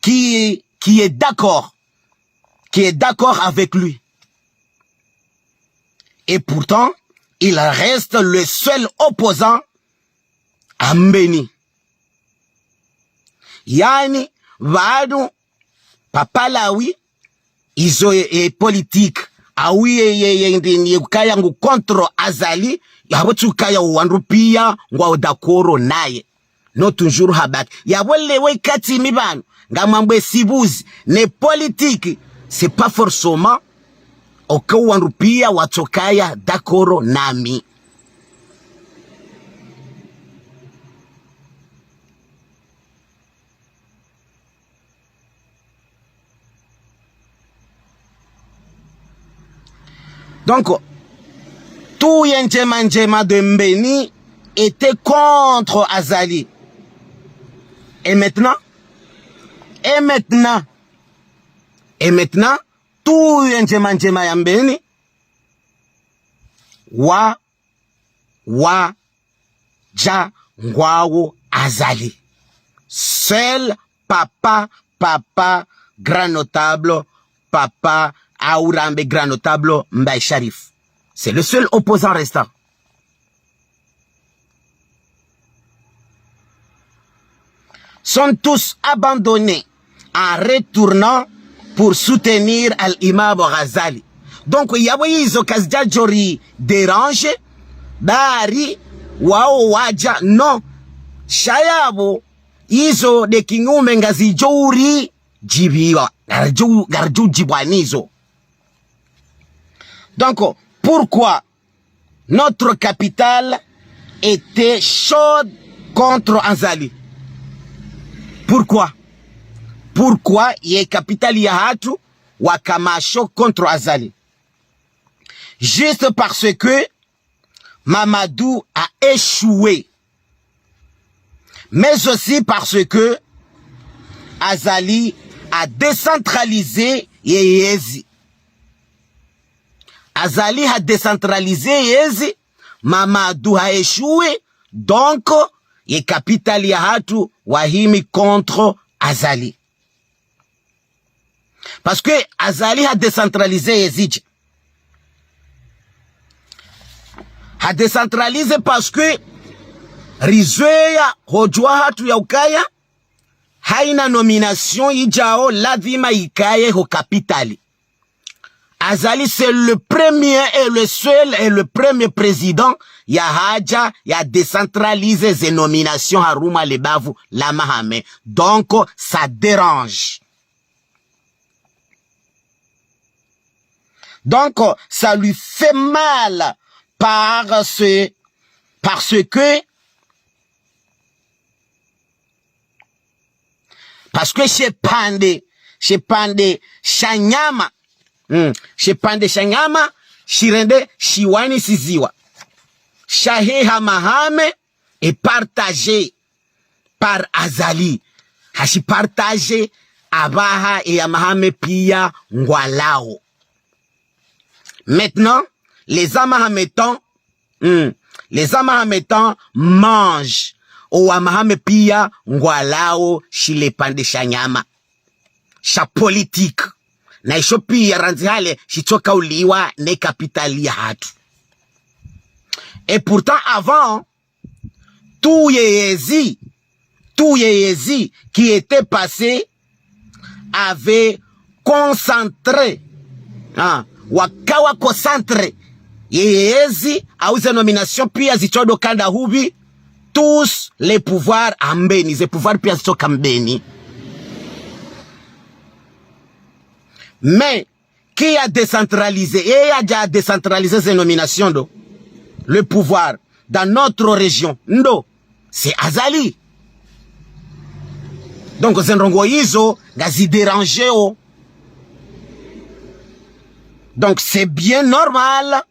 qui, qui est d'accord, qui est d'accord avec lui. Et pourtant, il reste le seul opposant à Mbeni. Yaani, pvanu Papa Lawi, izo ye, ye politique, au ye, ye, ye, ndini ye kukaya ngu contre Azali, yapvo tsi ukaya wo wandru piya ngwao d'accord naye. Non, toujours habaki. Yapvo lewo ikati mi pvanu ngamwambo esibuzi, ne politique, c'est pas forcément oka wo wandru piya watsokaya d'accord nami. Donc, tout ye ndjema ndjema de Mbeni était contre Azali. Et maintenant, et maintenant, et maintenant, tout ye ndjema ndjema ya Mbeni wa, wa, dja, ngwawo, Azali. Seul papa, papa, grand notable, papa, Aourambe, grand notable, Mbaye Sharif. C'est le seul opposant restant. Sont tous abandonnés en retournant pour soutenir Al-Imam Ghazali. Donc, yapvo izo kazidjadjo ri déranger, bari, wawo wadja, non. Sha yapvo, izo nde kinyume ngazidjo uri djibiwa, ngaridjo, ngaridjo djibwa nizo. Donc, pourquoi notre capitale était chaude contre Azali? Pourquoi? Pourquoi ye capitale yahatru wakama chaud contre Azali? Juste parce que Mamadou a échoué. Mais aussi parce que Azali a décentralisé ye yezi. Azali a décentralisé yezi, Mamadou a échoué, donc, ye capitale yahatru wahimi contre Azali. Parce que Azali a décentralisé yezi dje. A décentralisé parce que rizweya ho djuwa hatru ya ukaya, haina nomination idjao lazima ikaye ho capitale. Azali, c'est le premier et le seul et le premier président yahadja ya décentralisé ze nomination harumwa le bavu la Mahamé. Donc, ça dérange. Donc, ça lui fait mal parce, parce que, parce que shipvandre, shipvandre sha nyama, hmm, shipvandre sha nyama, shirende shiwanisiziwa. Shahe ya Mahamé est partagé par Azali. Hashi partagé, apvaha eya Mahamé pia ngwalawo. Maintenant, les Mahométans, hmm, les Mahométans mangent. Owa Mahamé pia ngwalawo shile shipvandre sha nyama sha politique. Na isho pia randzi hale shitsoka uliwa ne capitale yahatru. Et pourtant, avant, tout ye yezi, tout ye yezi qui était passé avait concentré, hein, wakawa concentré ye yezi, au ze nomination pia zitsodo kanda hupvi, tous les pouvoirs ha Mbeni, ze pouvoir pia zitsoka Mbeni. Mais, qui a décentralisé, et a déjà décentralisé ces nominations, ndo, le pouvoir dans notre région, ndo, c'est Azali. Donc, ze ndrongoo izo ngazi déranger wo. Donc, c'est bien normal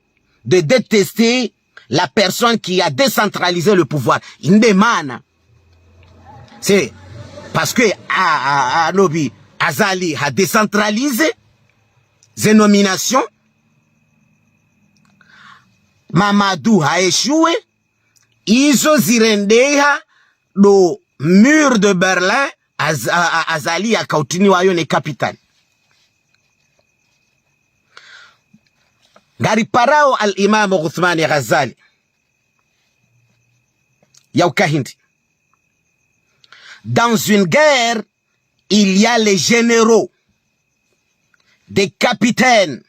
de détester la personne qui a décentralisé le pouvoir. Inde mana. C'est parce que a, a, a, nobi, Azali a décentralisé ze nomination, Mamadou a échoué, izo zirendeha ndo mur de Berlin, Az-, a, a, Azali yakautini wayo ne capitale. Ngariparao Al-Imam Othman Ghazali ya ukaya hindri: dans une guerre, il y a les généraux, des capitaines,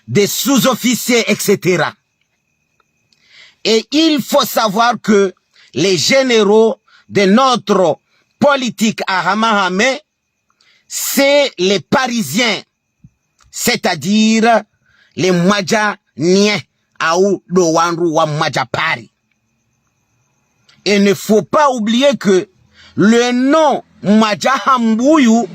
des sous-officiers, et cetera. Et il faut savoir que les généraux de notre politique à Mahamé, c'est les Parisiens, c'est-à-dire les Mwadjaniens, au ndo wandru wa Mwadja Paris. Et ne faut pas oublier que le nom Mwadja Hambuyu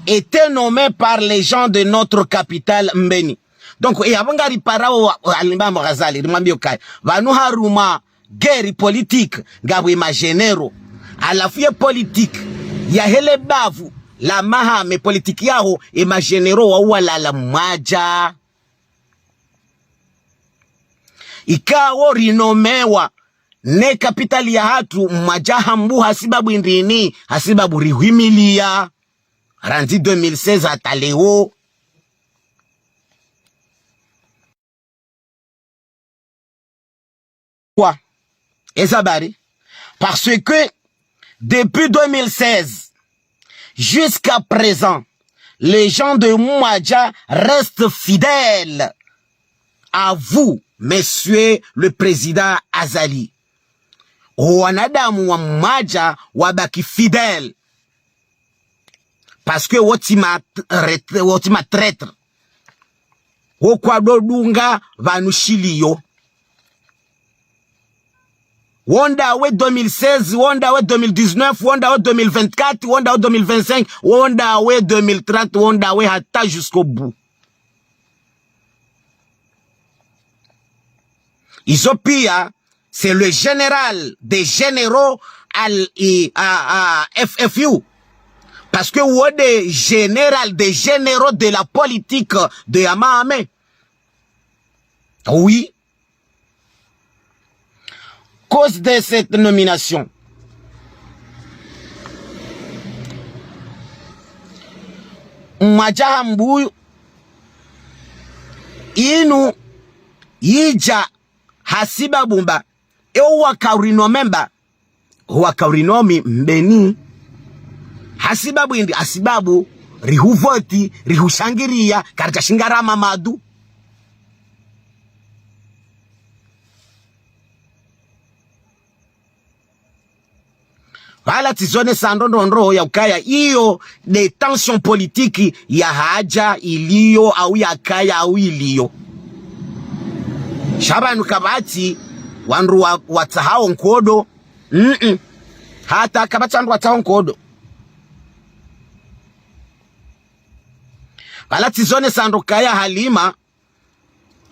était nommé par les gens de notre capitale Mbeni. Donc, e apvo ngariparao Al-Imam Ghazali, rimwambie ukaya pvanu harumwa guerre politique, ngapvo ema généraux. Halafu ye politique yahe le bavu la Mahamé, politique yaho, ema généraux wao walala Mwadja. Ikao rinomewa ne kapitali yahatru mwadja hambu hasibabu indrini, hasibabu rihwimiliya randzi deux mille seize hata leo. Pourquoi ? Eza bari. Parce que depuis deux mille seize jusqu'à présent, les gens de Mwadja restent fidèles à vous, monsieur le président Azali. Wanadamu wa Mwadja wabaki fidèles. Parce que wo tsi ma trai-, wo tsi ma traîtres. Wo kwadodunga pvanu shiliyo. Wo ndawe deux mille seize, wo ndawe deux mille dix-neuf, wo ndawe deux mille vingt-quatre, wo ndawe deux mille vingt-cinq, wo ndawe deux mille trente, wo ndawe hata jusqu'au bout. Izo pia, c'est le général des généraux al, i, a, a, F F U. Parce que wo nde général des généraux de la politique de Hamahame. Oui. Cause de cette nomination. Mwadja hambu inu yidja hasibabu mba, ewo wakaurinomi mba, wakaurinomi mbeni. Hasibabu indri, hasibabu rihuvoti, rihushangiriya, karidja shinga ra Mamadu. Pvala tsizonesa ndrongoo ya ukaya iyo nde tension politique yahadja iliyo au yakaya au iliyo. Sha pvanu kapvatsi wandru wa, watsahao nkodo. Mm-mm. Hata kapvatsi wandru watsahao nkodo. Pvala tsizonesa ndro kaya Halima,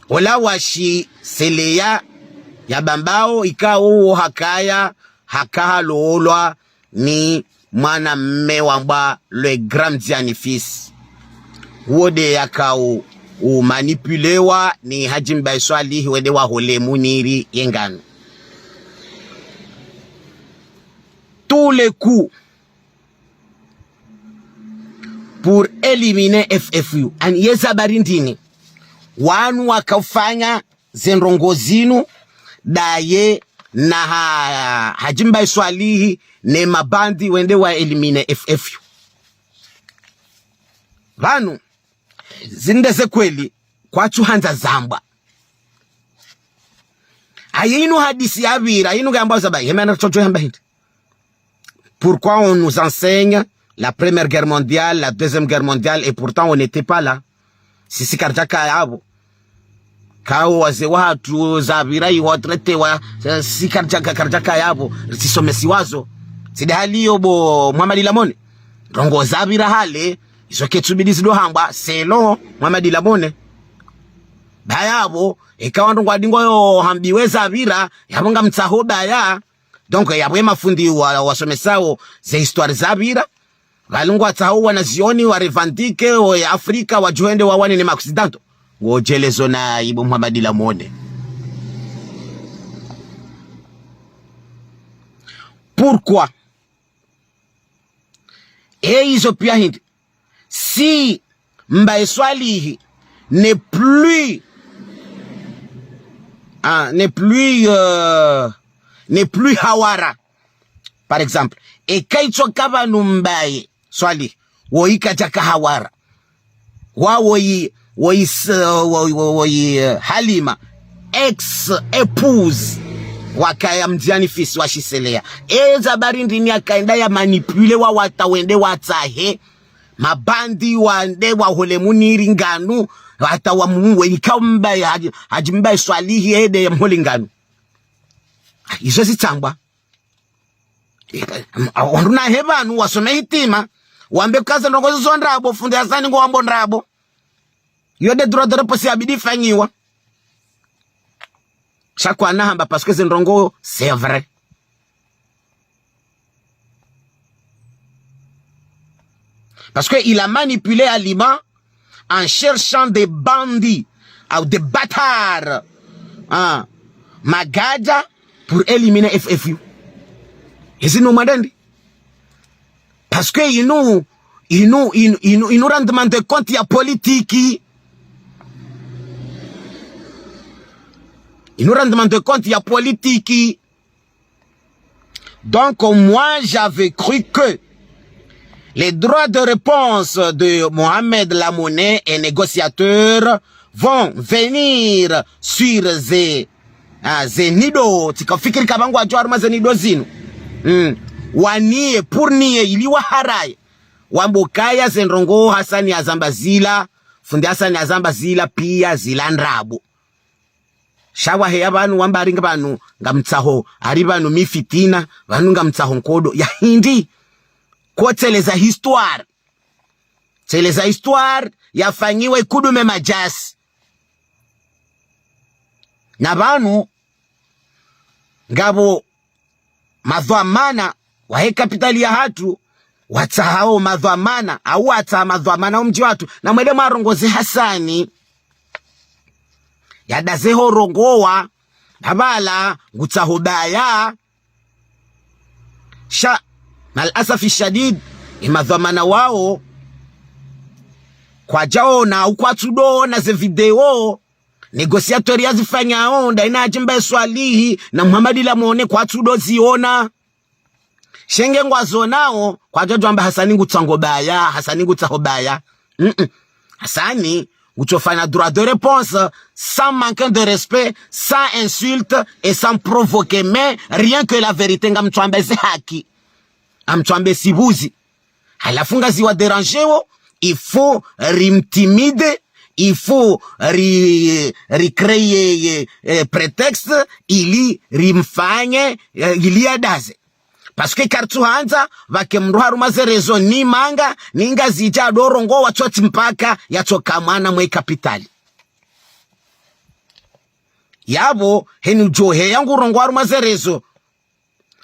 ola washiseleya yabambao ikao uwo hakaya haka haloolwa ni mwanamme wambwa le grand Mtsaha Fils. Uwo nde yakao u manipulewa ni Hadji Mbae Swalihi wende wahole Muniri ye nganu. Tous les coups pour éliminer F F U. Ani yeza bari ndini. Wanu wakaufanya ze ndrongoo zinu, ndaye na ha, Hadji Mbae Swalihi ne mabandi wende wa éliminer F F U. Pvanu, zinde ze kweli, kwatsu handza zambwa. Ayi inu hadisi yapvira, inu kayambwa zaba, yemana tsotso yamba hindri. Pourquoi on nous enseigne la Première Guerre mondiale, la Deuxième Guerre mondiale, et pourtant on n'était pas là ? Sisi karidjaka yapvo. Kao wazee wahatru zapvira iwa traité wa, eh, si karidjaka, karidjaka yapvo, ritsisomesiwa zo. Tsi nde hali iyo bo Mohamed Lamone. Ndrongoo zapvira hale, izo ketsubidi zido hambwa, selon Mohamed Lamone. Ba yapvo, eka wandru ngwadingo yo hambiwe zapvira, yapvo ngamtsaho baya. Donc, yapvo ye mafundi wa, wasomesao ze histoire zapvira. Pvali ngwatsahao wanazioni wa revendiquer o ya Afrika wadjo hende wawane ne ma occidentaux. Ngodjelezo na ibo Mohamed Lamone. Pourquoi ? E izo pia hindri. Si Mbae Swalihi n'est plus, ah, n'est plus, euh, n'est plus Hawara, par exemple. Eka itsokaya pvanu Mbae Swalihi, woyi kadjaka Hawara. Wa woyi, woyi s-, woyi, woyi, woyi, eh, Halima, ex-épouse wakaya Mtsaha Fils washiseleya. Eza bari ndini yakaenda ya manipuler wa wata wende watsahe mabandi wande wahole Muniri nganu, hata wamuwe ikao Mbae Hadji, Hadji Mbae Swalihi ende yamhole nganu. Izo zitsambwa. Ika, m-, a-, wandru nahe pvanu wasome hitima, wambe kaze ndrongoo zo ndrabo, fundi Hasani ngwambo ndrabo. Yo nde droit de réponse yabidi ifanyiwa. Sha kwana hamba parce que ze ndrongoo, c'est vrai. Parce que il a manipulé Halima en cherchant des bandits, ou des bâtards, hein, Magadja pour éliminer F F U. Ezi no madandi. Parce que inu, inu, inu, inu, inu rendement de compte ya politique. Inu rendement de compte ya politique. Donc, moi, j'avais cru que les droits de réponse de Mohamed Lamonnaie et négociateurs vont venir sur ces, ah, ces nido. Tsikafikiri kamba ngwadjo harumwa ze nido zinu. Mm. Waniye, pour niye, ili waharaye. Wambe ukaya ze ndrongoo Hasani yazamba zila, fundi Hasani yazamba zila, pia zila ndrabo. Sha waheya pvanu wamba ari nge pvanu ngamtsaho, ari pvanu mi fitina, pvanu ngamtsaho nkodo. Ya hindri? Ko tseleza histoire. Tseleza histoire yafanyiwa ikudume madjasi. Na pvanu ngapvo madhwamana wahe kapitali yahatru, watsahao madhwamana, au watsaha madhwamana wo mdji wahatru, na mwende mwarongoze Hasani. Yadaze ho rongowa, na pvala ngutsaho baya. Sha, mal asafi shadid, ye madhwamana wawo, kwadjaona, au kwatsudoona ze video, négociateur yazifanyao, nda ina hadjimba ye Swalihi, na Muhammad Lamonnaie kwatsudo ziona. Sha nge ngwazonao, kwadjadjo wamba Hasani ngutsango baya, Hasani ngutsaho baya. Mm-mm. Hasani, ngutsofanya droit de réponse, sans manquer de respect, sans insulte et sans provoquer, mais rien que la vérité, ngamtswamba ze haki. Ngamtswamba ze buzi. Halafu ngazi wa déranger wo, il faut rimtimider, il faut ri, ri créer, eh, prétexte, ili rimfanye, eh, ili yadaze. Parce que karitsu handza pvake mndru harumwa ze réseaux ni manga, ni ngazidja ado rongowa tsotsi mpaka yatsoka mwana mwe kapitali. Yapvo, heni udjo heya ngurongowa harumwa ze réseaux.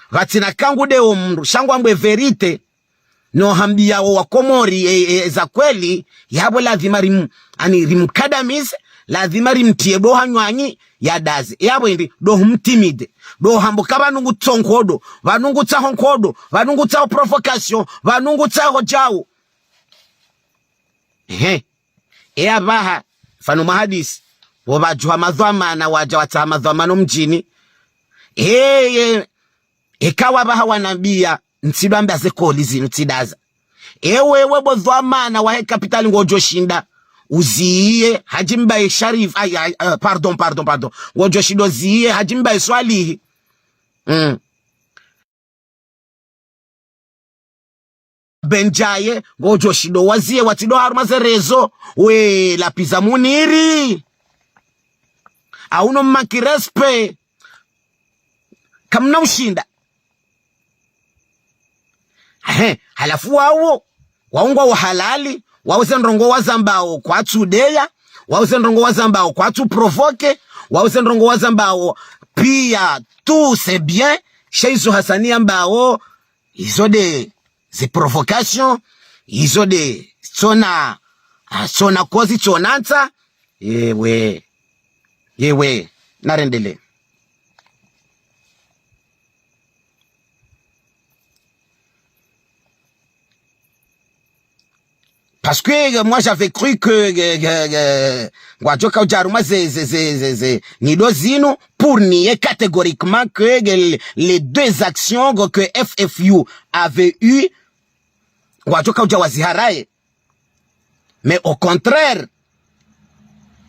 Pvatsina kangu de wo mndru, sha ngwambe vérité. No hambiya wo wa Komori, e, e, za kweli, yapvo lazima rim-, ani rimkadamize, lazima rimtriye do hanywanyi, yadaze. Yapvo indi, do humtimider. Do hamba uka pvanu ngutsaho nkodo, pvanu ngutsaho nkodo, pvanu ngutsaho provocation, pvanu ngutsaho djau. Ehe. E apvaha, mfano mwa hadisi, wo pvadjuha madhwamana, wadja watsaha madhwamana wo mdjini. Eye, eka wapvaha wanambiya, ntsidjo amba ze koli zinu tsidaza. Ewe, we bo dhwamana wahe kapitali ngodjo shinda uziye, Hadji Mbaye Sharif, ay, ay, eh, pardon, pardon, pardon. Ngodjo shinda uziye, Hadji Mbaye Swalihi. Mm. Benjaye, ngodjo shinda waziye, watsido harumwa ze réseaux, we lapviza Muniri. Au no manque respect. Kamna ushinda. Ehe, halafu wawo, wawo ngwawo halali, wawo ze ndrongoo wazambao kwatsu deya, wawo ze ndrongoo wazambao kwatsu provoquer, wawo ze ndrongoo wazambao pia tout c'est bien, sha izo Hasani yambao, izo de ze provocation, izo de tsona, ah, tsona kozi tsona ntsa, yewe, yewe, narendelee. Parce que, euh, moi, j'avais cru que, que, que, que, ngwadjo kaudja harumwa ze, ze, ze, ze, ze, nido zinu, pour nier catégoriquement que, que les, les deux actions que, que F F U avait eues, ngwadjo kaudja waziharaye. Mais au contraire,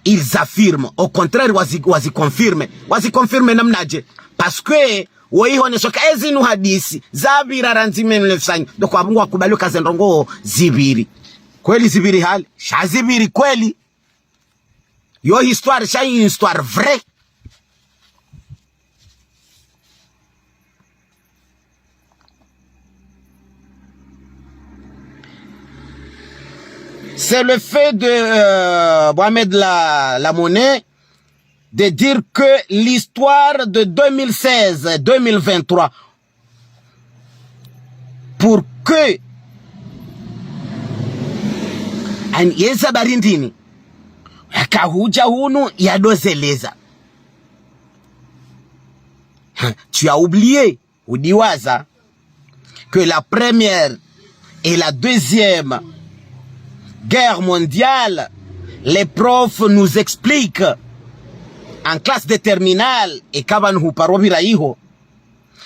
ils affirment. Au contraire, wazi, wazi confirme. Wazi confirme namnadje? Parce que, wo ihoneso ka ezinu hadisi, zapvira randzi mille neuf cent. Donc, apvo ngwakubali uka ze ndrongoo zipviri. Kweli zipviri hali? Sha zipviri kweli. Yo histoire, sha une histoire vraie. C'est le fait de, euh, Mohamed La, Lamonnaie de dire que l'histoire de deux mille seize, deux mille vingt-trois, pour que, ani, yeza barindini, yakahudja hunu yadozeleza. Tu as oublié, udiwaza, que la première et la deuxième guerre mondiale, les profs nous expliquent en classe de terminale, eka pvanu huparo pvira iho,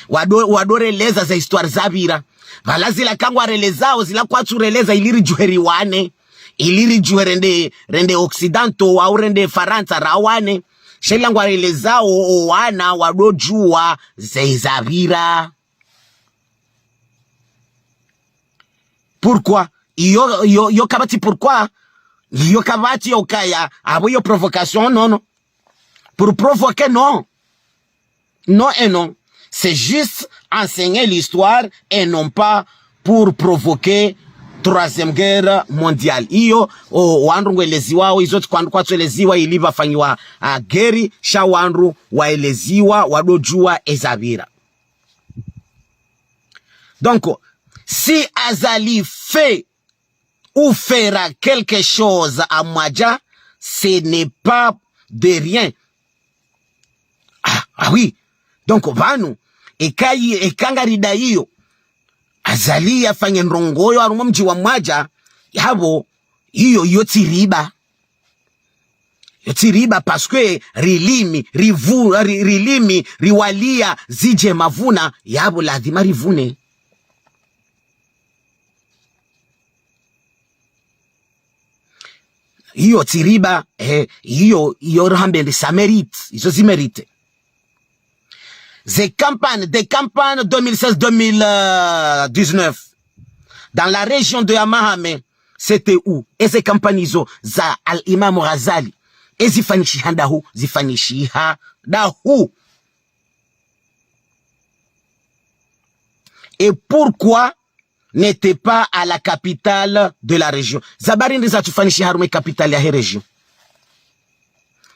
wado, wado releza ze histoire zapvira. Pvala zila kangwa relezao, zila kwatsu releza ili ridjuhe riwane, ili ridjuhe rende, rende Occidentaux, au rende Farantsa rawane. Sha ila ngwa relezao, o wana wado djuwa ze zapvira. Pourquoi? Iyo, iyo, iyo kapvatsi pourquoi. Iyo kapvatsi yokaya, apvo iyo provocation, non, non. Pour provoquer, non. Non et non. C'est juste enseigner l'histoire et non pas pour provoquer troisième guerre mondiale. Iyo, o, wandru ngweleziwao, izo tsi kwandru kwatsu eleziwa ili pvafanyiwa, a, guerre, sha wandru waeleziwa, wado djuwa ezapvira. Donc, si Azali fait ou fera quelque chose à Mwadja, ce n'est pas de rien. Ah, ah oui. Donc, pvanu, eka yi, eka ngarida iyo, Azali yafanye ndrongoo yo harumwa mdji wa Mwadja, yapvo, iyo, iyo tsi riba. Iyo tsi riba, parce que rilimi, rivu-, ri-, rilimi, riwaliya zidje mavuna, yapvo lazima rivune. Iyo tsi riba, eh, iyo, iyo rahambe ndi ça mérite, izo zi mérite. Ze campagne, des campagnes deux mille seize deux mille dix-neuf, dans la région de Hamahame, c'était où? Eze campagne izo za Al-Imam Ghazali, ezifanyishiha ndahu, zifanyishiha ndahu? Et pourquoi n'était pas à la capitale de la région? Sababu hindri zatsufanyishiha harumwa ye capitale yahe région?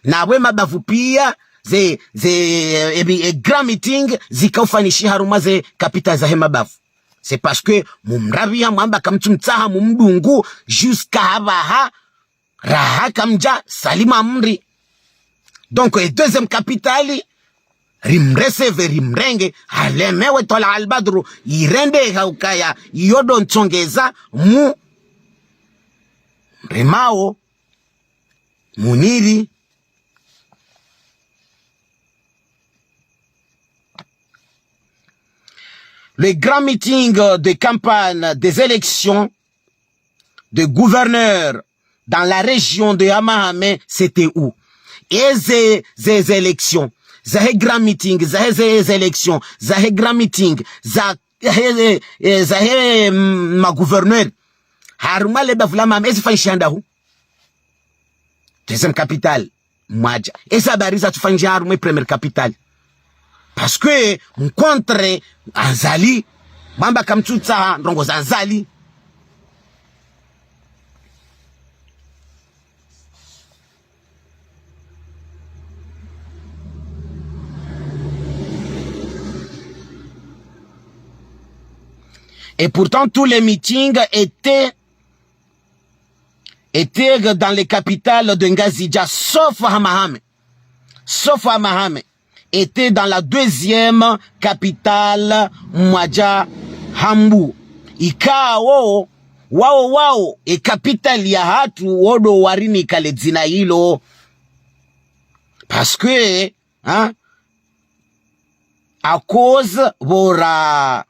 Na pvwe mabavu piya ze, ze, e, e grand meeting zikaufanyishiha harumwa ze capitale zahe mabavu. C'est parce que mumrapviha mwamba kamtsumtsaha mumdungu jusqu'à hapvaha, raha kamdja salimu amri. Donc, e deuxième capitale, rimrecevoir, rimrenge, halemewe Twalaa Al Badru, irende ha ukaya, iyo ndo ntsongeza mu, mremao, muniri. Le grand meeting de campagne des élections de gouverneur dans la région de Hamahame, c'était où? Eze, ze, ze élections, zahe grand meeting, zahe, ze, ze élections, zahe grand meeting, za, he, e, e, zahe, mm, ma gouverneur, harumwa le bavu la Hamahame, ezifanyishiha ndahu? Deuxième capitale, Mwadja. Eza habari zatsufanyishiha harumwa e première capitale. Parce que mkontre Azali, mwamba kamtsutsaha ndrongoo za Azali. Et pourtant, tous les meetings étaient, étaient dans les capitales de Ngazidja, sauf Hamahame. Sauf Hamahame était dans la deuxième capitale, Mwadja Hambu. Ikao, wao, wao, e capitale yahatru wo ndo warinika le dzina ilo. Parce que, hein, à cause pvo ra,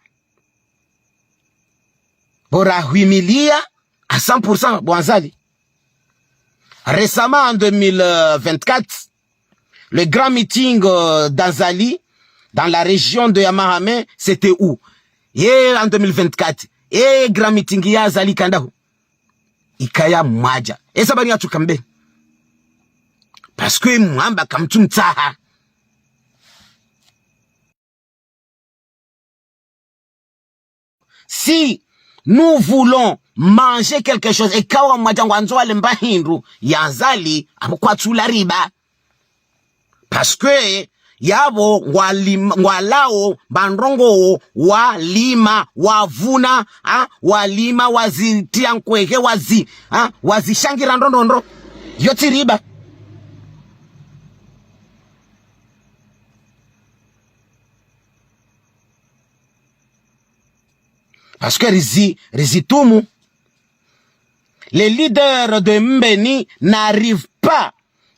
pvo rahwimilia à cent pour cent bo Azali. Récemment, en deux mille vingt-quatre, le grand meeting, euh, d'Azali dans la région de Hamahame, c'était où? Et en deux mille vingt-quatre, e grand meeting ya Azali ikaya ndahu? Ikaya Mwadja. Eza habari yatsukambe. Parce que mwamba kamtsumtsaha. Si nous voulons manger quelque chose, eka wa Mwadja ngwandzo wale mba hindru ya Azali, apvo kwatsu la riba. Parce que yapvo ngwalim-, ngwalao mba ndrongoo, walima, wavuna, ha, walima, wazitia nkwehe, wazi, ha, wazishangira ndro ndro ndro. Iyo tsi riba. Parce que rizi, rizitumu. Les leaders de Mbeni n'arrivent pas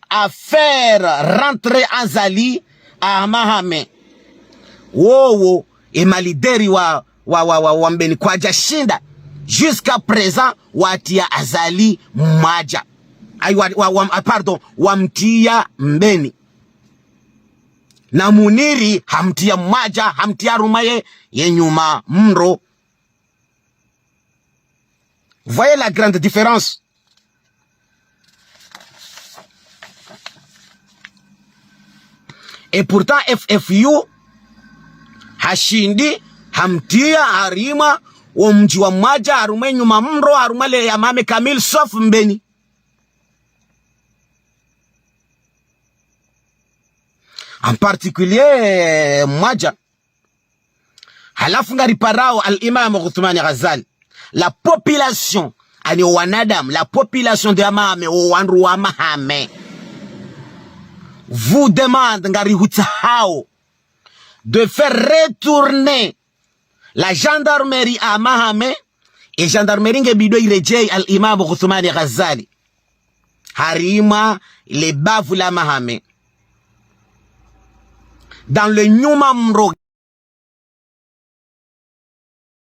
à faire rentrer Azali à Hamahame. Wowo, e ma leaders wa, wa, wa, wa, wa Mbeni kwadjashinda. Jusqu'à présent, watriya Azali Mwadja. Ayi, wa, wa, wa, ah, pardon, wamtriya Mbeni. Na Muniri hamtriya Mwadja, hamtriya harumwa ye, ye nyuma mro. Voyez la grande différence. Et pourtant, F F U hashindi hamtriya harumwa wo mdji wa Mwadja, harumwa e nyuma mro, harumwa le Hamahame kamili, sauf Mbeni. En particulier, eh, Mwadja. Halafu ngariparao al-Imam Uthmani Ghazali. La population, ani o wanadamu, la population de Hamahame, o wandru wa Hamahame, vous demande, ngarihutsahao, de faire retourner la gendarmerie à Hamahame, e gendarmerie nge bidi iredjeyi al-Imam Uthmani Ghazali harumwa le bavu la Hamahame, dans le nyuma mro,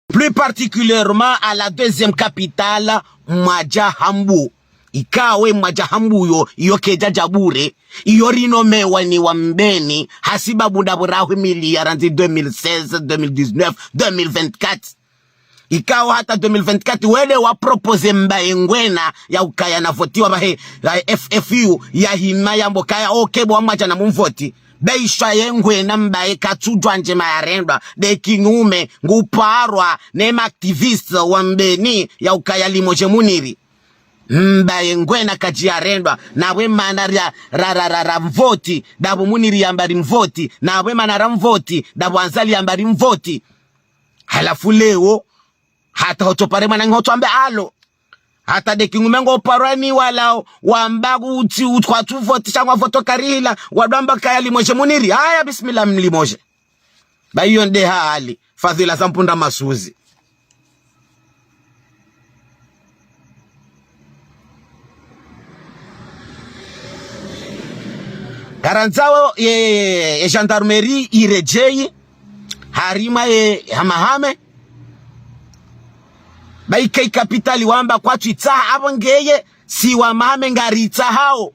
plus particulièrement à la deuxième capitale, Mwadjahambu. Ikao e Mwadjahambu yo, iyo kayidjadja bure, iyo rinomewa ni wa Mbeni, hasibabu ndapvo rahwimiliya randzi deux mille seize, deux mille dix-neuf, deux mille vingt-quatre. Ikao hata deux mille vingt-quatre, wende wa proposer Mbaye Ngwena ya ukaya navotiwa pvahe, pvahe F F U, yahima yamba ukaya, ok, bo wa Mwadja namumvoti. Be isha ye Ngwena Mbaye katsudjuwa ndjema yarendwa, nde kinyume, nguparwa ne ma activistes wa Mbeni ya ukaya limogé Muniri. Mbaye Ngwena kadjiyarendwa, na we mana ra, ra, ra, ra, ramvoti, ndapvo Muniri yamba rimvoti, na we mana ramvoti, ndapvo Azali yamba rimvoti. Halafu leo, hata hotso pare mwananya hotso ambe alo. Hata nde kinyume ngoparwa ni wala wamba kutsi utsi kwatsu votisha ngwa voto karihila, wandru wamba kaya limogé Muniri. Haya, bismillah, mlimogé. Ba iyo nde hali, fadhila za mpundra masuzi. Ngarandzao ye, ye, ye gendarmerie iredjeyi harumwa ye Hamahame. Ba ike i capitale wamba kwatsu itsaha, apvo ngeye si wa Hamahame ngari itsahao.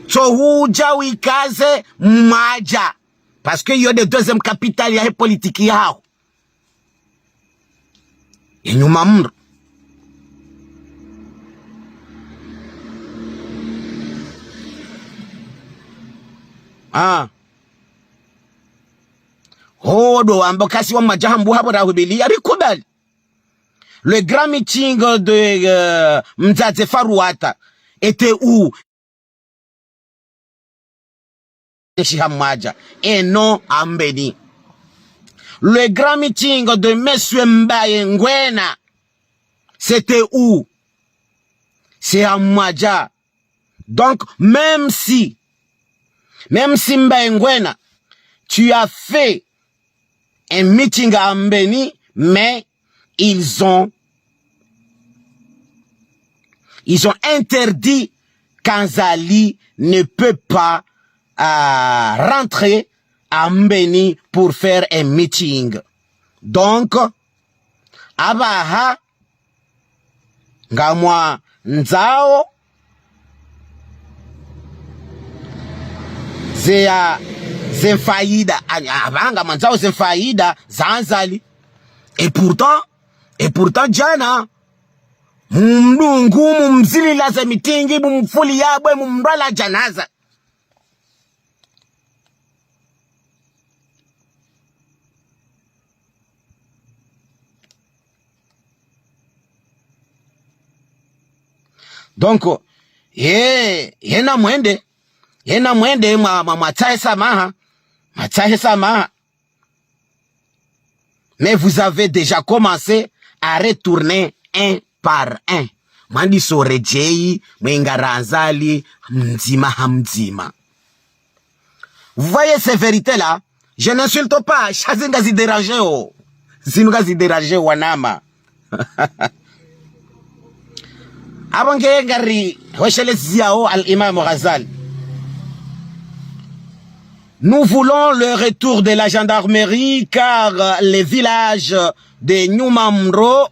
Tso hudja wikaze Mwadja. Parce que iyo nde deuxième capitale yahe politique yaho. Ye nyuma mro. Ah. Ho ndo wamba kasi wa Mwadjahambu hapvo rahwimiliya, rikubali. Le grand meeting de, euh, Mdzadze Faruata était où? Nshi ha Mwadja, et non à Mbeni. Le grand meeting de Monsieur Mbaye Ngwena, c'était où? C'est à Mwadja. Donc, même si, même si Mbaye Ngwena, tu as fait un meeting à Mbeni, mais ils ont, ils ont interdit qu'Azali ne peut pas, euh, rentrer à Mbeni pour faire un meeting. Donc, apvaha ngamwandzao zeya, ze mfaida, a, a, apvaha ngamwandzao ze mfaida za Azali. Et pourtant, et pourtant, djana, mumdungu, mumzilila ze mitingi, mumfuliya bwe, mumrwala djanaza. Donc, ye, ye namwende, ye namwende mwa, mwa, mwatsahe samaha, mwatsahe samaha. Mais vous avez déjà commencé à retourner un par un. Mwandiso redjeyi, mwengara Azali, mdzima ha mdzima. Vous voyez ces vérités-là, je n'insulte pas, sha zinga zidérange o. Zinu ngazi déranger wanama. Apvo nge ngari hwesheleziyao Al-Imam Ghazali. Nous voulons le retour de la gendarmerie car les villages de Nyumamro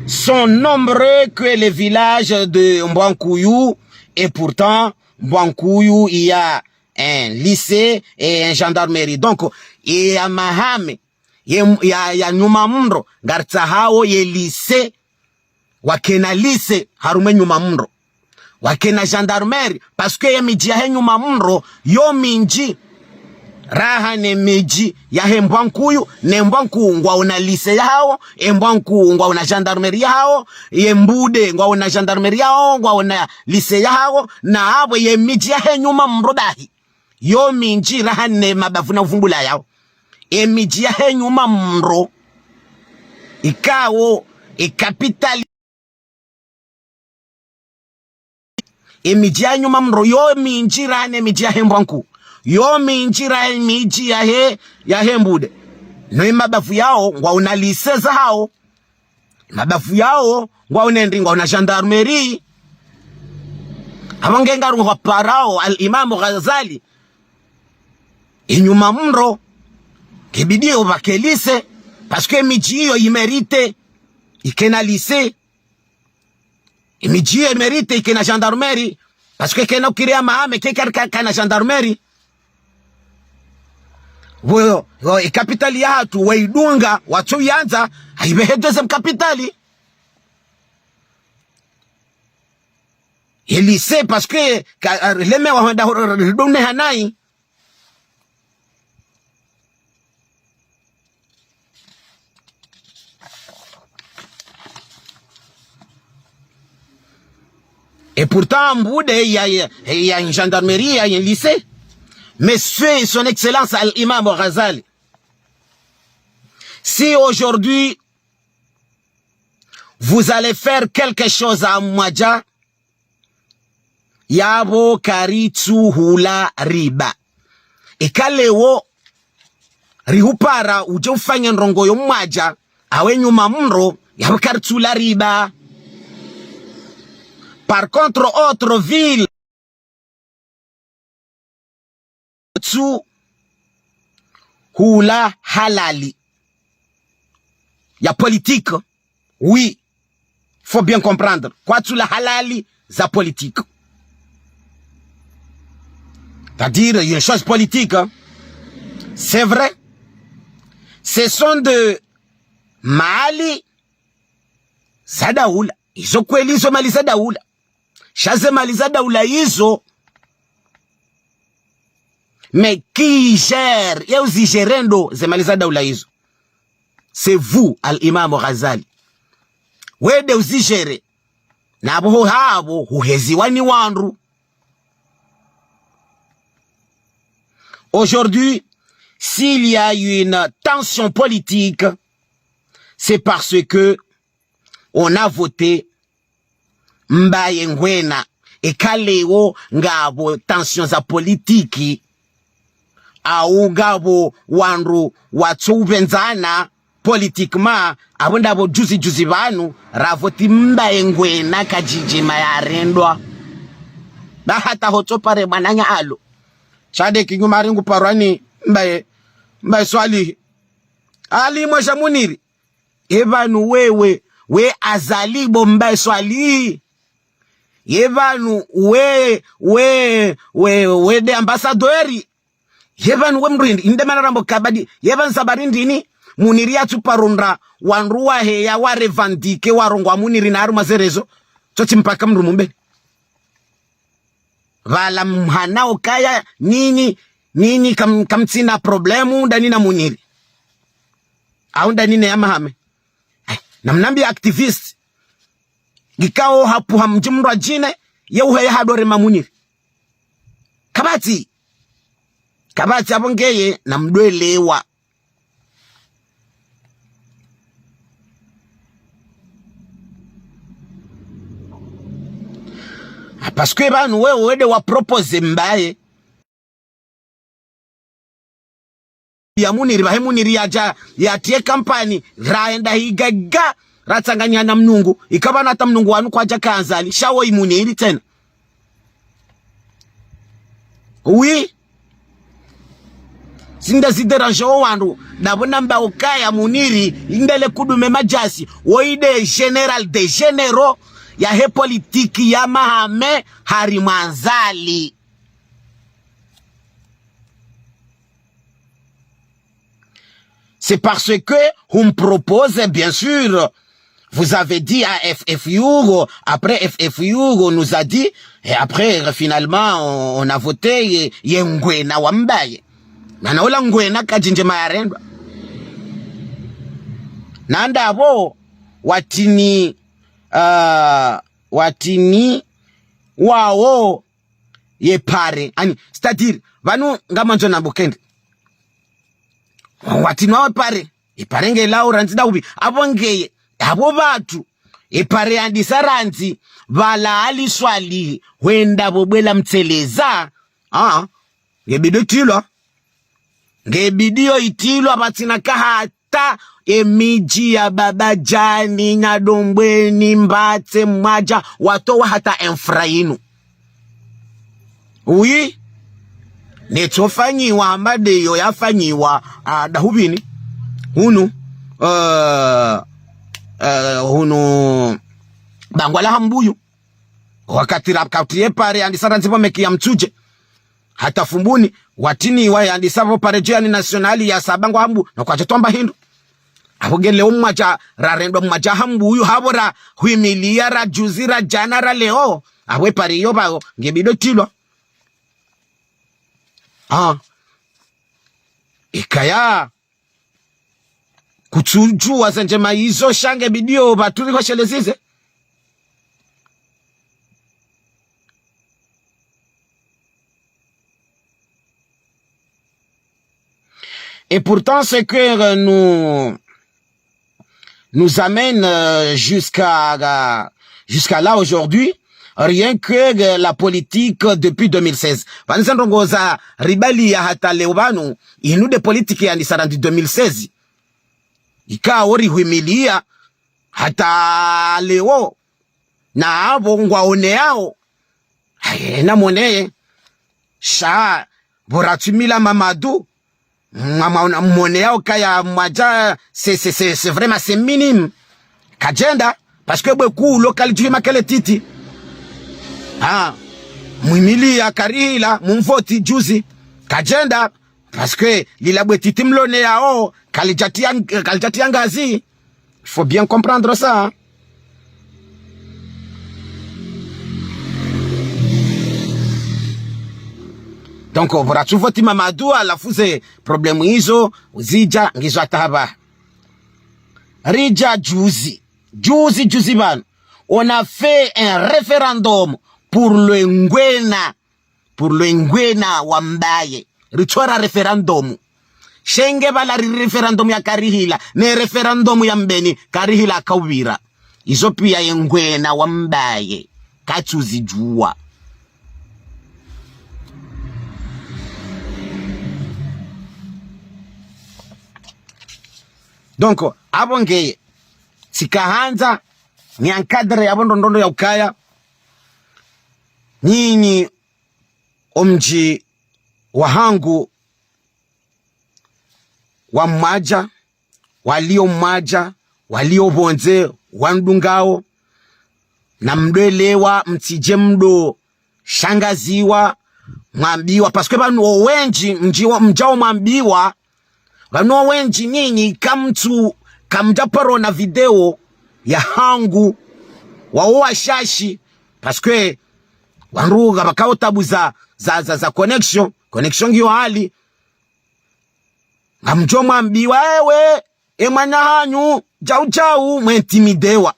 sont nombreux que les villages de Mbwankuyu, et pourtant Mbwankuyu il y a un lycée et un gendarmerie. Donc, il y a Mahame, ye, ya, ya Nyumamro, ngaritsaho ye lycée, wakena lycée harumwa Nyumamro. Wakena gendarmerie, parce que ye midji yahe Nyumamro, yo mindji raha ne midji yahe Mbwankuyu, ne Mbwankuyu ngwaona lycée yahawo, e Mbwankuyu ngwaona gendarmerie yahawo, ye Mbude ngwaona gendarmerie yahawo, ngwaona lycée yahawo, na apvo ye midji yahe Nyumamro bahi. Yo mindji raha ne mabavu na uvumbula yawo. E midji yahe Nyumamro, ikao e capitale. E midji ya Nyumamro, yo mindji raha ne midji yahe Mbwankuyu. Yo mindji raha ne midji yahe, yahe Mbude. No e mabavu yawo, ngwaona lycée zahawo. Mabavu yawo, ngwaona ndri, ngwaona gendarmerie. Apvo nge ngaru ngwa parao Al-Imam Ghazali. E Nyumamro, kebidi yo pvake lycée, parce que midji iyo i mérite ikena lycée. E midji iyo i mérite ikena gendarmerie, parce que kena ukiri ya Mahame, ke kari ka, kana gendarmerie. Wo, wo, e capitale yahatru, waidunga, watso yandza, ayibe he deuxième capitale. E lycée, parce que, ka, leme wa handa ho, ho, ho, done hanayi. Et pourtant, Mbude, il y a, il y a, il y a une gendarmerie, il y a un lycée. Monsieur, Son Excellence Al-Imam Ghazali, si aujourd'hui, vous allez faire quelque chose à Mwadja, yapvo karitsu hula riba. Eka leo rihupara udje ufanye ndrongoo yo Mwadja, awe Nyumamro, yapvo karitsu hula riba. Par contre, autre ville, tsu hula halali ya politique. Oui, faut bien comprendre. Kwatsu hula halali za politique. C'est-à-dire, il y a une chose politique, hein. C'est vrai. Ce sont de mali za daula. Izo kweli, izo mali za daula. Sha ze mali za daula izo, mais qui gère, ye uzigéré ndo ze mali za daula izo? C'est vous, Al-Imam Ghazali. Wewe nde uzigéré. Na apvo ho hapvo huheziwa ni wandru. Aujourd'hui, s'il y a une tension politique, c'est parce que on a voté Mbaye Ngwena. Eka leo ngapvo tension za politique, au ngapvo wandru watso upvenzana politiquement, apvo ndapvo juzi juzi pvanu, ravoti Mbaye Ngwena Kajijima yarendwa. Ba hata hotso pare mwananya alo. Sha nde kinyume ringu parwa ni Mbaye, Mbaye Swalihi. Ali mwesha Muniri. Ye pvanu wewe, we Azali bo Mbaye Swalihi. Ye pvanu we, we, we, we nde ambassadeur. Ye pvanu we mdru hindri, inde mana rambo kabadi. Ye pvanu sababu ndrini, Muniri yatsu paro ndra, wandru wahe ya wa revendiquer, warongoa Muniri na harumwa ze réseaux. Tsotsi mpaka mdru mumbe. Pvala mhana ukaya, nyinyi, nyinyi kam-, kamtsina problème, ndani na Muniri. Au ndani ne ya Mahame. Ai, namnambi activiste. Ngikao hapvuha mdji mdru adjine, ye uhaya hadore ma Muniri. Kapvatsi. Kapvatsi apvo ngeye namdwelewa. Ah, parce que pvanu wewe wende wa proposer Mbaye. ya Muniri, pvahe Muniri yadja, yatriye kampani, raenda higaga, ratsanganya na mnungu, ikapvanu hata mnungu wanu kwadjaka Azali, sha woyi Muniri tsena. Oui. Tsi nde zidérange wo wandru, ndapvo namba ukaya Muniri, inde le kudume madjasi, woyi nde général des généraux, yahe politiki ya Mahame, harimwa Azali. C'est parce que on me propose, bien sûr, vous avez dit à F F Youro, après F F Youro nous a dit, et après, euh, finalement, on, on a voté, ye, ye ngwena wa Mbaye. Mana ola ngwena kadjindje mayarendwa. Na ndapvo, watini, euh, watini, wawo, ye pare. Ani, c'est-à-dire, pvanu ngamandzo nambe ukaya nde. Watini wawo pare. Ye pare nge lawo randzi ndahupvi. Apvo ngeye. Apvo pvatsu. Ye pare yandisa randzi. Pvala Ali Swalihi. Hwenda pvo bwela mtseleza. Ah. Nge bidi yo itilwa. Nge bidi yo itilwa pvatsina kahata. Ta, ye midji ya Bambadjani, Nyadombweni, Mbatse, Mwadja, watowa hata infra yinu. Oui. Netsofanyiwa, hamba ndeyo yafanyiwa, ah, ndahupvini. Hunu, eh, eh, hunu, bangwa la Hambuyu. Wakati ra, wakati ye pare yandisa randzi pvo meki ya Mtsudje. Hata Fumbuni, watini wayandisa pvo pare djuu yani nationale ya saba ngwa Hambu, na kwadja twamba hindru. Apvo nge leo Mwadja, rarendwa Mwadja Hambuyu, hapvo rahwimiliya, ra juzi, ra djana, ra leo. Apvo ye pare yo pvayo, nge bidi yo itilwa. Ah. Ikaya. Kutsudjuwa ze ndjema izo sha nge bidi yo pvatsu rihosheleze ze. Et pourtant, ce que, euh, nous, nous amène, euh, jusqu'à, jusqu'à là aujourd'hui, rien que, euh, la politique depuis deux mille seize. Pvanu ze ndrongoo za ribaliya hata leo pvanu, inu nde politique yandisa randzi deux mille seize. Ikao rihwimiliya hata leo. Na apvo ngwaoneyao. Aye, namoneye. Sha, pvo ratsu himiliya Mamadou. Mwa, mwa, mwaoneyao kaya Mwadja, c'est, c'est, c'est, c'est vraiment, c'est minime. Kadjenda, parce que bwe kuu lo kalidjuhima kele titi. Ah, mwimiliya Karihila, mumvoti juzi. Kadjenda, parce que lila bwe titi mloneyao, kalidjatiya, kalidjatiya ngazi. Il faut bien comprendre ça, hein. Donc, pvo ratsu voti Mamadou, halafu ze problème izo, zidja, ngizo hata hapvaha. Ridja juzi, juzi, juzi pvanu. On a fait un référendum pour le ngwena, pour le ngwena wa Mbaye. Ritsora référendum. Sha nge pvala ri référendum ya Karihila, ne référendum ya Mbeni, Karihila hakaupvira. Izo piya ye ngwena wa Mbaye katsuzidjuwa. Donc, apvo ngeye, tsikahandza, ni encadre yapvo ndrongoo ya ukaya, nyinyi omdji wahangu wa Mwadja, walio Mwadja, walio pvondze, wandungao, na mdwelewa, mtsidje mdo shangaziwa, mwambiwa, parce que pvanu owendji, mdjiwa, mdjao mwambiwa, pvanu owendji nyinyi kamtsu, kamdjaparo ona video yahangu, wawo washashi, parce que wandru ngapvakao tabu za, za, za, za connexion, connexion ngiyo hali, ngamdjo mwambiwa, ewe, e mwana hanyu, djau djau, mwentimidewa.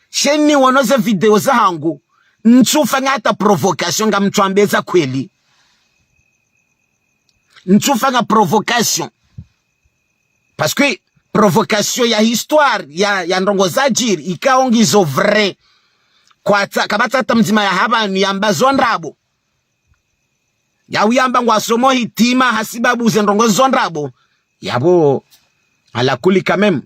Sha nyi wono ze video zahangu, ntsufanya hata provocation, ngamtsuambe za kweli. Ntsufanya provocation. Parce que provocation ya histoire, ya, ya ndrongoo zadjiri, ikao ngizo vrai. Kwatsa, kapvatsi hata mdzima ya hapvanu yamba zo ndrabo. Yauyamba ngwasomo hitima hasibabu ze ndrongo zo ndrabo. Yapvo, ala kuli quand même.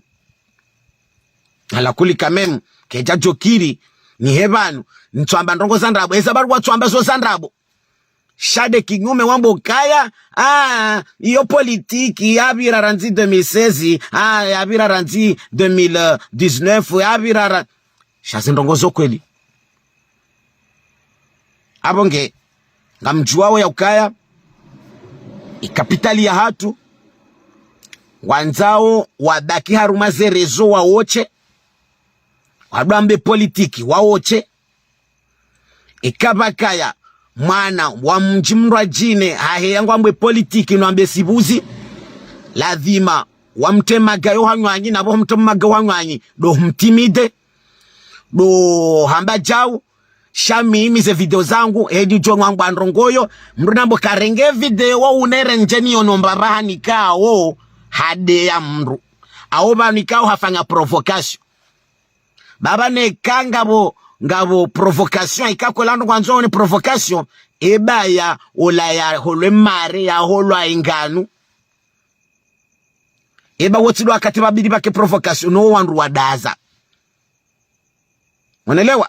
Ala kuli quand même. Kedja djokiri, ni he pvanu, ntsuamba ndrongo za ndrabo. Eza bari watsuamba zo za ndrabo. Sha nde kinyume wambo kaya, ah, iyo politiki yapvira randzi deux mille seize, ah, yapvira randzi deux mille dix-neuf, yapvira ra-, sha zi ndrongo zo kweli. Apvo nge, ngamdjuwao ya ukaya, i capitale ya hatru, wandzao wabaki harumwa ze réseaux waoche, wadjwambe politiki waoche, ikapvakaya mwana wa mdji mndru adjine haheya ngwambe politiki no ambe sipvuzi, lazima wamtre magayo hanywanyi, napvo humtre magayo hanywanyi, ndo humtimide, ndo hamba djau, sha mimi ze video zangu, hedi djo ngwamba ndrongo yo, mndru nambo karenge video wa unere ndjeni yo nomba pvahanu ikao hadeya mndru. Au pvanu ikao hafanya provocation. Baba neka ngapvo, ngapvo provocation, ikakola ndo kwandzo one provocation, eba ya ola ya holwe mare, ya holwa inganu. Eba wotsi ndo wakati pvabidi pvake provocation, no wandru wadaza. Mwanelewa?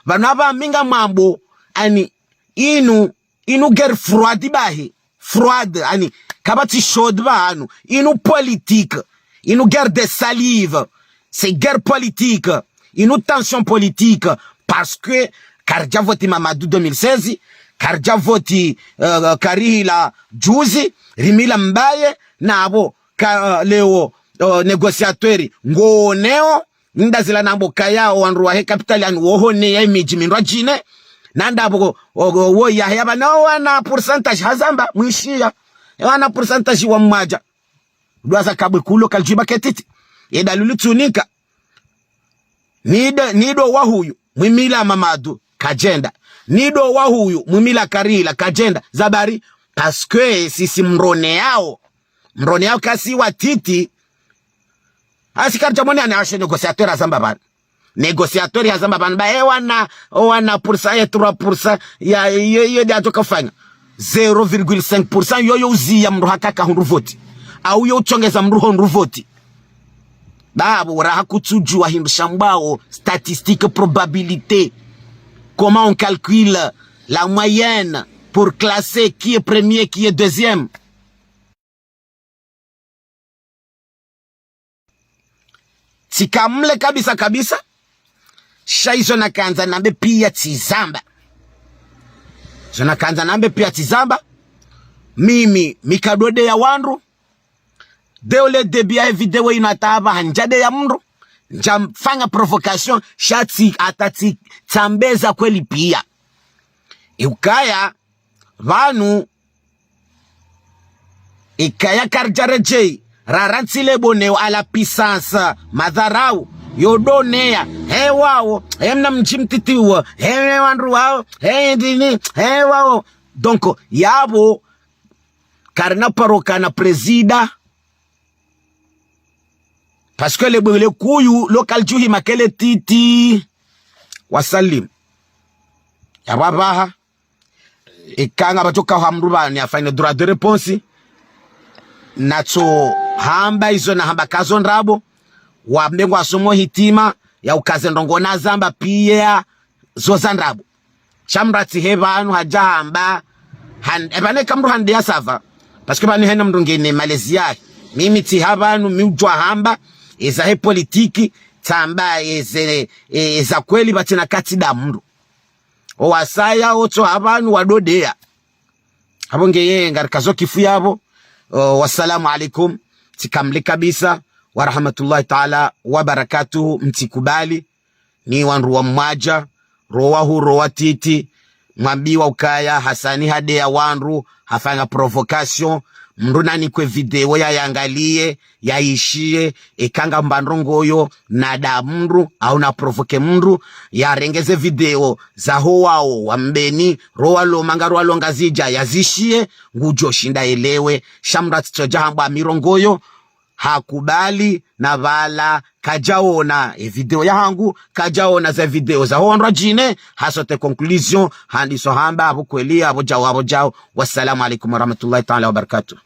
Pvanu apva mi ngamwambo, ani, inu, inu guerre froide bahi. Froide, ani, kapvatsi chaude pvanu. Inu politique. Inu guerre de salive. C'est guerre politique. Inu tension politique. Parce que karidja voti Mamadou deux mille seize, karidja voti, euh, Karihila juzi, rimila Mbaye, napvo, ka, euh, leo, euh, négociateur, ngo neo, nda zila nambo kaya, o wandru wahe capitale ani wohone ya imidji mindru adjine. Nanda apvo, o, o, wo yahe yapva, no wana pourcentage hazamba, mwishiya. E wana pourcentage wa mwadja. Dwaza kabwe kulo kaljuba ketiti. Ye dalili tsunika. Nido, nido wahuyu, mwimila Mamadou, kadjenda. Nido wahuyu, mwimila Karihila, kadjenda. Zabari, parce que sisi mroneyao. Mroneyao kasi watiti, asi karidja mone ani ashe négociateur hazamba pvanu. Négociateur hazamba pvanu. Ba, e wana, o wana pour cent, e trois pour cent, ya, yo, yo, nde adjo kafanya. Zéro virgule cinq pour cent, yo, yo uziya mndru hakaka hundru voti. Au yo utsongeza mndru hundru voti. Ba, apvo, raha kutsudjuwa hindru shambwao, statistique, probabilité. Comment on calcule la moyenne pour classer qui est premier, qui est deuxième. Tsikamle kabisa kabisa. Sha izo nakandza nambe piya tsizamba. Izo nakandza nambe piya tsizamba. Mimi, mi kadodeya wandru. Dès le début ya video inu hata apva handjadeya mndru. Ndjamfanya provocation. Sha tsi, hata tsi, tsambeza kweli piya. Iukaya, pvanu, ikaya karidja redjeyi, rarantsi le boneo à la puissance, madharau, yo doneya, he wawo, he mna mdji mtiti wo, he wandru wawo, he ndini, he wawo. Donc, yapvo, karina paro kana président, parce que le, le kuyu, local juhi makele titi, wasalim. Yapvo apvaha, ikanga pvatsoka ha mndru pvani afanye droit de réponse. Natso hamba izo nahamba kazo ndrabo. Wambe ngwasomo hitima, ya ukaze ndrongo nazamba piya zo za ndrabo. Sha mndru atsi he pvanu hadja hamba, han-, e pvanu eka mndru handeya ça va. Parce que pvanu hena mndru ngena malezi yahe. Mimi tsi ha pvanu, mi udjuwa hamba, eza he politiki, tsamba eze, e, eza kweli pvatsina katsi nda mndru. O wasaya otso ha pvanu wadodeya. Apvo ngeye ngarikazo kifu yapvo. O, wassalamu alaikum. Tsikamle kabisa. Wa rahmatullahi taala wa barakatuhu. Mtsikubali. Ni wandru wa mwadja. Ro wahuu, ro watiti. Mwambiwa ukaya Hasani hadeya wandru, hafanya provocation. Mndru nanikwe video yayangaliye, yayishiye, eka ngamba ndrongo yo, nada mndru, au na provoquer mndru, yarenge ze video zaho wao wa Mbeni, ro walo Manga, ro walo Ngazidja, yazishiye, ngudjo shinda yelewe. Sha mndru atsitsodja hamba mi ndrongo yo, hakubali na pvala kadjaona e video yahangu, kadjaona ze video za hondro djine, hasote conclusion, handiso hamba apvo kweli, apvo djao, apvo djao. Wassalamu alaikum warahmatullahi taala wabarakatuh.